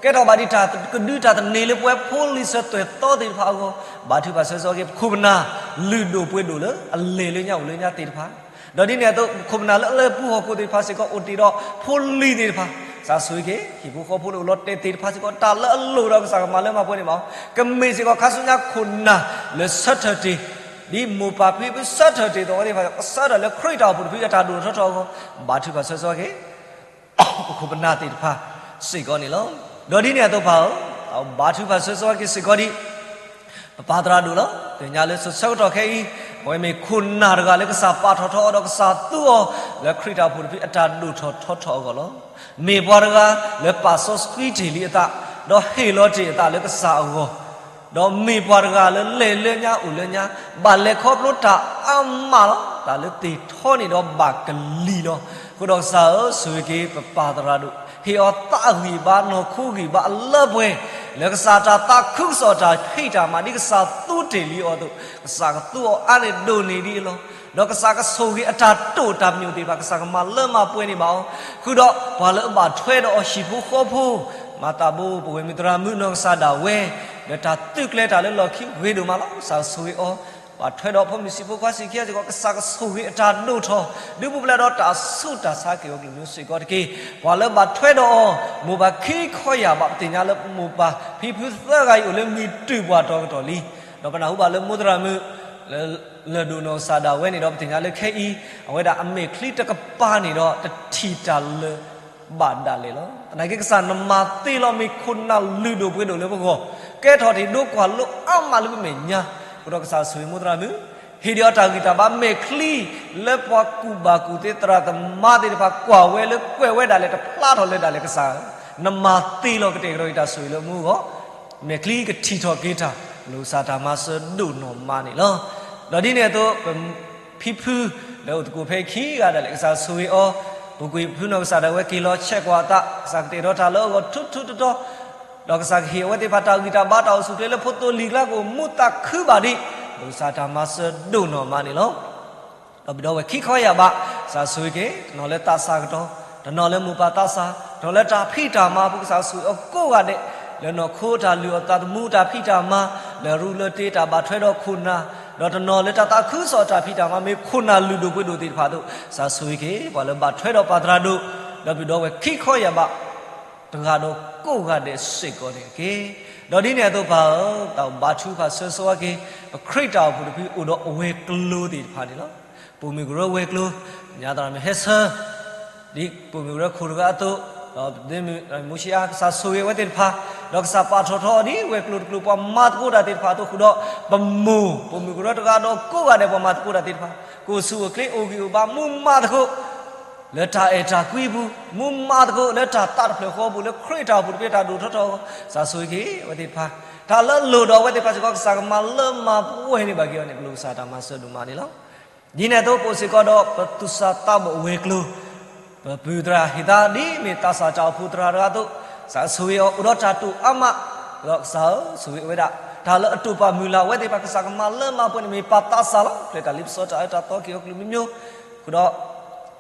ကဲထီၣ်ဘၣ်ဒ်တၢ်ကဒုတၢ်သန့ၤလၢပဝဲဖိလံၤစၢၤသွဲၣ်သီသ့ၣ်တဖၣ်အဂီၢ်, ဘါထုကဖၣ်ဆၢဂ့ၤဆၢဝါက့ၤ ပခိၣ်ပနၢ်လုၢ်ဒိၣ်ပှ့ၤဒိၣ်လၢအလဲၤလၢညါအိၣ်လၢညါသ့ၣ်တဖၣ်, ဒီးဒ်န့ၣ်အသိး ပခိၣ်ပနၢ်လၢအလဲၤပူၤဟီၣ်ခိၣ်သ့ၣ်တဖၣ်စ့ၢ်ကီးအိၣ်တ့ၢ်ဒီးဖိလံၤသ့ၣ်တဖၣ်, ကစၢ်ဆိၣ်ဂ့ၤက့ၤ ဟံၣ်ဖိဃီဖိလၢအိၣ်လီၤတဲာ်သ့ၣ်တဖၣ်စ့ၢ်ကီး တၢ်လၢအလိၣ်ဒီးကစၢ်ကမၤလၢမၤပှဲၤန့ၣ်ဘၣ်အီၤ, ကမ့ၢ်စ့ၢ်ကီးခါဆူညါခိၣ်နၢ်လၢဆၢထၢၣ်တ့ၢ်, ဒ်မိၢ်ပၢ်ဖံဖုဆၢထၢၣ်တ့ၢ်သိးအဝဲသ့ၣ်တဖၣ် ကဆၢထၢၣ်လၢခရံာ်တၢ်အိၣ်ဖှိၣ်တဖုအတၢ်ဒိၣ်ထီၣ်ထီထီၣ်အဂီၢ်, ဘါထုကဖၣ်ဆၢဂ့ၤဆၢဝါက့ၤ ပခိၣ်ပနၢ်သ့ၣ်တဖၣ်စ့ၢ်ကီးန့ၣ်လီၤ. ဒီးဒ်န့ၣ်အသိးပၢ်ဧၢ, ဘါထုကဖၣ်ဆၢဂ့ၤဆၢဝါက့ၤစ့ၢ်ကီးဒံး ပပၢ်သရၣ်ဒိၣ်လီၤ. သ့ၣ်ညါလၢဆၢကတီၢ်ခဲအံၤ အဝဲမ့ၢ်ခိၣ်နၢ်တဂၤလၢကစၢ်ပာ်ထီၣ်ထီအီၤဒီးကစၢ်သူအီၤ လၢခရံာ်တၢ်အိၣ်ဖှိၣ်တဖုအတၢ်ဒိၣ်ထီၣ်ထီထီၣ်အဂီၢ်လီၤ. မ့ၢ်ပှၤတဂၤလၢပာ်စီဆှံတ့ၢ်လံအသး, ဒီးဟ့ၣ်လီၤတ့ၢ်အသးလၢကစၢ်အဂီၢ်, ဒီးမ့ၢ်ပှၤတဂၤလၢလဲၤလၢညါအိၣ်လၢညါ, ဘၣ်လဲၤခီဖျိတၢ်အါမးလီၤ. တၢ်လၢသ့ၣ်ထီန့ၣ်ဒီးဘၣ်ကလံၤလီၤ. အဃိဒီးကစၢ်ဧၢ, ဆိၣ်ဂ့ၤက့ၤပပၢ်သရၣ်ဒိၣ်, ဟ့ၣ်အီၤသးအဂံၢ်ဘါနီၢ်ခိဂံၢ်ဘါအလၢပှဲၤ, လၢကစၢ်တၢ်သးခုကစီၣ်တၢ်ဖံးတၢ်မၤဒ်ကစၢ်သူတ့ၢ်လံအီၤအသိး, ကစၢ်ကသူအီၤအါန့ၢ်ဒိၣ်န့ၢ်ဒံးအလီၢ်, ဒီးကစၢ်ကဆိၣ်ဂ့ၤအတၢ်တိာ်တၢ်ပညိၣ်သ့ၣ်တဖၣ် ကစၢ်ကမၤလၢမၤပှဲၤန့ၢ်ဘၣ်အီၤ, ဃုာ်ဒီးပှၤလၢအဘၣ်ထွဲဒီးအဟံၣ်ဖိဃီဖိ, မၤသးဘိ ပဝဲၢ်မုၢ်သရၣ်မုၣ်နီၢ်ကစၢ်ဒၣ်ဝဲ, ဒီးတၢ်သုးကျဲၤတၢ်လၢလီၢ်ခံဂ့ၤဒိၣ်မးလီၤ. ကစၢ်ကဆိၣ်ဂ့ၤအီၤ, ဘၣ်ထွဲဒီးဖိမုၣ်ဆံးဖိခွါဆံးခံဂၤစ့ၢ်ကီး ကစၢ်ကဆိၣ်ဂ့ၤအတၢ်ဒိၣ်ထီၣ်, ဒုးပူၤဖျဲးဒီးတၢ်ဆူးတၢ်ဆါက့ၤအီၤကလုာ်ကလုာ်စ့ၢ်ကီးတက့ၢ်. ပှၤလၢဘၣ်ထွဲဒီးအီၤ, မိၢ်ပၢ်ခံခီယာ်ဘၣ် ပသ့ၣ်ညါလၢမိၢ်ပၢ်ဖံဖုသၢဂၤအံၤအိၣ်လၢမံၤတုၢ်ပှၢ်တီၤကတီၢ်လံ, ဒီးပနၢ်ဟူဘၣ်လၢမိၢ်သရၣ်မုၣ် လၢၢ်ဒိၣ်နီၢ်ကစၢ်ဒၣ်ဝဲန့ၣ်ဒီး ပသ့ၣ်ညါလၢခဲအံၤ အဝဲဒၣ်အမဲာ်ချံတကပၤန့ၣ်ဒီး တထံၣ်တၢ်လၢၤဘၣ်ဒၣ်လဲာ်လီၤ. သနာ်က့ကစၢ်နမၤသ့လီၤ မ့ၢ်ခိၣ်နၢ်လုၢ်ဒိၣ်ပှ့ၤဒိၣ်လၢပဂီၢ်, ကဲထီၣ်တ့ၢ်ဒိကွၢ်လိအါမးလၢပမဲာ်ညါ, အဃိဒီးကစၢ်ဆိၣ်ဂ့ၤမိၢ်သရၣ်မုၣ်, ဟ့ၣ်ဒံးအီၤတၢ်ဂံၢ်တၢ်ဘါမဲာ်ချံ လၢပှၤကူၣ်ဘၣ်ကူၣ်သ့သရၣ်သမါသ့ၣ်တဖၣ်ကွၢ်ဝဲလၢကွဲးဝဲဒၣ်လဲာ်တဖျါထီၣ်လၢဒၣ်လဲာ်ကစၢ်ဧၢ, နမၤသ့လီၤကတဲာ်ကတီၤအံၤတၢ်ဆိၣ်ဂ့ၤလၢမူအဂီၢ်, မဲာ်ချံကထံၣ်ထီၣ်က့ၤတၢ်, လိၣ်ကစၢ်တၢ်မၤစၢၤဒိၣ်နီၢ်မးန့ၣ်လီၤ. ဒီးဒ်န့ၣ်အသိး ပ ဖံဖု လၢအိၣ်သကိးဖဲခံဂၤဒၣ်လဲာ် ကစၢ်ဆိၣ်ဂ့ၤအီၤ, ပူၤကွံာ်ဖုနီၢ်ကစၢ်ဒၣ်ဝဲက့ၤလီၤဆဲးကွၢ်အသး, ကစၢ်ကတဲာ်ဒီးတၢ်လၢအဂီၢ်ထူထူတီတီ, ဒီးကစၢ်ကဟ့ၣ်အဝဲသ့ၣ်တဖၣ်တၢ်ဂံၢ်တၢ်ဘါတၢ်အိၣ်ဆူၣ်အိၣ်ချ့လၢဖိသိလံၤကျါ ကအိၣ်မူသးခုဘၣ်ဒံး, လိၣ်ကစၢ်တၢ်မၤစၢၤဒိၣ်နီၢ်မးန့ၣ်လီၤ. ဒီးပဒီပုၢ်ဝဲၢ်ခံခီယာ်ဘး, ကစၢ်ဆိၣ်ဂ့ၤက့ၤ တနီၤလၢသးစၢ်ကတီၢ်, တနီၤလၢမိၢ်ပၢ်သးစၢ်, တနီၤလၢတၢ်ဖံးတၢ်မၤအပူၤ ကစၢ်ဆိၣ်ဂ့ၤအီၤကိးဂၤဒဲး, လၢနီၢ်ခိတၢ်လုၢ်အီၣ်သးသမူတၢ်ဖံးတၢ်မၤ, လၢရူလၢတ့တၢ်ဘၣ်ထွဲဒီးခိၣ်နၢ်, ဒီးတနီၤလၢတၢ်သးခုကစီၣ်တၢ်ဖံးတၢ်မၤ မ့ၢ်ခိၣ်နၢ်လုၢ်ဒိၣ်ပှ့ၤဒိၣ်သ့ၣ်တဖၣ်အသိး, ကစၢ်ဆိၣ်ဂ့ၤက့ၤ ပှၤလၢဘၣ်ထွဲဒီးပၢ်သရၣ်ဒိၣ်, ဒီးပဒီပုၢ်ဝဲၢ်ခံခီယာ်ဘး တဂၤဒီးကိးဂၤဒဲးစ့ၢ်ကီးန့ၣ်တက့ၢ်. ဒီးဒ်န့ၣ်အသိးပၢ်ဧၢ, တၢ်ဘါထုကဖၣ်ဆၢဂ့ၤဆၢဝါက့ၤ ပခရံာ်တၢ်အိၣ်ဖှိၣ်တဖုအိၣ်ဒီးအဝဲၤကျိၤသ့ၣ်တဖၣ်န့ၣ်လီၤ. ပိာ်မုၣ်ကရၢဝဲၤကျိၤ, ညါသရၣ်မုၣ်ဟဲဆၢ, ဒ်ပိာ်မုၣ်ကရၢခိၣ်တဂၤအသိး, ဒီးပဒ့မုၣ်မူဆံအါ ကစၢ်ဆိၣ်ဂ့ၤဝဲသ့ၣ်တဖၣ်, ဒီးကစၢ်ပာ်ထီၣ်ထီအီၤဒ်ဝဲၤကျိၤတကျိၤ ပှၤမၤသကိးတၢ်သ့ၣ်တဖၣ်အသိးဃုာ်ဒီး, ပမိၢ်ပိာ်မုၣ်ကရၢတဂၤဒီးကိးဂၤဒဲးပှၤမၤသကိးတၢ်သ့ၣ်တဖၣ်, ကအိၣ်ဆူၣ်အိၣ်ချ့အိၣ်ဂံၢ်အိၣ်ဘါ မူမၤသကိး လၢတၢ်အဲၣ်တၢ်ကွံအပူၤ, မူမၤသကိးလၢတၢ်သးတဖျၢၣ်ဃီအပူၤ လၢခရံာ်တၢ်အိၣ်ဖှိၣ်တဖုအတၢ်ဒိၣ်ထီၣ်ထီအဂီၢ်, ကစၢ်ဆိၣ်ဂ့ၤက့ၤအဝဲသ့ၣ်တဖၣ်, တၢ်လၢအလိၣ်ဒီးအဝဲသ့ၣ်တဖၣ်စ့ၢ်ကီး ကစၢ်ကမၤလၢမၤပှဲၤန့ၢ်ဘၣ်က့ၤအီၤန့ၣ် ပလိၣ်ကစၢ်တၢ်မၤစၢၤဒိၣ်မးန့ၣ်လီၤ. ဒ်န့ၣ်အသိး ပအိၣ်စ့ၢ်ကီးဒီးပသူၣ်စၢ်သးဘီၣ်ဝဲၤကျိၤ, ပပုၢ်သရၣ်ဟ့ၣ်သါဒ်မ့ၢ်သးစၢ်တၢ်အိၣ်ဖှိၣ်သရၣ်တဂၤအသိး, ကစၢ်ဆိၣ်ဂ့ၤအီၤ အိၣ်ဒီးတၢ်တိာ်အါမး, ဒီးကစၢ်ဧၢ ဆိၣ်ဂ့ၤဝဲဒၣ်, တၢ်လၢအတိာ်ပာ်မုၢ်လၢ်အဝဲသ့ၣ်တဖၣ် ကစၢ်ကမၤလၢမၤပှဲၤန့ၣ်မ့ၢ်ပၢ်သးစၢ်လီၤ. ဖျဲးတၢ်လ့ပစီတၢ်အၢတၢ်သီက့ၤအီၤကလုာ်မံမံ, ဃုာ်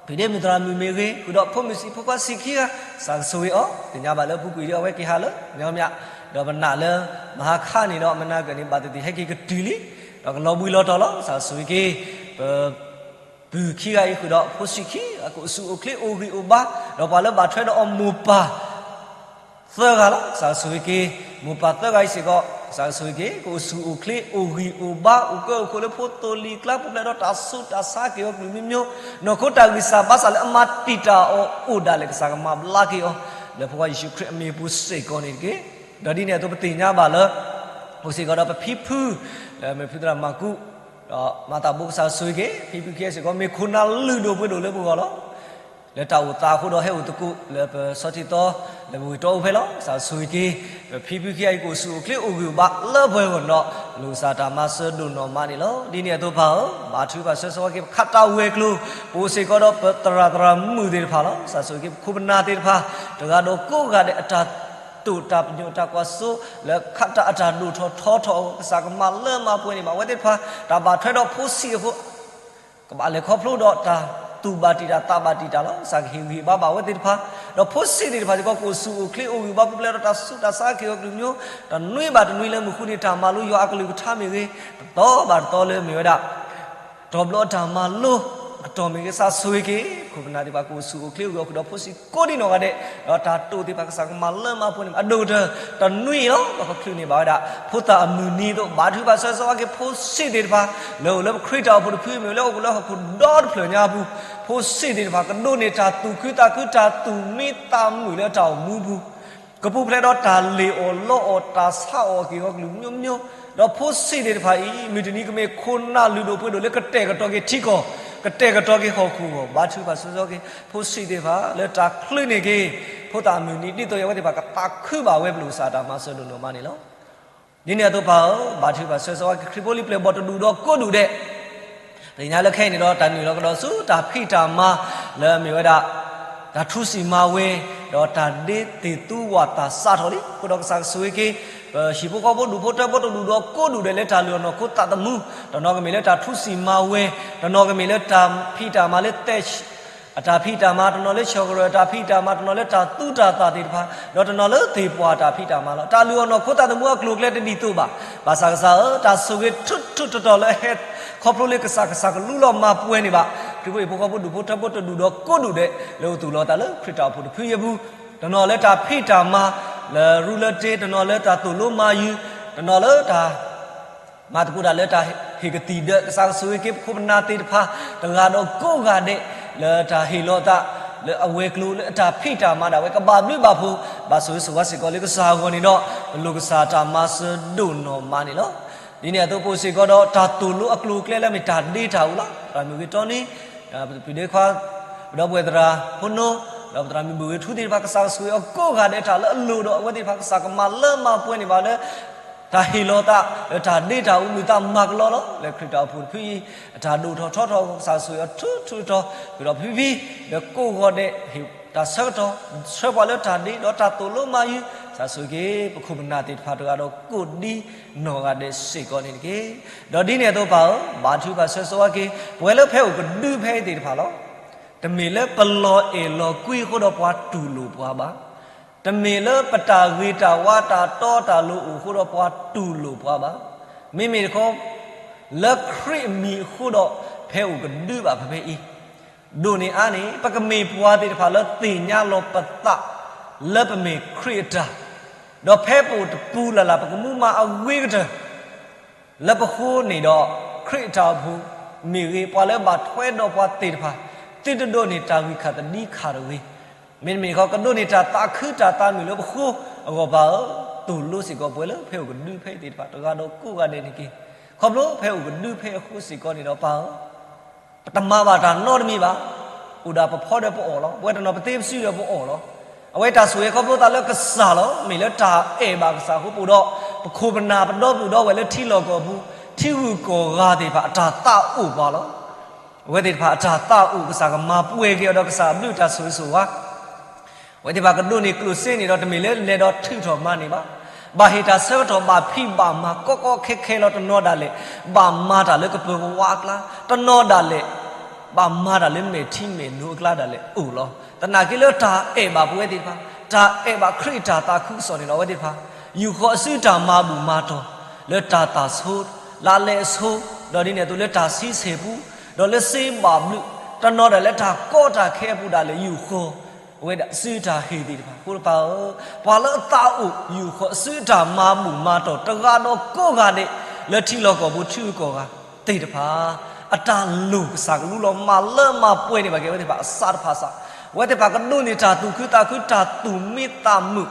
ဒီး ဖံးဒ့မုၣ်သရၣ်မုၣ်မ့ၢ်ဂ့ၤ, ဃုာ်ဒီးဖိမုၣ်ဆံးဖိခွါဆံးခံဂၤ, ကစၢ်ကဆိၣ်ဂ့ၤအီၤ, သ့ၣ်ညါဘၣ်လၢပူၤကွံာ်ဒ်အဝဲက့ၤဟးလၢ ညီမး, ဒီးပနာ်လၢ မဟါခါန့ၣ်ဒီး မနၤကၢၣ်န့ၣ် ဘၣ်သ့ၣ်သ့ၣ်ဟဲက့ၤကတုၤလံ, ဒီးကလီၤဘှံးလီၤတီၤလီၤ. ကစၢ်ဆိၣ်ဂ့ၤက့ၤ ပ ပုၢ်ခံဂၤအံၤဃုာ်ဒီးဖိဆံးခံဂၤ ကအိၣ်ဆူၣ်အိၣ်ချ့အိၣ်ဂံၢ်အိၣ်ဘါ, ဒီးပှၤလၢဘၣ်ထွဲဒီးအီၤမိၢ်ပၢ် သၢဂၤလီၤ. ကစၢ်ဆိၣ်ဂ့ၤက့ၤ မိၢ်ပၢ်သၢဂၤအံၤစ့ၢ်ကီး ကစၢ်ကဆိၣ်ဂ့ၤက့ၤ ကအိၣ်ဆူၣ်အိၣ်ချ့ အိၣ်ဂံၢ်အိၣ်ဘါ အိၣ်ကၢအိၣ်ခိၣ်လၢဖိသိၣ်လံၤကျါ ပူၤဖျဲးဒီးတၢ်ဆူးတၢ်ဆါက့ၤအီၤကလုာ်မံၤမံၤ, နီၢ်ခိတၢ်ဂံၢ်စၢ်ဘါစၢ်လၢအမၤတံာ်တာ်အီၤအိၣ်ဒၣ်လဲာ် ကစၢ်ကမၤဘျါက့ၤအီၤ လၢဖိခွါယ့ၣ်ၡူးခရံာ်အမံၤအပူၤစ့ၢ်ကီးန့ၣ်တက့ၢ်. ဒီးဒ်န့ၣ်အသိးပသ့ၣ်ညါဘၣ်လၢ အိၣ်စ့ၢ်ကီးဒီးပဖံဖု လၢမ့ၢ်ဖုသရၣ်မၤကူး ဒီးမၤသးဘိ ကစၢ်ဆိၣ်ဂ့ၤက့ၤ ဖံဖုခံဂၤစ့ၢ်ကီး မ့ၢ်ခိၣ်နၢ်လုၢ်ဒိၣ်ပှ့ၤဒိၣ်လၢပဂီၢ်လီၤ. လၢတၢ်အိၣ်သးအဃိဒီးဟဲအိၣ်သကိးလၢပဆီထံသီ လၢပဝ့ၢ်တီအိၣ်ဖဲလီၤ. ကစၢ်ဆိၣ်ဂ့ၤက့ၤ ပဖံဖုခံဂၤအံၤ ကအိၣ်ဆူၣ်အိၣ်ချ့အိၣ်ဂံၢ်အိၣ်ဘါလၢပှဲၤဂီၢ်ဒီး လိၣ်ကစၢ်တၢ်မၤစၢၤဒိၣ်နီၢ်မးန့ၣ်လီၤ. ဒ်န့ၣ်အသိးပၢ်ဧၢ, ဘါထုကဖၣ်ဆၢဂ့ၤက့ၤ ပခးတၢ်ဝဲၤကျိၤ ပအိၣ်စ့ၢ်ကီးဒီးပသရၣ်သရၣ်မုၣ်သ့ၣ်တဖၣ်လီၤ. ကစၢ်ဆိၣ်ဂ့ၤက့ၤ ပခိၣ်ပနၢ်သ့ၣ်တဖၣ် တဂၤဒီးကိးဂၤဒဲး အတၢ်တိာ်တၢ်ပညိၣ်တၢ်ကွၢ်စိ လၢခးတၢ်အတၢ်ဒိၣ်ထီၣ်ထီထီၣ်အဂီၢ် ကစၢ်ကမၤလၢမၤပှဲၤန့ၣ်ဘၣ် အဝဲသ့ၣ်တဖၣ် တၢ်ဘၣ်ထွဲဒီးဖိဆံးအဃိ ကဘၣ်လဲၤခီဖျိဒီးတၢ်သူၣ်ဘၣ်တံာ်တာ်သးဘၣ်တံာ်တာ်လီၤ. ကစၢ်ကဟ့ၣ်ဂံၢ်ဟ့ၣ်ဘါဘၣ်အဝဲသ့ၣ်တဖၣ်, ဒီးဖိဆံးသ့ၣ်တဖၣ်စ့ၢ်ကီး ကအိၣ်ဆူၣ်အိၣ်ချ့အိၣ်ဂံၢ်ဘါ ပူၤဖျဲးဒီးတၢ်ဆူးတၢ်ဆါက့ၤအီၤကလုာ်မံၤမံၤ, တနွံဘၣ်တနွံလၢမုၢ်ဃုနံၤတၢ်မၤလိယွၤအကလုၢ်ကထါမ့ၢ်ဂ့ၤ, တသီဘၣ်တသီလၢမ့ၢ်ဝဲဒၣ် တဘျီအတၢ်မၤလိ အကတီၢ်မ့ၢ်ဂ့ၤ ကစၢ်ဆိၣ်ဂ့ၤက့ၤ ပခိၣ်ပနၢ်သ့ၣ်တဖၣ် ကအိၣ်ဆူၣ်အိၣ်ချ့အိၣ်ဂံၢ်အိၣ်ဘါ ဒီးဖိဆံးကိးဒံနီၢ်ဂၤဒဲး, ဒီးတၢ်တိာ်သ့ၣ်တဖၣ် ကစၢ်ကမၤလၢမၤပှဲၤန့ၣ် အဒိၣ်ကတၢၢ် တနွံအံၤလီၤ. ပကချုးန့ၢ်ဘၣ်ဝဲဒၣ် ဖိသၣ်အမုၢ်နံၤအသိး ဘါထုကဖၣ်ဆၢဂ့ၤက့ၤ ဖိဆံးသ့ၣ်တဖၣ် လၢအိၣ်လၢပခရံာ်တၢ်အိၣ်ဖှိၣ်တဖုမ့ၢ်ဂ့ၤ လၢအိၣ်လၢဟီၣ်ခိၣ်ဒီတဖျၢၣ်ညါအပူၤ, ဖိဆံးသ့ၣ်တဖၣ် ကဒိးန့ၢ်တၢ်သူၣ်ခုသးခု တၢ်သူၣ်မံသးမုာ်လၢတၢ်အိၣ်မူပူၤ ကပူၤဖျဲးဒီးတၢ်လ့ၣ်အီၣ်လီအီၣ် တၢ်ဆါအီၣ်က့ၤအီၤကလုာ်မံၤမံၤ, ဒီးဖိဆံးသ့ၣ်တဖၣ်အံၤ မုၢ်တနံၤကမ့ၢ်ခိၣ်နၢ်လုၢ်ဒိၣ်ပှ့ၤဒိၣ်လၢကတဲာ်ကတီၤက့ၤထံကီၢ်, ကတဲာ်ကတီၤက့ၤဟီၣ်ခိၣ်အဂီၢ်, ဘါထုကဖၣ်ဆၢဂ့ၤက့ၤ ဖိဆံးသ့ၣ်တဖၣ် လၢတၢ်ချုးန့ၢ်က့ၤ ဖိသၣ်အမုၢ်နံၤ ဒ်သိးအဝဲသ့ၣ်တဖၣ်ကသးခုဘၣ်ဝဲ ပလိၣ်ကစၢ်တၢ်မၤစၢၤဒိၣ်နီၢ်မးန့ၣ်လီၤ. ဒ်န့ၣ်အသိးပၢ်ဧၢ, ဘါထုကဖၣ်ဆၢဂ့ၤက့ၤ ခရံာ်ဖိလံၤပျဲၢ်ဘီၣ်တဒူၣ်ဒီးကိးဒူၣ်ဒဲး သ့ၣ်ညါလၢခဲအံၤန့ၣ်ဒီး တၢ်နုာ်လီၤကဒီးဆူတၢ်ဖံးတၢ်မၤ လၢအမ့ၢ်ဝဲဒၣ် တၢ်ထူစံၣ်မၤဝဲ ဒီးတၢ်ဒ့သ့ၣ်သူဝးသးစးထီၣ်လံ. အဃိဒီးကစၢ်ကဆိၣ်ဂ့ၤက့ၤ ပဟံၣ်ဖိဃီဖိဒူၣ်ဖိထၢဖိတဒူၣ်ဒီးကိးဒူၣ်ဒဲးလၢတၢ်လုၢ်အီၣ်နီၢ်ခိသးသမူ, တနီၤကမ့ၢ်လၢတၢ်ထူစံၣ်မၤဝဲ, တနီၤကမ့ၢ်လၢတၢ်ဖံးတၢ်မၤလၢသဲ အတၢ်ဖံးတၢ်မၤ, တနီၤလၢဆှၢကရၢၢ်တၢ်ဖံးတၢ်မၤ, တနီၤလၢတၢ်သူတၢ်သၣ်သ့ၣ်တဖၣ်, ဒီးတနီၤလၢသ့ၣ်ပှၢ်တၢ်ဖံးတၢ်မၤလီၤ. တၢ်လုၢ်အီၣ်နီၢ်ခိသးသမူအကျိၤအကျဲတဒ်သိးဘၣ်. ဘၣ်ဆၣ်ကစၢ်ဧၢ, တၢ်ဆိၣ်ဂ့ၤထူထူတီတီလၢအဟဲခီဖျိလၢကစၢ် ကစၢ်ကလူလီၤမၤပှဲၤန့ၣ်ဘၣ် ခရံာ်ဖိဟံၣ်ဖိဃီဖိဒူၣ်ဖိထၢဖိတဒူၣ်ဒီးကိးဒူၣ်ဒဲး လၢအိၣ်သူၣ်လီၤသးလၢခရံာ်တၢ်အိၣ်ဖှိၣ်တဖုအံၤအပူၤ, တနီၤလၢတၢ်ဖံးတၢ်မၤ လၢရူလၢတ့, တနီၤလၢတၢ်သိၣ်လိမၤယုၤ, တနီၤလၢတၢ် မၤသကိးတၢ်လၢတၢ်ဟ့ၣ်ကသံၣ်ဒၢး, ကစၢ်ကဆိၣ်ဂ့ၤက့ၤပခိၣ်ပနၢ်သ့ၣ်တဖၣ် တဂၤဒီးကိးဂၤဒဲး လၢတၢ်ဟ့ၣ်လီၤသး လၢအဝဲၤကျိၤလၢအတၢ်ဖံးတၢ်မၤဒၣ်ဝဲ ကဘၣ်ဘျုးဘၣ်ဖှိၣ် ဘၣ်ဆိၣ်ဂ့ၤဆိၣ်ဝါစ့ၢ်ကီးလၢကစၢ်အဂီၢ်န့ၣ်ဒီး ပလိၣ်ကစၢ်တၢ်မၤစၢၤဒိၣ်နီၢ်မးန့ၣ်လီၤ. ဒ်န့ၣ်အသိးပအိၣ်စ့ၢ်ကီးဒီး တၢ်သိၣ်လိအကျိၤအကျဲလၢမ့ၢ်တၢ်ဒ့တၢ်အူလီၤ. သရၣ်မုၣ်ဂ့ၤတီနံ, ပဒိၣ်ပှဲၤသရၣ်ဖိနီ, ဒီးပသရၣ်မုၣ်ဘုၣ်ဂ့ၤထူသ့ၣ်တဖၣ် ကစၢ်ကဆိၣ်ဂ့ၤအီၤကိးဂၤဒဲး တၢ်လၢအလိၣ်ဒီးအဝဲသ့ၣ်တဖၣ် ကစၢ်ကမၤလၢမၤပှဲၤန့ၢ်ဘၣ်လၢ တၢ်ဟ့ၣ်လီၤသး လၢတၢ်ဒ့တၢ်အူမုာ်သးမၤကလီလီၤ. လၢခရံာ်တၢ်အိၣ်ဖှိၣ်တဖုအံၤ အတၢ်ဒိၣ်ထီၣ်ထီထီၣ်အဂီၢ် ကစၢ်ဆိၣ်ဂ့ၤအီၤထူထူတီတီ, ဃုာ်ဒီးဖံဖံ လၢကိးဂၤဒဲး ဟ့ၣ်တၢ်ဆၢကတီၢ် ဆှၢပှၤလၢတၢ်ဒ့ဒီးတၢ်သိၣ်လိမၤယုၤ, ကစၢ်ဆိၣ်ဂ့ၤက့ၤ ပခိၣ်ပနၢ်သ့ၣ်တဖၣ်တဂၤဒီးကိးဒ်နီၢ်ဂၤဒဲးစ့ၢ်ကီးန့ၣ်တက့ၢ်. ဒီးဒ်န့ၣ်အသိးပၢ်ဧၢ, ဘါထုကဖၣ်ဆၢဂ့ၤက့ၤ ပဝဲလၢဖဲအိၣ်ကဒုဖဲအံၤသ့ၣ်တဖၣ်လီၤ. တမ့ၢ်လၢပလီၤအဲၣ်လီၤကွံအဃိဒီးပှၤတူၢ်လိာ်ပှၤဘၣ်. တမ့ၢ်လၢပတၢ်ဂ့ၤတၢ်ဝါတၢ်တီတၢ်လိၤအိၣ်အဃိဒီးပှၤတူၢ်လိာ်ပှၤဘၣ်. မ့မ့ၢ်တခီ လၢခရံာ်အမံၤအဃိဒီး ဖဲအိၣ်ကဒုဘၣ်ဖဲဖဲအံၤ, ဒိၣ်န့ၢ်အါန့ၣ် ပကမ့ၢ်ပှၤသ့ၣ်တဖၣ်လၢသ့ၣ်ညါလီၤပသး လၢပမ့ၢ်ခရံာ်အတၢ်, ဒီးဖဲပအိၣ်တပူၤလၢ်လၢ် ပကမူမၤအဂ့ၤကတၢၢ် လၢပဃိန့ၣ်ဒီး ခရံာ်အတၢ်အိၣ်ဖှိၣ်မ့ၢ်ဂ့ၤ ပှၤလၢဘၣ်ထွဲဒီးပှၤသ့ၣ်တဖၣ် သုတဒိးန့ၢ်တၢ်ဂံၢ်ခၣ်သဒံခၣ်တဂ့ၤ. မ့တမ့ၢ်တခီ ကဒိးန့ၢ်တၢ်သးခုတၢ်သးမုာ်လၢပဃိအဂီၢ်ပၢ်ဧၢ, သိၣ်လိစ့ၢ်ကီးပှၤလၢဖဲအိၣ်ကဒုဖဲအံၤသ့ၣ်တဖၣ် တဂၤဒီးကိးဂၤဒဲးန့ၣ်တက့ၢ်. ခီဖျိဖဲအိၣ်ကဒုဖဲအံၤအဃိစ့ၢ်ကီးန့ၣ်ဒီးပၢ်ဧၢ ပတမၤဘၣ်တၢ်နီတမံၤဘၣ်. အိၣ်ဒၣ်ပဖီဒီးပအီၣ်လီၤ, ပဝဲတနီၤပသ့ပစုဒီးပအီၣ်လီၤ. အဝဲတၢ်ဆိၣ်ဂ့ၤခီဖျိသးလၢကစၢ်လီၤ. မ့ၢ်လၢတၢ်အဲၣ်ဘၣ်ကစၢ်အဃိ ပအိၣ်ဒီး ပခိၣ်ပနၢ်ပဒီပုၢ်ဒီဝဲၢ်လၢထံလီၢ်ကီၢ်ပူၤ ထံဂုၤကီၢ်ဂၤသ့ၣ်တဖၣ်အတၢ်သးအိၣ်ပှၤလီၤ. အဝဲသ့ၣ်တဖၣ်အတၢ်သးအိၣ် ကစၢ်ကမၤပှဲၤက့ၤအီၤဒီးကစၢ်အဘျုးတၢ်ဆိၣ်ဂ့ၤဆိၣ်ဝါ အဝဲသ့ၣ်တဖၣ်ကဒိးန့ၢ်ကျိၣ်စ့န့ၣ်ဒီး တမ့ၢ်လၢလဲၤဒီးထုးထီၣ်မၤန့ၢ်ဘၣ်. ဘၣ်ဟ့ၣ်တၢ်ဆၢကတီၢ် ဘၣ်ဖံးဘၣ်မၤကီကီခဲခဲလီၤ. တနီၤဒၣ်လဲာ် ဘၣ်မၤတၢ်လၢကပၢၤကဝါအကျါ, တနီၤဒၣ်လဲာ် ဘၣ်မၤတၢ်လၢမဲာ်ထံမဲာ်နိအကျါဒၣ်လဲာ်အိၣ်လီၤ. သနာ်က့လၢတၢ်အဲၣ်ဘၣ်ပဝဲသ့ၣ်တဖၣ်, တၢ်အဲၣ်ဘၣ်ခရံာ်အတၢ်သးခုကစီၣ်န့ၣ်ဒီး အဝဲသ့ၣ်တဖၣ် ယူာ်ဃီၤအစုတၢ်မၤဘူၣ်မၤတီၢ် လၢတၢ်သၣ်ဆိ လါလဲအဆိ, ဒီးဒ်န့ၣ်အသိးလၢတၢ်ဆံဆဲၣ်ပူၤ, ဒီးလၢစ့ဘၣ်ဘျုး, တနီၤဒၣ်လၢတၢ်ကီတၢ်ခဲအပူၤဒၣ်လဲာ်ယူာ်ဃီၤ အဝဲဒၣ်စုတၢ်ဟ့ၣ်သ့ၣ်တဖၣ် ဖိတဖၣ်ဧၢ, ပှၤလၢအသးအိၣ်ယူၢ်ဃီၤစုတၢ်မၤဘူၣ်မၤတီၢ်တဂၤဒီးကိးဂၤဒဲး လၢထံလီၢ်ကီၢ်ပူၤထံဂုၤကီၢ်ဂၤသ့ၣ်တဖၣ် အတၢ်လိၣ်ကစၢ်ကလူလီၤမၤလၢမၤပှဲၤန့ၢ်ဘၣ်က့ၤအဝဲသ့ၣ်တဖၣ်အစးတဖၣ်စး, အဝဲသ့ၣ်တဖၣ်ကဒိးန့ၢ်တၢ်သူၣ်ခုသးခုတၢ်သူၣ်မံသးမုာ်,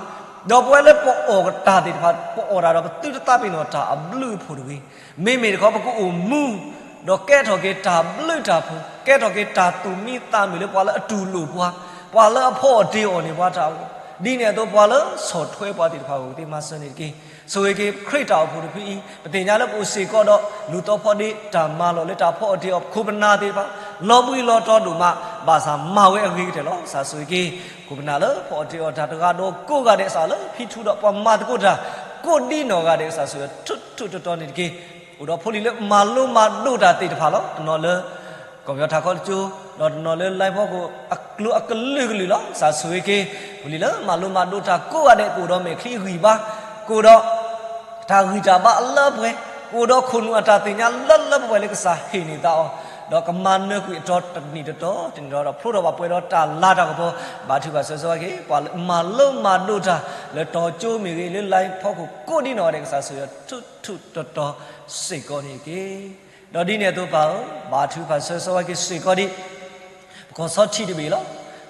ဒီးပဝဲလၢပအီၣ်ကတၢၢ်သ့ၣ်တဖၣ် ပအီၣ်တၢ်ဒီးပသုတသးပ့ၤနီၣ်တၢ်အဘျုးအဖှိၣ်တဂ့ၤ, မ့မ့ၢ်တခီပကအိၣ်မူ ဒီးကဲထီၣ်က့ၤတၢ်ဘျုးတၢ်ဖှိၣ်, ကဲထီၣ်က့ၤတၢ်သူၣ်မံသးမုာ်လၢပှၤလၢအတူၢ်လိာ်ပှၤ, ပှၤလၢအဖီအီၣ်တ့ၢ်အီၣ်န့ၢ်ပှၤတၢ်အဂီၢ်, ဒ်န့ၣ်အသိးပှၤလၢဆီၣ်ထွဲပှၤသ့ၣ်တဖၣ်အဂီၢ်ကသ့မၤစၢၤန့ၣ်တက့ၢ်. ဆိၣ်ဂ့ၤက့ၤခရံာ်တၢ်အိၣ်ဖှိၣ်တဖုအံၤ ပသ့ၣ်ညါလၢပအိၣ်စ့ၢ်ကီးဒီး လူၤသီဖီဒ့တၢ်မၤလီၢ်လၢတၢ်ဖီအီၣ်တ့ၢ်အီၣ်ပခိၣ်ပနၢ်သ့ၣ်တဖၣ် လီၤဘှံးလီၤတီၤဒိၣ်မး ဘၣ်ဆၣ်မၤဝဲအဂ့ၤကတၢၢ်လီၤ. ကစၢ်ဆိၣ်ဂ့ၤက့ၤ ခိၣ်ပနၢ်လၢဖီအီၣ်တ့ၢ်အီၣ်တၢ်တဂၤဒီးကိးဂၤဒဲး ကစၢ်လၢဖံထူဒီးပှၤမၤသကိးတၢ် ကိးဒ်နီၢ်ဂၤဒဲး ကစၢ်ဆိၣ်ဂ့ၤထူထူတီတီန့ၣ်တက့ၢ်. အိၣ်ဒီးဖိလံၤလၢမၤလိမၤဒိးတၢ်သ့ၣ်တဖၣ်လီၤ. တနီၤလၢ ကီၢ်ပယီၤထးခီတကၠိ, ဒီးတနီၤလၢ line ဖီခိၣ် အကျိၤအကလုာ်ကလုာ်လီၤ. ကစၢ်ဆိၣ်ဂ့ၤက့ၤ ဖိလံၤလၢမၤလိမၤဒိးတၢ်ကိးဂၤဒဲး ကအိၣ်ဒီးမဲာ်ချံဂံၢ်ဘါ, ကအိၣ်ဒီး တၢ်ဂံၢ်တၢ်ဘါအလၢအပှဲၤ, ကအိၣ်ဒီးခိၣ်နူာ်အတၢ်သ့ၣ်ညါလၢလၢပှဲၤပှဲၤလၢကစၢ်ဟ့ၣ်န့ၢ်သးအီၤ, ဒီးကမၤနၢၤကွံာ်အတီတနံၣ်တတီၤတနံၣ်တတီၤဒီး ဖျိထီၣ်ဘၣ်ပှဲၤဒီးတၢ်လၤတၢ်ကပီၤ, ဘါထုကဖၣ်ဆၢဂ့ၤဆၢဝါက့ၤ ပှၤလၢမၤလိမၤဒိးတၢ် လၢတီၤကၠိမ့ၢ်ဂ့ၤ လၢ line ဖီခိၣ်ကိးဒ်နီၢ်ဂၤဒဲး ကစၢ်ဆိၣ်ဂ့ၤထူထူတီတီစ့ၢ်ကီးန့ၣ်တက့ၢ်. ဒီးဒ်န့ၣ်အသိးပၢ်ဧၢ, ဘါထုကဖၣ်ဆၢဂ့ၤဆၢဝါက့ၤစ့ၢ်ကီးဒံး ပကီၢ်ဆီထံးတဘ့ၣ်လီၤ.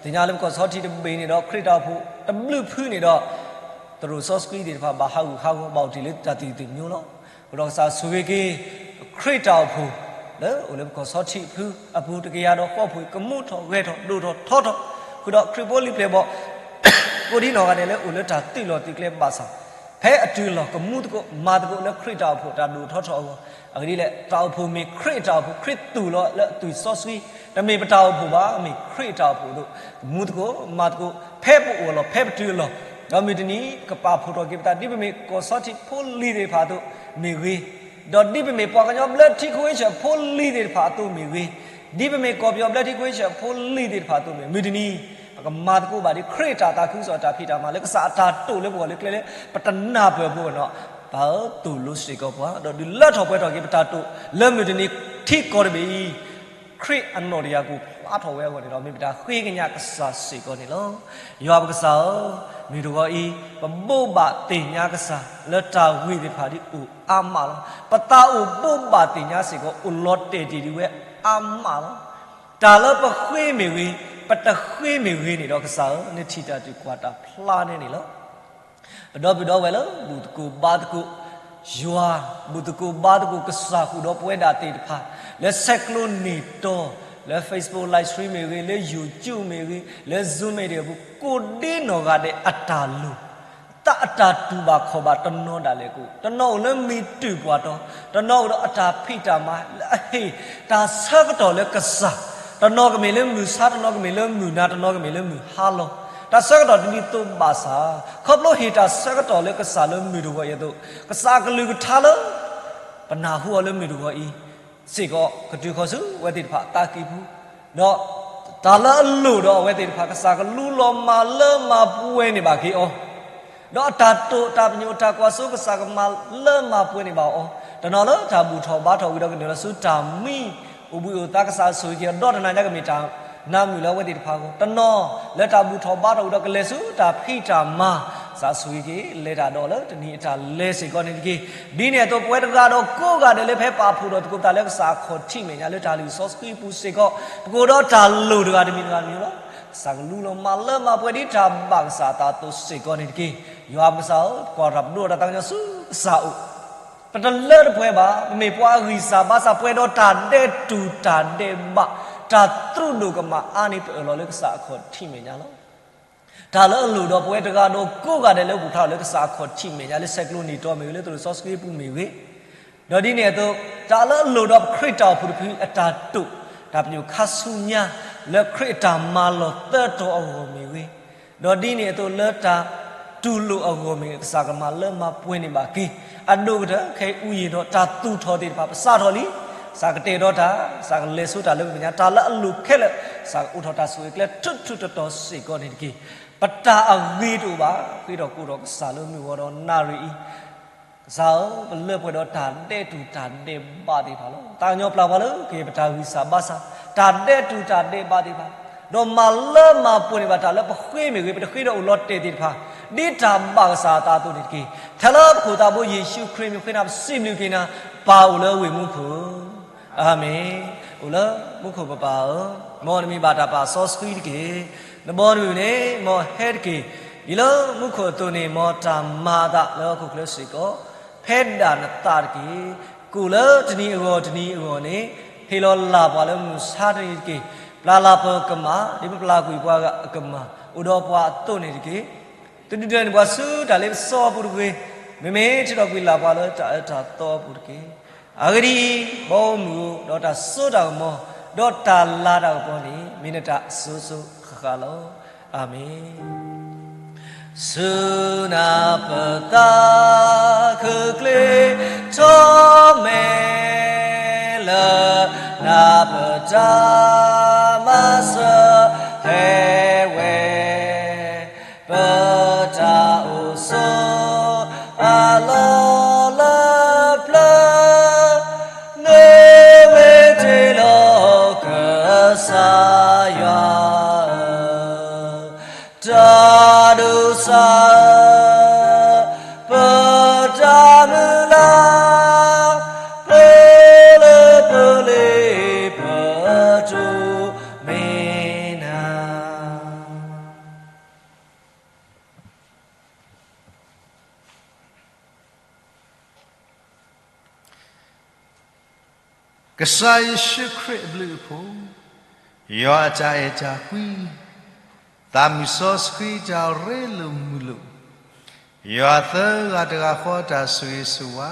သ့ၣ်ညါလၢပကီၢ်ဆီထံးတဘ့ၣ်န့ၣ်ဒီး ခရံာ်တၢ်အိၣ်ဖှိၣ်တဘျုးဖုန့ၣ်ဒီး သရိာ်စီဆှံသ့ၣ်တဖၣ် ဘၣ်ဟးဂူာ်ဟးဂီၤ ဘၣ်အိၣ်တ့ၢ်လၢတၢ်သံၣ်သံၣ်မံၤလီၤ. အဃိဒီးကစၢ်ဆိၣ်ဂ့ၤက့ၤ ခရံာ်တၢ်အိၣ်ဖှိၣ် လၢအိၣ်လၢပကီၢ်ဆီထံးဖုအပူၤ တကယၤဒီးဃီဖှိၣ် ကမူထီၣ်ဂဲၤထီၣ်ဒိၣ်ထီၣ်ထီထီၣ် ဃုာ်ဒီးခရံာ်ဖိလံၤပျဲၢ်ဘီၣ် ကိးဒ်နီၢ်ဂၤဒဲးလၢအိၣ်လၢတၢ်သုးလီၢ်သုးကျဲဘၣ်ဆၣ် ဖဲအတုၤလီၤကမူသကိးမၤသကိးလၢခရံာ်တၢ်အိၣ်ဖှိၣ်တၢ်ဒိၣ်ထီၣ်ထီထီၣ်အဂီၢ်, အဂ့ၢ်ဒ်လဲၣ် တၢ်အိၣ်ဖှိၣ်မ့ၢ်ခရံာ်တၢ်အိၣ်ဖှိၣ် ခရံာ်သူၣ်လီၤလၢအသွံၣ်စီဆှံ, တမ့ၢ်ပတၢ်အိၣ်ဖှိၣ်ဘၣ်, မ့ၢ်ခရံာ်တၢ်အိၣ်ဖှိၣ်အသိး ကမူသကိးမၤသကိး ဖဲပအိၣ်အလီၢ် ဖဲပတုၤအလီၢ်, ဒီးမုၢ်တနံၤ ကပာ်ဖှိၣ်ထီၣ်က့ၤပသး ဒ်ပမ့ၢ်ကီၢ်ဆီထံးဖိလံၤသ့ၣ်တဖၣ်အသိးမ့ၢ်ဂ့ၤ, ဒီးဒ်ပမ့ၢ်ပှၤကညီဘျၢထံခဝ့ၡၢၣ်ဖိလံၤသ့ၣ်တဖၣ်အသိးမ့ၢ်ဂ့ၤ, ဒ်ပမ့ၢ်ကီၢ်ပယီၤဘျၢထံခဝ့ၡၢၣ်ဖိလံၤသ့ၣ်တဖၣ်အသိးမ့ၢ်ဂ့ၤ, မုၢ်တနံၤ ပကမၤသကိးဘၣ်ဒ်ခရံာ်တၢ်သးခုကစီၣ်တၢ်ဖံးတၢ်မၤလၢကစၢ်အတၢ်တိာ်လၢပဂီၢ်လၢကျဲလၢ ပတနၢ်ပၢၢ်ဖိအနီၢ်, ပၢ်ဧၢ သိၣ်လိစ့ၢ်ကီးပှၤ ဒီးဒုးလၢထီၣ်ပှဲၤထီၣ်က့ၤပတၢ်တိာ်လၢမုၢ်တနံၤထံကီၢ်တဘ့ၣ်အံၤ ခရံာ်အနီၣ်တယၢ်ကအိၣ်ဖျါထီၣ်ဝဲအဂီၢ်န့ၣ်ဒီး မ့ၢ်ပတၢ်ဃ့ကညးကစၢ်စ့ၢ်ကီးန့ၣ်လီၤ. ယွၤပကစၢ်ဧၢ, မုၢ်တဂီၤအံၤ ပဘိးဘၣ်သ့ၣ်ညါကစၢ်လၢတၢ်ဂ့ၢ်သ့ၣ်တဖၣ်ဒ်အိၣ်အါမးလီၤ. ပသးအိၣ်ဘိးဘၣ်သ့ၣ်ညါစ့ၢ်ကီး အိၣ်လီၤတဲာ်တ့ၢ်ဒံးဝဲအါမးလီၤ. တၢ်လၢပဃ့မ့ၢ်ဂ့ၤ, ပတဃ့မ့ၢ်ဂ့ၤန့ၣ်ဒီး ကစၢ်ဧၢ, နထံၣ်တၢ်သံကွၢ်တၢ်ဖျါန့ၣ်န့ၣ်လီၤ. ပဒီပုၢ်ဒီဝဲၢ်လၢ ဘူၣ်သကိးဘါသကိး ယွၤ, ဘူၣ်သကိးဘါသကိးကစၢ်ဃုာ်ဒီးပဝဲဒၣ်သ့ၣ်တဖၣ် လၢဆဲးကျိးနံၣ်တီၤ, လၢ Facebook live stream မ့ၢ်ဂ့ၤ, လၢ YouTube မ့ၢ်ဂ့ၤ, လၢ Zoom meeting အပူၤ ကိးဒ်နီၢ်ဂၤဒဲးအတၢ်လိၣ် သးအတၢ်တူၢ်ဘၣ်ခီၣ်ဘၣ်တနီၤဒၣ်လဲာ်ကအိၣ်, တနီၤအိၣ်လၢမံၤတုၢ်ပှၢ်တီၤ, တနီၤအိၣ်ဒီးအတၢ်ဖံးတၢ်မၤလၢအဟ့ၣ် တၢ်ဆၢကတီၢ်လၢကစၢ်, တနီၤကမ့ၢ်လၢမုၢ်ဆါ, တနီၤကမ့ၢ်လၢမုၢ်နၤ, တနီၤကမ့ၢ်လၢမုၢ်ဟါလီၤ. တၢ်ဆၢကတီၢ်ဒ်သိးဘၣ်ဆၣ်, ခီဖျိဟ့ၣ်တၢ်ဆၢကတီၢ်လၢကစၢ်လၢမုၢ်တဂီၤအံၤအသိး, ကစၢ်အကလုၢ်ကထါလၢ ပနၢ်ဟူအီၤလၢမုၢ်တဂီၤအံၤ စ့ၢ်ကီးကတုၤဃီၤဆူအဝဲသ့ၣ်တဖၣ်အသးကံၢ်ပူၤ, ဒီးတၢ်လၢအလိၣ်ဒီးအဝဲသ့ၣ်တဖၣ် ကစၢ်ကလူလီၤမၤလၢမၤပှဲၤန့ၢ်ဘၣ်က့ၤအီၤ, ဒီးအတၢ်တိာ်တၢ်ပညိၣ်တၢ်ကွၢ်စိ ကစၢ်ကမၤလၢမၤပှဲၤန့ၢ်ဘၣ်အီၤ, တနီၤလၢတၢ်ဘူၣ်ထီၣ်ဘါထီၣ်ဝံၤဒီးကနုာ်လီၤဆူတၢ်မံ, အိၣ်ဘှံးအိၣ်သါ ကစၢ်ဆိၣ်ဂ့ၤက့ၤအီၤ ဒီတနၤညါကမ့ၢ်တၢ်နါမုာ်လၢအဝဲသ့ၣ်တဖၣ်အဂီၢ်, တနီၤလၢတၢ်ဘူၣ်ထီၣ်ဘါထီၣ်ဝံၤဒီးကလဲၤဆူတၢ်ဖံးတၢ်မၤ, ကစၢ်ဆိၣ်ဂ့ၤက့ၤ လဲၤတၢ်ဒီးလၢတနံၤအတၢ်လဲၤစ့ၢ်ကီးန့ၣ်တက့ၢ်. ဒ်န့ၣ်အသိး ပဝဲတဂၤဒီးကိးဂၤဒဲးလၢဖဲပာ်ဖှိၣ်ထီၣ်သကိးပသးလၢကစၢ်အခီၣ်ထံးမဲာ်ညါလၢတၢ်လုၢ်စီဆှံပူၤစ့ၢ်ကီး, ပကအိၣ်ဒီးတၢ်လိၣ်တဂၤတမံၤတဂၤတမံၤလီၤ. ကစၢ်ကလူလီၤမၤလၢမၤပှဲၤဒ်တၢ်ဘၣ်ကစၢ်အသးအသိးစ့ၢ်ကီးန့ၣ်တက့ၢ်. ယွၤပကစၢ်ဧၢ, ပကွၢ်တၢ်ပဒိၣ်တၢ်သးကညီၤဆူကစၢ်အအိၣ်, ပတလၢတပှဲၤဘၣ်, ပမ့ၢ်ပှၤအဂံၢ်စၢ်ဘါစၢ် ပှဲၤဒီးတၢ်ဒဲးတူၢ်တၢ်ဒဲးဘး, တၢ်သရူးဒိၣ်ကမၣ်အါန့ၣ် ပအၢၣ်လီၤလၢကစၢ်အခီၣ်ထံးမဲာ်ညါလီၤ. တၢ်လၢအလိၣ်ဒီးပဝဲတဂၤဒီးကိးဂၤဒဲးလၢပူၤဖျါထီၣ်လၢကစၢ်အခီၣ်ထံးမဲာ်ညါ လၢဆဲးကျိးနံၣ်တီၤမ့ၢ်ဂ့ၤ, လၢသရိာ်စီဆှံပူၤမ့ၢ်ဂ့ၤ, ဒီးဒ်န့ၣ်အသိး တၢ်လၢအလိၣ်ဒီးပခရံာ်တၢ်အိၣ်ဖှိၣ်တဖုအတၢ်တိာ်, တၢ်ပညိၣ်ခါဆူညါ လၢခရံာ်အတၢ်မၤလီၤသၢတီၤအဂီၢ်မ့ၢ်ဂ့ၤ, ဒီးဒ်န့ၣ်အသိးလၢတၢ်တူၢ်လိာ်အဂီၢ်မ့ၢ်ဂ့ၤ, ကစၢ်ကမၤလၢမၤပှဲၤန့ၢ်ဘၣ်က့ၤ, အဒိၣ်ကတၢၢ်ခဲအံၤ အူယံာ်ဒီးတၢ်သူၣ်ထီၣ်သ့ၣ်တဖၣ် ပစးထီၣ်လံ, ကစၢ်ကတဲာ်ဒီးတၢ်, ကစၢ်ကလဲၤဆူတၢ်လၢပမဲာ်ညါ, တၢ်လၢအလိၣ်ခဲလၢာ်, ကစၢ်ကအိးထီၣ်တၢ်ဆိၣ်ဂ့ၤကျဲထူးထူးတီၤတီၤစ့ၢ်ကီးန့ၣ်တက့ၢ်. ပတၢ်အဂ့ၤတအိၣ်ဘၣ်, ဃ့ထီၣ်ကိးထီၣ်ကစၢ်လၢမုၢ်ဂီၤဒီးနၣ်ရံၣ်အံၤ, ကစၢ်ဧၢ, ပလၢပှဲၤဒီးတၢ်ဒဲးတူၢ်တၢ်ဒဲးဘးသ့ၣ်တဖၣ်လီၤ. သးကညီၤပျၢ်ပှၤလၢကယဲၢ်ပတၢ်ဂံၢ်စၢ်ဘါစၢ်, တၢ်ဒဲးတူၢ်တၢ်ဒဲးဘးသ့ၣ်တဖၣ် ဒီးမၤလၢမၤပှဲၤန့ၢ်ဘၣ်တၢ်လၢပဃ့မ့ၢ်ဂ့ၤ, ပတဃ့ဒီးအိၣ်လီၤတဲာ်သ့ၣ်တဖၣ်, ဒ်တၢ်ဘၣ်ကစၢ်အသးအသိးန့ၣ်တက့ၢ်. ထဲလၢပခိၣ်သးဘိယ့ၣ်ၡူးခရံာ်မံၤဃ့နၤ ပစံးဘျုးက့ၤနၤ, ပၢ်အိၣ်လၢဝ့ၢ်မူခိၣ်, အၤမ့ၣ်. အိၣ်လၢမူခိၣ်ပပၢ်ဧၢ, မ်နမံၤဘၣ်တၢ်ပာ်စီဆှံတက့ၢ်. နဘီနမုၢ်န့ၣ် မ်ဟဲတက့ၢ်. ဒ်လၢမူခိၣ်အသိးန့ၣ် မ်တၢ်မၤအသးလၢဟီၣ်ခိၣ်ချၢစ့ၢ်ကီး ဖဲဒၣ်နသးတက့ၢ်. ကိၣ်လၢတနံၤအဂီၢ်တနံၤအဂီၢ်န့ၣ် ဟ့ၣ်လီၤလၢ်ပှၤလၢမုၢ်ဆါတနံၤတက့ၢ်. ပျၢ်လၢ်ပှၤကမၣ်, ဒ်ပပျၢ်ကွံာ်ပှၤဂၤအကမၣ် အိၣ်ဒီးပှၤအသိးန့ၣ်တက့ၢ်. တဒုၣ်ဒွဲၣ်န့ၢ်ပှၤဆူတၢ်လ့ပစီအပူၤတဂ့ၤ, မ့မ့ၢ်ထုးထီၣ်ကွံာ်လၢ်ပှၤလၢတၢ်အၢတၢ်သီအပူၤတက့ၢ်. အဂ့ၢ်ဒ်အံၤ, ဘီမုၢ်ဧၢ, ဒီးတၢ်စိတၢ်ကမီၤ, ဒီးတၢ်လၤတၢ်ကပီၤန့ၣ် မ့ၢ်နတၢ်အစိၤစိၤဃၣ်ဃၣ်လီၤ. အၤမ့ၣ်. ဆူနၤပသးခုချ့ထီၣ်မဲာ်လၢ နၤပတၢ်မၤစၢၤဟဲဝဲ, ပတၢ်အိၣ်ဆိးအလီၢ်လၢပျၢၤ မ့ၢ်ဝဲတ့ၢ်လီၤကစၢ်ယွၤဧၢ, တၢ်ဒိးစၢ်ဧၢ, ပတၢ်မုၢ်လၢ်, ပလၢပလ့ပတိၢ် မ့ၢ်နၤ. ကစၢ်ယ့ၣ်ၡူးခရံာ်အဘျုးအဖှိၣ်, ယွၤအတၢ်အဲၣ်တၢ်ကွံ, သးမုၢ်စီဆှံတၢ်ရ့လိာ်မုာ်လိာ်, ယွၤသၢဂၤတဂၤဃီတၢ်ဆိၣ်ဂ့ၤဆိၣ်ဝါ,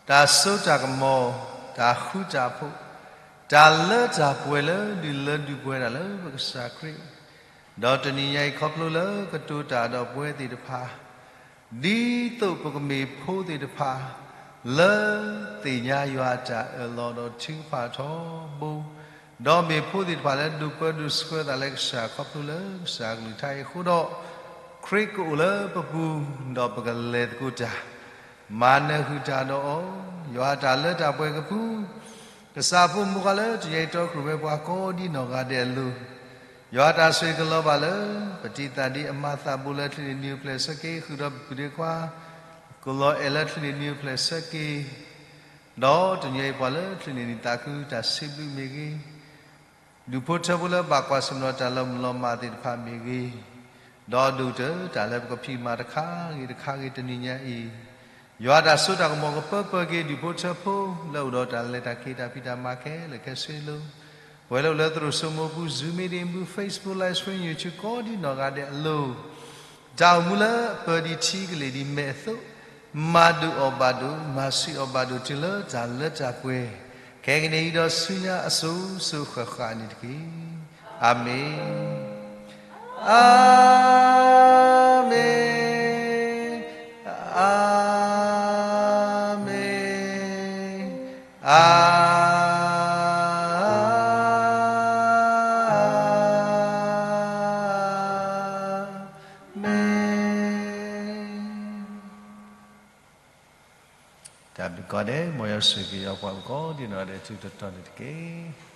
တၢ်စိတၢ်ကမီၤ, တၢ်ဃူတၢ်ဖိး, တၢ်လၢတၢ်ပှဲၤလၢဒုၣ်လၢဒူၣ်ပဝဲဒၣ်လၢပကစၢ်ခရံာ်, ဒီးတနံၤညါအံၤခီဖျိလၢကတိၤတၢ်ဒီးပဝဲသ့ၣ်တဖၣ် ဒ်သိးပကမ့ၢ်ဖိသ့ၣ်တဖၣ် လၢသ့ၣ်ညါယွၤအတၢ်အၢၣ်လီၤဒီးထုကဖၣ်ထီဘိ, ဒီးမ့ၢ်ဖိသ့ၣ်တဖၣ်လၢဒိၣ်ပၢဒိၣ်ဆှၢသးလၢကစၢ်ခီဖျိလၢကစၢ်အကလုၢ်ကထါအံၤအဃိဒီး, ခရံာ်ကအိၣ်လၢပပူၤ, ဒီးပကလဲၤသကိးတၢ်, မၤနၢၤဃုာ်တၢ်ဒီးအီၤ, ယွၤအတၢ်လၢတၢ်ပှဲၤကပူၤ ကစၢ်အဖိမုၣ်ဃါလၢတနံၤအံၤတီကြိၣ်ဝဲပှၤကိးဒံနီၢ်ဂၤဒဲးအလိၤ, ယွၤတၢ်ဆိၣ်ဂ့ၤကလီၤဘၣ်လၢ ပတံၤသးဒံးအမၤသးဘူးလၢချံးန့ၢ်နံၤအိၣ်ဖျဲၣ်ဆၢက့ၤ ဃုာ်ဒီးပပုၢ်ဒီခွါ, ကလီၤအဲၣ်လၢချံးန့ၢ်နံၤအိၣ်ဖျဲၣ်ဆၢက့ၤ, ဒီးတနံၤအံၤပှၤလၢချံးန့ၢ်နံၤသးခုတၢ်စံးဘျုးမ့ၢ်ဂ့ၤ ဒူၣ်ဖိထၢဖိလၢဘၣ်ကွၢ်ဆၢၣ်မဲာ်ဒီးတၢ်လီၤမုၢ်လီၤမၢ်သ့ၣ်တဖၣ်မ့ၢ်ဂ့ၤ, ဒီးဒိၣ်ကတၢၢ်တၢ်လၢပကဖံးမၤတခါဂ့ၤတခါဂ့ၤတနံၤညါအံၤ, ယွၤတၢ်စိတၢ်ကမီၤကပၢပၢက့ၤဒူၣ်ဖိထၢဖိလၢအိၣ်ဒီးတၢ်လဲၤတၢ်က့ၤတၢ်ဖံးတၢ်မၤခဲလၢာ်ခဲဆ့အလိၤ, ပှၤလၢအိၣ်လၢသရိာ်စိမိၤပူၤ Zoom meeting ပူၤ Facebook live stream YouTube ကိးဒံနီၢ်ဂၤဒဲးအလိၤ တၢ်အိၣ်မူလၢအပၢဒံးထံကလ့ၢ်ဒံးမဲာ်အသိး, မၤဒိၣ်အီၣ်ဘၣ်ဒိၣ်, မၤဆူၣ်အီၣ်ဘၣ်ဒိၣ်တုၤလၢတၢ်လၢတၢ်ပှဲၤ, ခဲကနံၣ်အံၤဒီးဆူညါအစိၤစိၤဃၣ်ဃၣ်န့ၣ်တက့ၢ်. အၤမ့ၣ်. အၤမ့ၣ်, အၤမ့ၣ်, အၤ မ့ၣ်. တၢ်ဘျုးကိးဂၤဒဲး, မ်ယွၤဆိၣ်ဂ့ၤက့ၤပှၤကိးဒံနီၢ်ဂၤဒဲး ထူးထူးတီၤတီၤန့ၣ်တက့ၢ်.